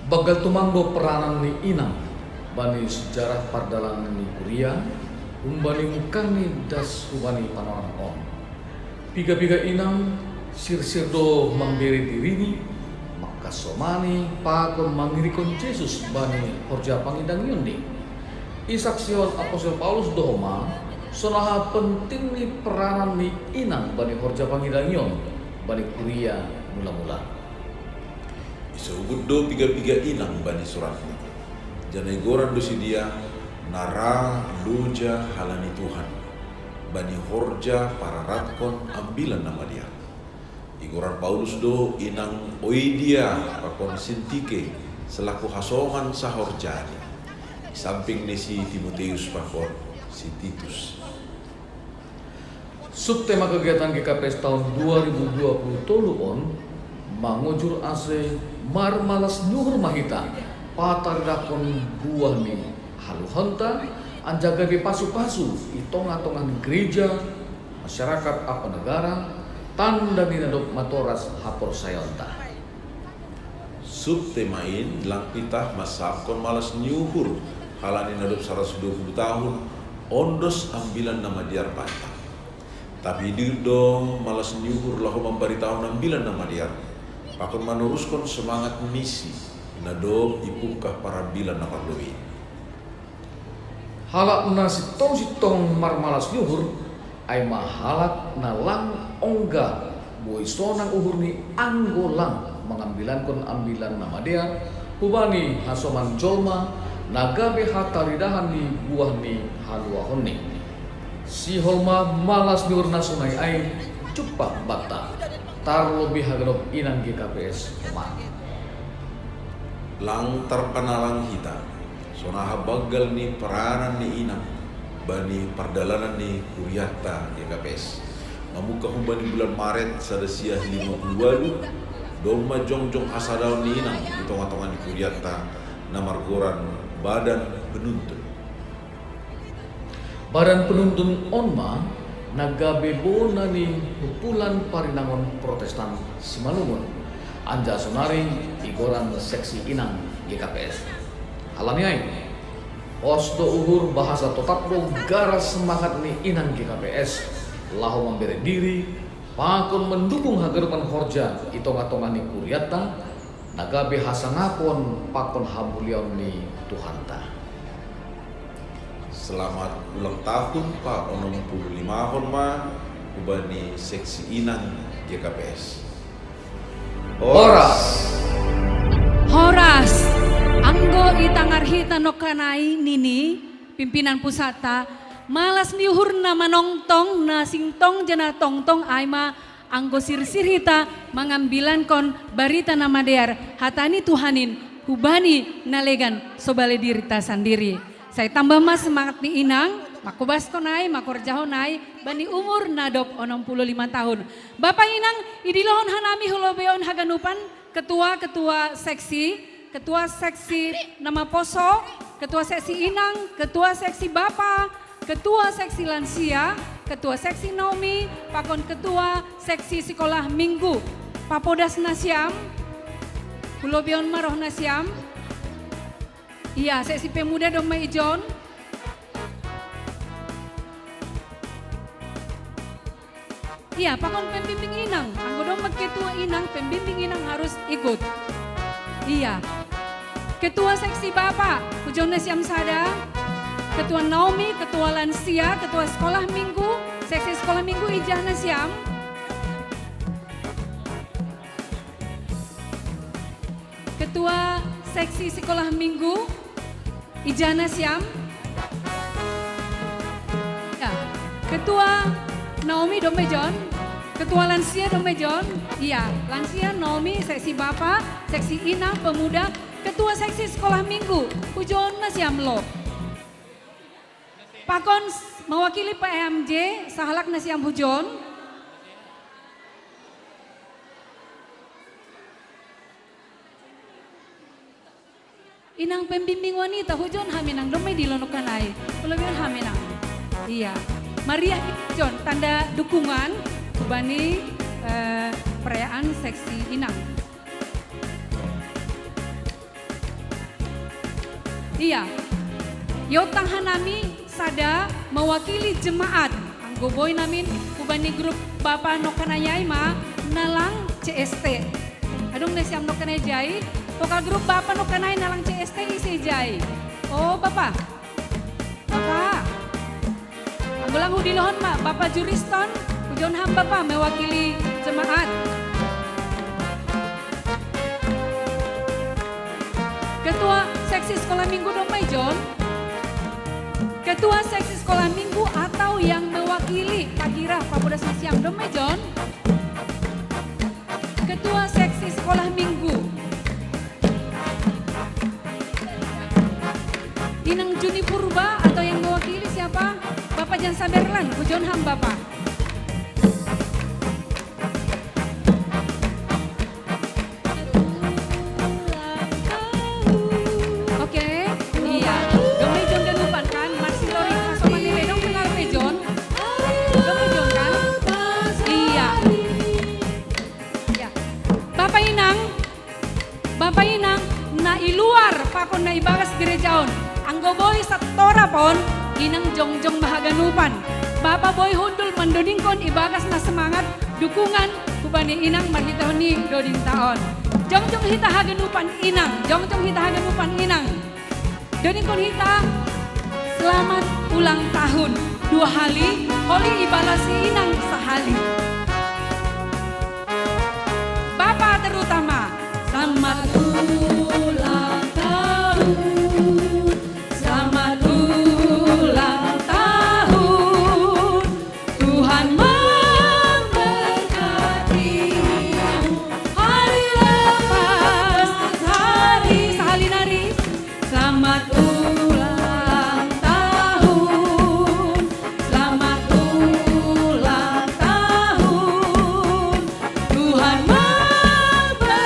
Banggal tumang do peranan ni inang bani sejarah pardalanan ni kuria, humbani mungkah ni das hubani panorang on. Piga-piga inang sirsir do mambere dirini, mangkasomani pakon mangirikon Jesus bani horja pangidangionni. Isaksihon apostel Paulus do homa, sonaha penting ni peranan ni inang bani horja pangidangion bani kuria mula-mula. Isobut do piga-piga inang bani suratna. Janah igoran do sidea na ra loja halani Tuhan, bani horja pararatkon Ambilan Namadear. Igoran Paulus do inang Oidia pakon Sintike selaku hasongan sahorjani, i samping ni si Timoteus pakon si Titus. Subtema kegiatan G K P S tahun dua ribu dua puluh tolu on mangujur ase marmalas ni uhur ma hita pataridahkon buah ni haluhonta, anjaha gabe pasu-pasu i tongah-tongah ni gereja, masyarakat ampa negara, tanda ni na dob matoras haporsayaonta. Subtema in lang pitah mansahapkon malas ni uhur halani na dob saratus dua puluh tahun ondos Ambilan Namadear banta. Tapi didok do malas ni uhur laho mambaritahon Ambilan Namadear, pakon manoruskon semangat misi na dob ipungkah parambilan na parlobei. Halak na sintong-sintong marmalas ni uhur, ai ma halak na lang ongga boi sonang uhurni anggo lang mangambilankon Ambilan Namadear hubani hasoman jolma na gabe hataridahan ni buah ni haluahonni. Sihol ma malas ni uhur na sonai ai jumpang banta, tarlobei haganup inang G K P S homa. Lang tarpanalang hita, sonaha banggal ni peranan ni inang bani pardalanan ni kurianta G K P S. Mamungkah humbani bulan Maret sada siah lima puluh ualu, domma jongjong hasadaon ni inang i tongah-tongah ni kurianta na margoran Badan Penuntun. Badan penuntun on ma na gabe bona ni humpulan parinangon Protestan Simalungun, anjaha sonari igoran seksi inang G K P S. Halani ai, Pos do uhur bahasa totap do garas semangat ni inang G K P S laho mambere diri pakon mandukung haganupan horja i tonga-tonga ni kuriatta, na gabe hasangapon pakon hamuliaon ni Tuhanta. Selamat ulang tahun pa onom puluh limahon ma hubani seksi inang G K P S. Horas. Horas. Anggo i tangar hita nongkanai nini pimpinan pusatta, malas ni uhurna manongtong na sintong jana tongtong ai ma anggo sirsir hita mangambilankon barita na madear hata ni Tuhan in hubani na legan so bale dirita sandiri. Sai tamba ma semangat ni inang, mangkobaskon ai, mangkorjahon ai bani umur na dob onom puluh lima tahun. Bapa inang, idilohon hanami hulobeon haganupan, ketua-ketua seksi, ketua seksi na maposo, ketua seksi inang, ketua seksi bapa, ketua seksi lansia, ketua seksi Naomi, pakon ketua seksi sekolah minggu. Papodas nasiam, hulobeon ma roh nasiam. Ia, seksi pemuda domma ijon. Ia, pakon pembimbing inang, anggo domma ketua inang, pembimbing inang harus ikut. Ia. Ketua seksi bapa, hujon nasiam sada. Ketua Naomi, ketua lansia, ketua sekolah minggu, seksi sekolah minggu ijah nasiam. Ketua seksi sekolah minggu, ijah nasiam. Ya. Ketua Naomi domma ijon. Ketua lansia domma ijon. Ia, lansia, Naomi, seksi bapa, seksi inang, pemuda, ketua seksi sekolah minggu, hujon nasiam lo. Pakon mewakili P M J, sahalak nasiam hujon. Inang pembimbing wanita, hujon ham inang, domma idilohon nangkin ai. Hulobeon ham inang. Ia. Mariah ijon, tanda dukungan hubani eh, perayaan seksi inang. Ia. Iotang hanami sada mewakili jemaat. Anggo boi namin hubani grup bapa nongkanai ma nalang C S T. Adong nasiam nongkanai jai, vokal grup bapa nongkanai nalang C S T ise jai? O bapa. Bapa. Anggo lang hudilohon ma, bapa juriston, hujon ham bapa mewakili jemaat. Ketua seksi sekolah minggu domma ijon. Ketua seksi sekolah minggu atau yang mewakili, tagira papodas nasiam domma ijon. Ketua seksi sekolah minggu. Inang Juni Purba atau yang mewakili siapa? Bapak Jan Saberlan, hujon ham Bapak. Oke, iya. Domma ijon ganupan kan, Marsitori, Mas Oman Nile, dong pengaruh ijon. Domma ijon kan? Iya. Ya. Bapak Inang, Bapak Inang, na i luar pakon na i bagas gereja on. Anggo boi satorop on, Inang jongjong ma haganupan. Bapa boi hundul mandodingkon i bagas na semangat, dukungan, hubani Inang marhitehon ni dodingta on. Jongjong hita haganupan Inang, jongjong hita haganupan Inang. Dodingkon hita, selamat ulang tahun. Dua hali, holi ibalas Inang sahali. Bapa terutama, selamat ulang tahun, selamat ulang tahun. Tuhan memberkati hari lepas hari. Sahali nari. Selamat ulang tahun, selamat ulang tahun. Tuhan memberkati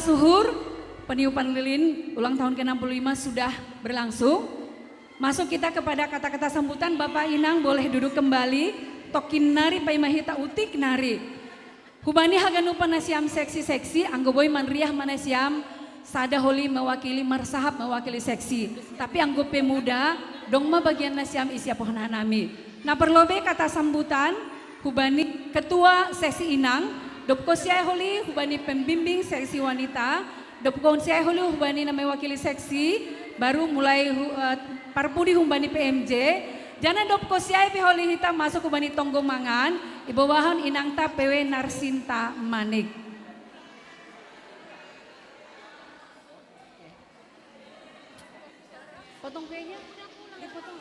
Suhur, peniupan lilin ulang tahun ke enam puluh lima sudah berlangsung. Masuk kita kepada kata-kata sambutan, Bapak Inang boleh duduk kembali. Tokin nari pai mahita utik nari. Hubani haganupan na siam seksi-seksi, anggo boi manriah ma na siam, sada holi mewakili, marsahap mewakili seksi. Tapi anggo pemuda, dong ma bagian na siam i siapohon hanami. Na parlobei kata sambutan, hubani ketua seksi inang, dob kosiai holi hubani pembimbing seksi wanita, dob kosiai holi hubani na mewakili seksi, baru mulai hu-, eh, parpudi hubani P M J, jana dob kosiai pe holi hita masuk hubani tonggo mangan, ibobahon inangta P W Narsinta Manik. Potong kuenya? Dipotong.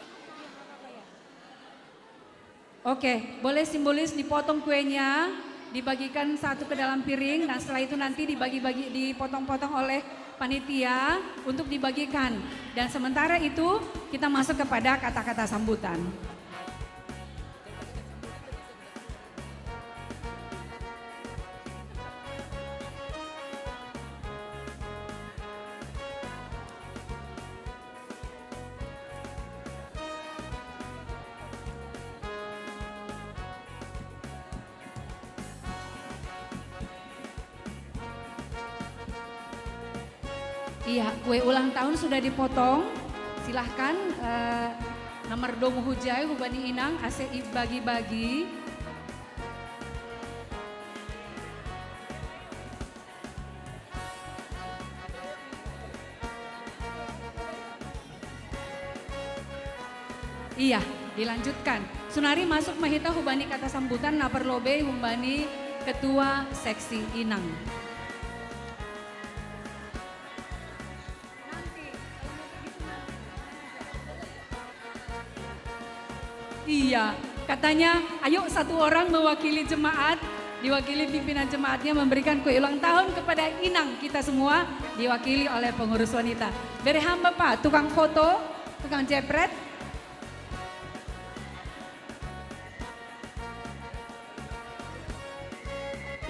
Oke, boleh simbolis dipotong kuenya, dibagikan satu ke dalam piring. Nah, setelah itu nanti dibagi-bagi, dipotong-potong oleh panitia untuk dibagikan. Dan sementara itu, kita masuk kepada kata-kata sambutan. Iya, kue ulang tahun sudah dipotong. Silahkan, eh, nomor domu hujai hubani inang ase ibagi-bagi. Iya, dilanjutkan. Sonari masuk ma hita hubani kata sambutan na parlobei hubani ketua seksi inang. Iya, katanya, ayo satu orang mewakili jemaat, diwakili pimpinan jemaatnya memberikan kue ulang tahun kepada inang kita semua, diwakili oleh pengurus wanita. Bere hamba, Pak, tukang foto, tukang jepret.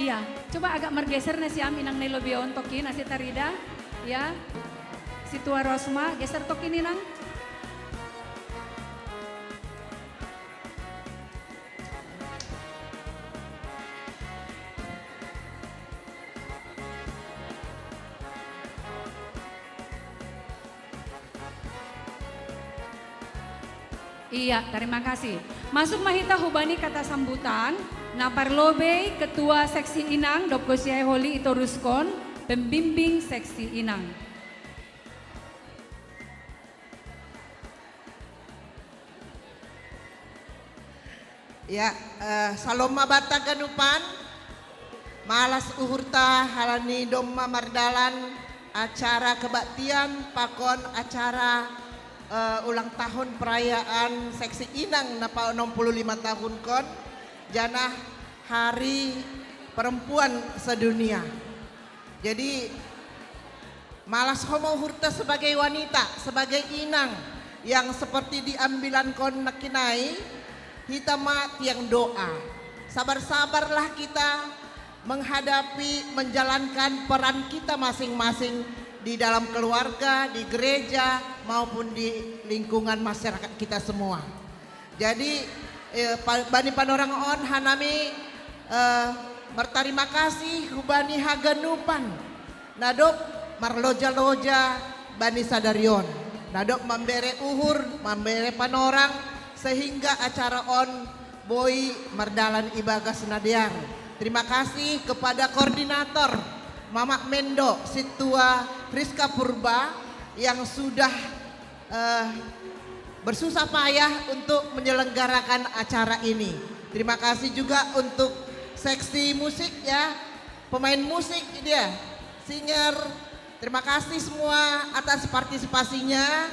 Iya, coba agak mergeser na siam inang na i lobeion tokin, ase tarida. Ya. Situa Rosma, geser tokin inang. Iya, tarima kasih. Masuk ma hita hubani kata sambutan, na parlobei ketua seksi inang, dob kosiai holi itoruskon, pembimbing seksi inang. Ya, eh, salom ma banta ganupan, malas uhurta halani domma mardalan acara kebaktian pakon acara, eh, ulang tahun perayaan seksi inang na pa onom puluh lima tahun kon, janah Hari Perempuan Sedunia. Jadi, malas ho ma uhurta sebagai wanita, sebagai inang yang seperti diambilan kon nangkin ai, hita ma tiang doa. Sabar-sabarlah kita menghadapi, menjalankan peran kita masing-masing di dalam keluarga, di gereja, maupun di lingkungan masyarakat kita semua. Jadi, eh, pa-, bani panorang on hanami, eh, martarima kasih hubani haganupan na dob marloja-loja bani sadari on, na dob mambere uhur, mambere panorang, sehingga acara on boi mardalan ibagas na dear. Terima kasih kepada koordinator Mamak Mendo Sintua Rizka Purba yang sudah eh, bersusah payah untuk menyelenggarakan acara ini. Terima kasih juga untuk seksi musik ya, pemain musik dia, singer. Terima kasih semua atas partisipasinya.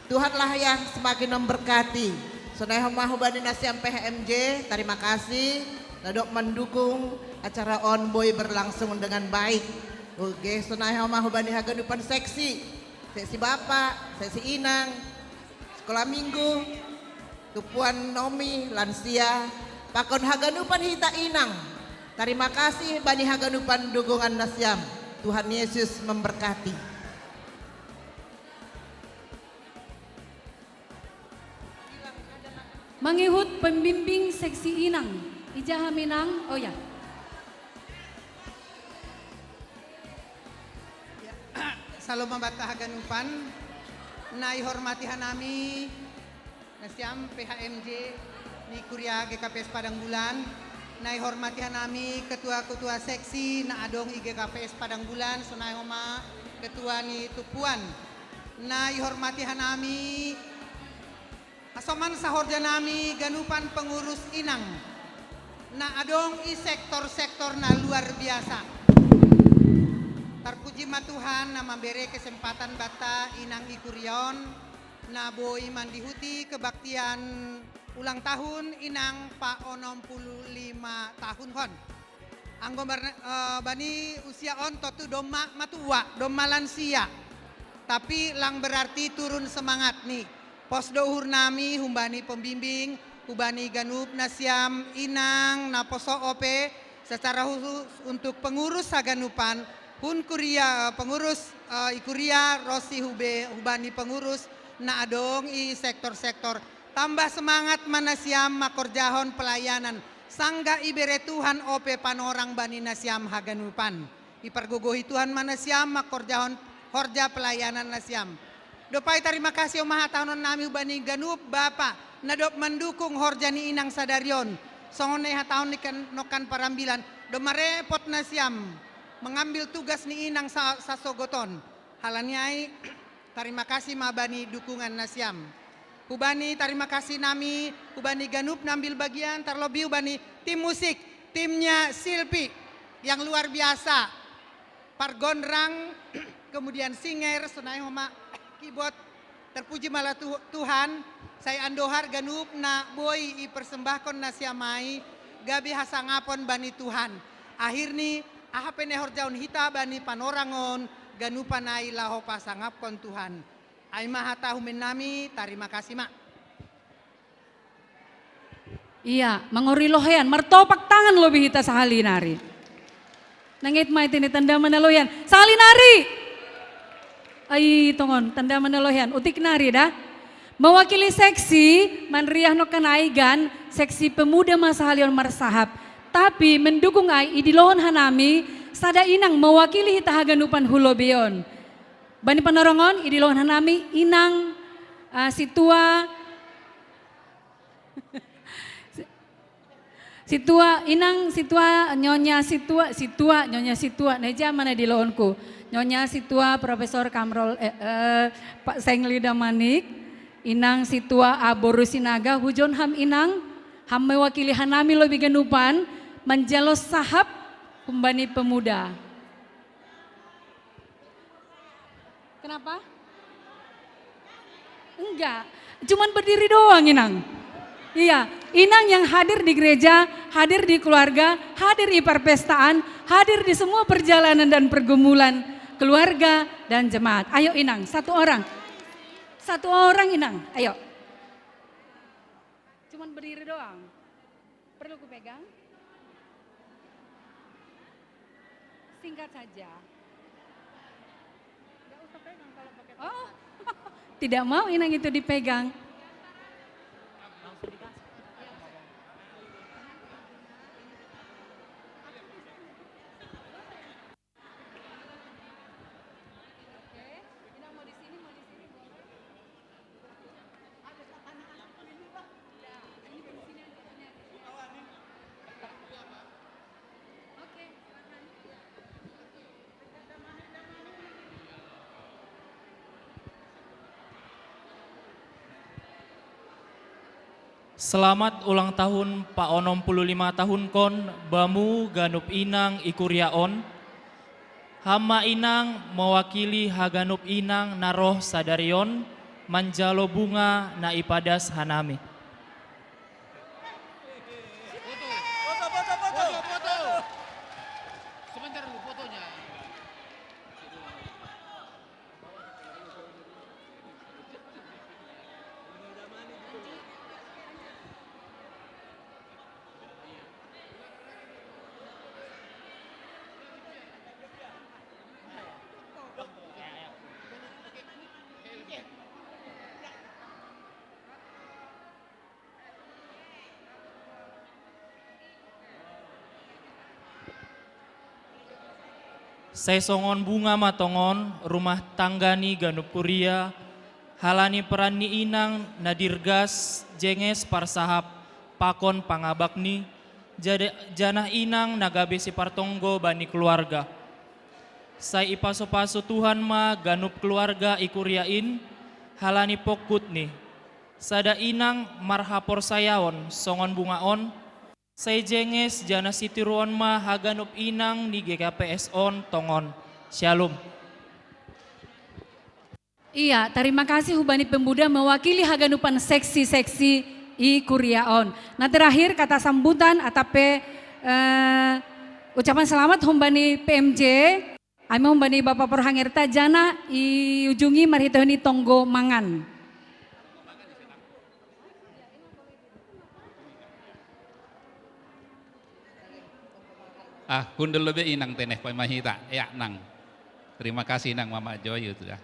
Tuhanlah yang semakin memberkati. Sonai homa hubani nasiam P H M J, terima kasih. Na dob mendukung acara on boi berlangsung dengan baik. Oke, sonai homa hubani haganupan seksi. Seksi bapak, seksi inang, sekolah minggu, tumpuan nomi, lansia, pakon haganupan hita inang. Tarima kasih bani haganupan dukungan nasiam. Tuhan Yesus memberkati. Mangihut pembimbing seksi inang. Ija ham inang? Oh ya. Shalom mambata haganupan. Na ihormati hanami nasiam P H M J ni Kuria G K P S Padang Bulan. Na ihormati hanami ketua-ketua seksi na adong i G K P S Padang Bulan, sonai homa ketua ni Tupuan. Na ihormati hanami hasoman sahorja nami ganupan pengurus inang na adong i sektor-sektor na luar biasa. Tarpuji ma Tuhan na mambere kesempatan banta inang i Kuria on na boi mandihuti kebaktian ulang tahun inang pa onom puluh lima tahun hon. Anggo mar, eh, bani usia on tontu domma matua, domma lansia. Tapi lang berarti turun semangat ni. Pos do uhur nami humbani pembimbing, hubani ganup nasiam inang naposo ope, secara khusus untuk pengurus haganupan, hun Kuria, eh, pengurus, eh, i Kuria ro si hube, hubani pengurus na adong i sektor-sektor. Tambah semangat ma nasiam mangkorjahon pelayanan. Sanggah ibere Tuhan ope panorang bani nasiam haganupan. Ipargogohi Tuhan ma nasiam mangkorjahon horja pelayanan nasiam. Dopai tarima kasih homa hatahonon nami hubani ganup bapa na dob mandukung horja ni inang sadari on. Songon na ihatahon ni kan, nongkan parambilan, domma repot nasiam mengambil tugas ni inang sa, sasogot on. Halani ai tarima kasih ma bani dukungan nasiam. Hubani tarima kasih nami, hubani ganup na ambil bagian, tarlobi hubani tim musik, timnya Silpi yang luar biasa. Pargonrang, kemudian singer, sonai homa keyboard. Terpuji ma Tuhan, sai andohar ganup na boi ipersembahkon nasiam ai gabe hasangapon bani Tuhan. Akhirni aha pe na ihorjahon hita bani panorang on, ganupan ai laho pasangapkon Tuhan. Ai ma hata humen nami, tarima kasih ma. Ia, mangori lohean, martopak tangan lobi hita sahali nari. Nangit ma ite ni tanda manalohean. Sahali nari. Ai tongon, tanda manalohean. Utik nari da. Mewakili seksi, manriah nongkan ai gan, seksi pemuda ma sahali on marsahap. Tapi mendukung ai idilohon hanami, sada inang mewakili hita haganupan hu lobei on. Bani panorang on, idilohon hanami inang, uh, situa, situa, inang situa, nyonya situa, situa, nyonya situa, na ija ma na idilohonku. Nyonya situa Profesor Kamrol, eh, eh, Pak Sengli Damanik, inang situa Aboru Sinaga, hujon ham inang, ham mewakili hanami lobi ganupan, manjalo sahap humbani pemuda. Kenapa? Enggak, cuman berdiri doang inang. Iya, inang yang hadir di gereja, hadir di keluarga, hadir di perpestaan, hadir di semua perjalanan dan pergumulan keluarga dan jemaat. Ayo inang, satu orang. Satu orang inang, ayo. Cuman berdiri doang. Perlu kupegang? Singkat saja. Oh, tidak mau inang itu dipegang. Selamat ulang tahun pa onom puluh lima tahun kon bamu ganup inang i kuria on. Ham ma inang mewakili haganup inang na roh sadari on manjalo bunga na ipadas hanami. Sai songon bunga ma tongon rumah tangga ni ganup kuria, halani peran ni inang na dirgas jenges parsahap pakon pangabakni, jada-, janah inang na gabe sipartonggo bani keluarga. Sai ipasu-pasu Tuhan ma ganup keluarga i kuria in, halani pongkutni. Sada inang marhaporsayaon songon bunga on, sai jenges janah sitiruon ma haganup inang ni G K P S on tongon. Syalom. Iya, terima kasih hubani pemuda mewakili haganupan seksi-seksi i kuria on. Nah, terakhir kata sambutan atap pe eh, ucapan selamat hubani P M J. Ami hubani Bapak Porhangerta janah iujungi marhitehon i tonggo mangan. Ah, hundul lobe inang teneh paima hita, ya nang. Terima kasih nang Mama Joy itu ya.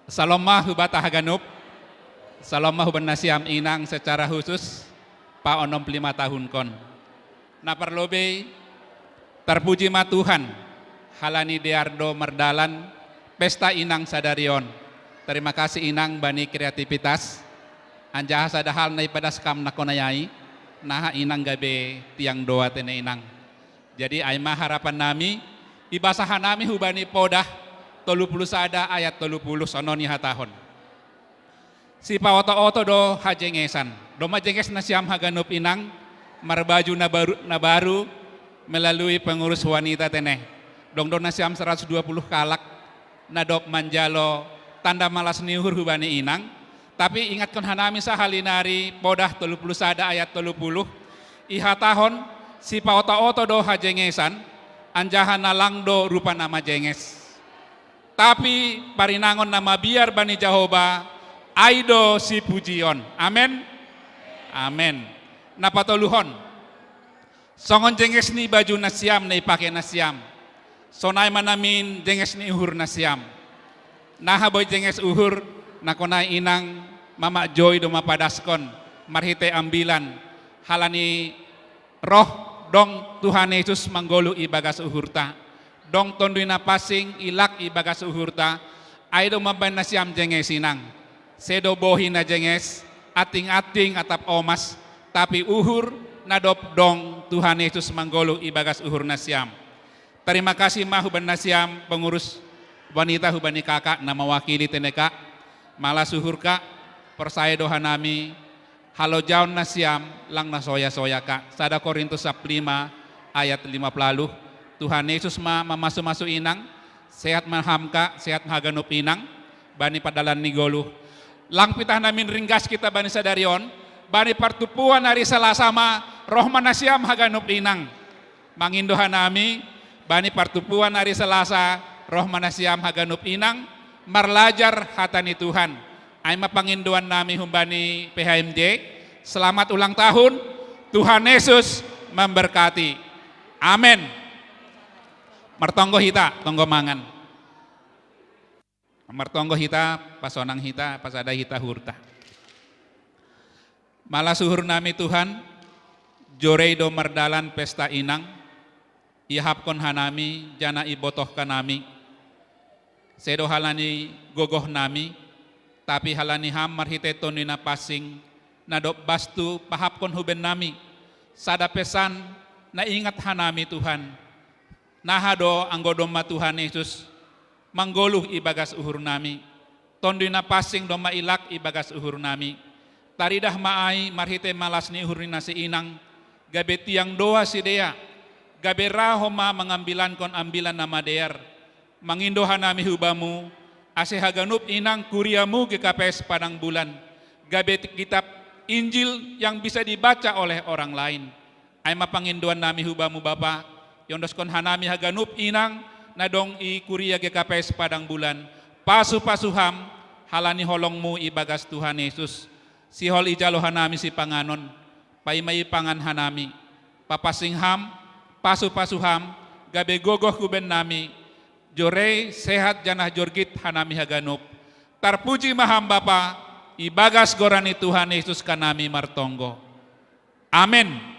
Salom ma hubata haganup. Salom ma huban nasiam inang secara khusus pa onom puluh lima tahun kon. Na parlobei, tarpuji ma Tuhan, halani dear do mardalan pesta inang sadari on. Terima kasih inang bani kreativitas. Anjaha sada hal na ipadas kam na konayai, naha inang gabe tiang doa tene inang. Jadi ai ma harapan nami, ibasa hanami hubani podah tolu puluh sada ayat tolu puluh sonon ihatahon. Sipaoto-oto do hajengesan. Domma jenges nasiam haganup inang, marbaju na baru, na baru melalui pengurus wanita tene. Dong do nasiam seratus dua puluh kalak, na dob manjalo tanda malas ni uhur hubani inang, tapi ingatkon hanami sahali nari podah tolu puluh sada ayat tolu puluh, ihatahon, sipaoto-oto do hajengesan, anjaha na lang do rupa na majenges. Tapi parinangon na mabiar bani Jahoba, ai do sipujion. Amen. Amen. Na patoluhon. Songon jenges ni baju nasiam na ipake nasiam. Sonai ma namin jenges ni uhur nasiam. Naha boi jenges uhur, na konai inang Mama Joy do mapadaskon, marhite ambilan, halani roh dong Tuhan Yesus manggoluh ibagas uhurta. Dong Tonduy Napansing ilak ibagas uhurta, ai do mambaen nasiam jenges inang. Sedo bohi na jenges, ating-ating atap omas, tapi uhur na dob dong Tuhan Yesus manggoluh ibagas uhur nasiam. Terima kasih ma huban nasiam pengurus wanita hubani kakak na mawakili tene kak, malas uhur kak, porsaya do hanami, halojaon nasiam lang na soya-soya kak. Sada Korintus sap lima ayat lima puluh. Tuhan Yesus ma mamasu-masu inang, sehat ma ham kak, sehat ma haganup inang, bani padalan ni goluh. Lang pitah namin ringgas kita bani sadari on, bani partumpuan ari Salasa ma, roh ma nasiam haganup inang. Mangindo hanami, bani partumpuan ari Salasa, roh ma nasiam haganup inang, marlajar hata ni Tuhan. Ai ma pangindoan nami humbani P H M J, selamat ulang tahun, Tuhan Yesus memberkati. Amen. Martonggo hita, tonggo mangan. Martonggo hita, pasonang hita, pasada hita hurta. Malas uhur nami Tuhan, jorei do mardalan pesta inang, iahapkon hanami, janah ibotohkan nami. Sedo halani gogoh nami, tapi halani ham marhite Tonduy Napansing, na dob bastu pahapkon huben nami. Sada pesan, na ingat hanami Tuhan. Naha do anggo domma Tuhan Yesus, manggoluh ibagas uhur nami. Tonduy Napansing domma ilak ibagas uhur nami. Taridah ma ai marhite malas ni uhur ni nasi inang, gabe tiang doa sidea, gabe ra homa mangambilankon ambilan na madear. Mangindo hanami hubamu, ase haganup inang kuriamu G K P S Padang Bulan, gabe kitab Injil yang bisa dibaca oleh orang lain. Ai ma pangindoan nami hubamu Bapa, iondoskon hanami haganup inang, na dong i kuria G K P S Padang Bulan, pasu-pasu ham, halani holongmu ibagas Tuhan Yesus. Sihol ijalo hanami sipanganon, paima ipangan hanami. Papansing ham, pasu-pasu ham, gabe gogoh huben nami, jorei sehat janah jorgit hanami haganup. Tarpuji ma ham Bapa, ibagas goran ni Tuhan Yesus hanami martonggo. Amen.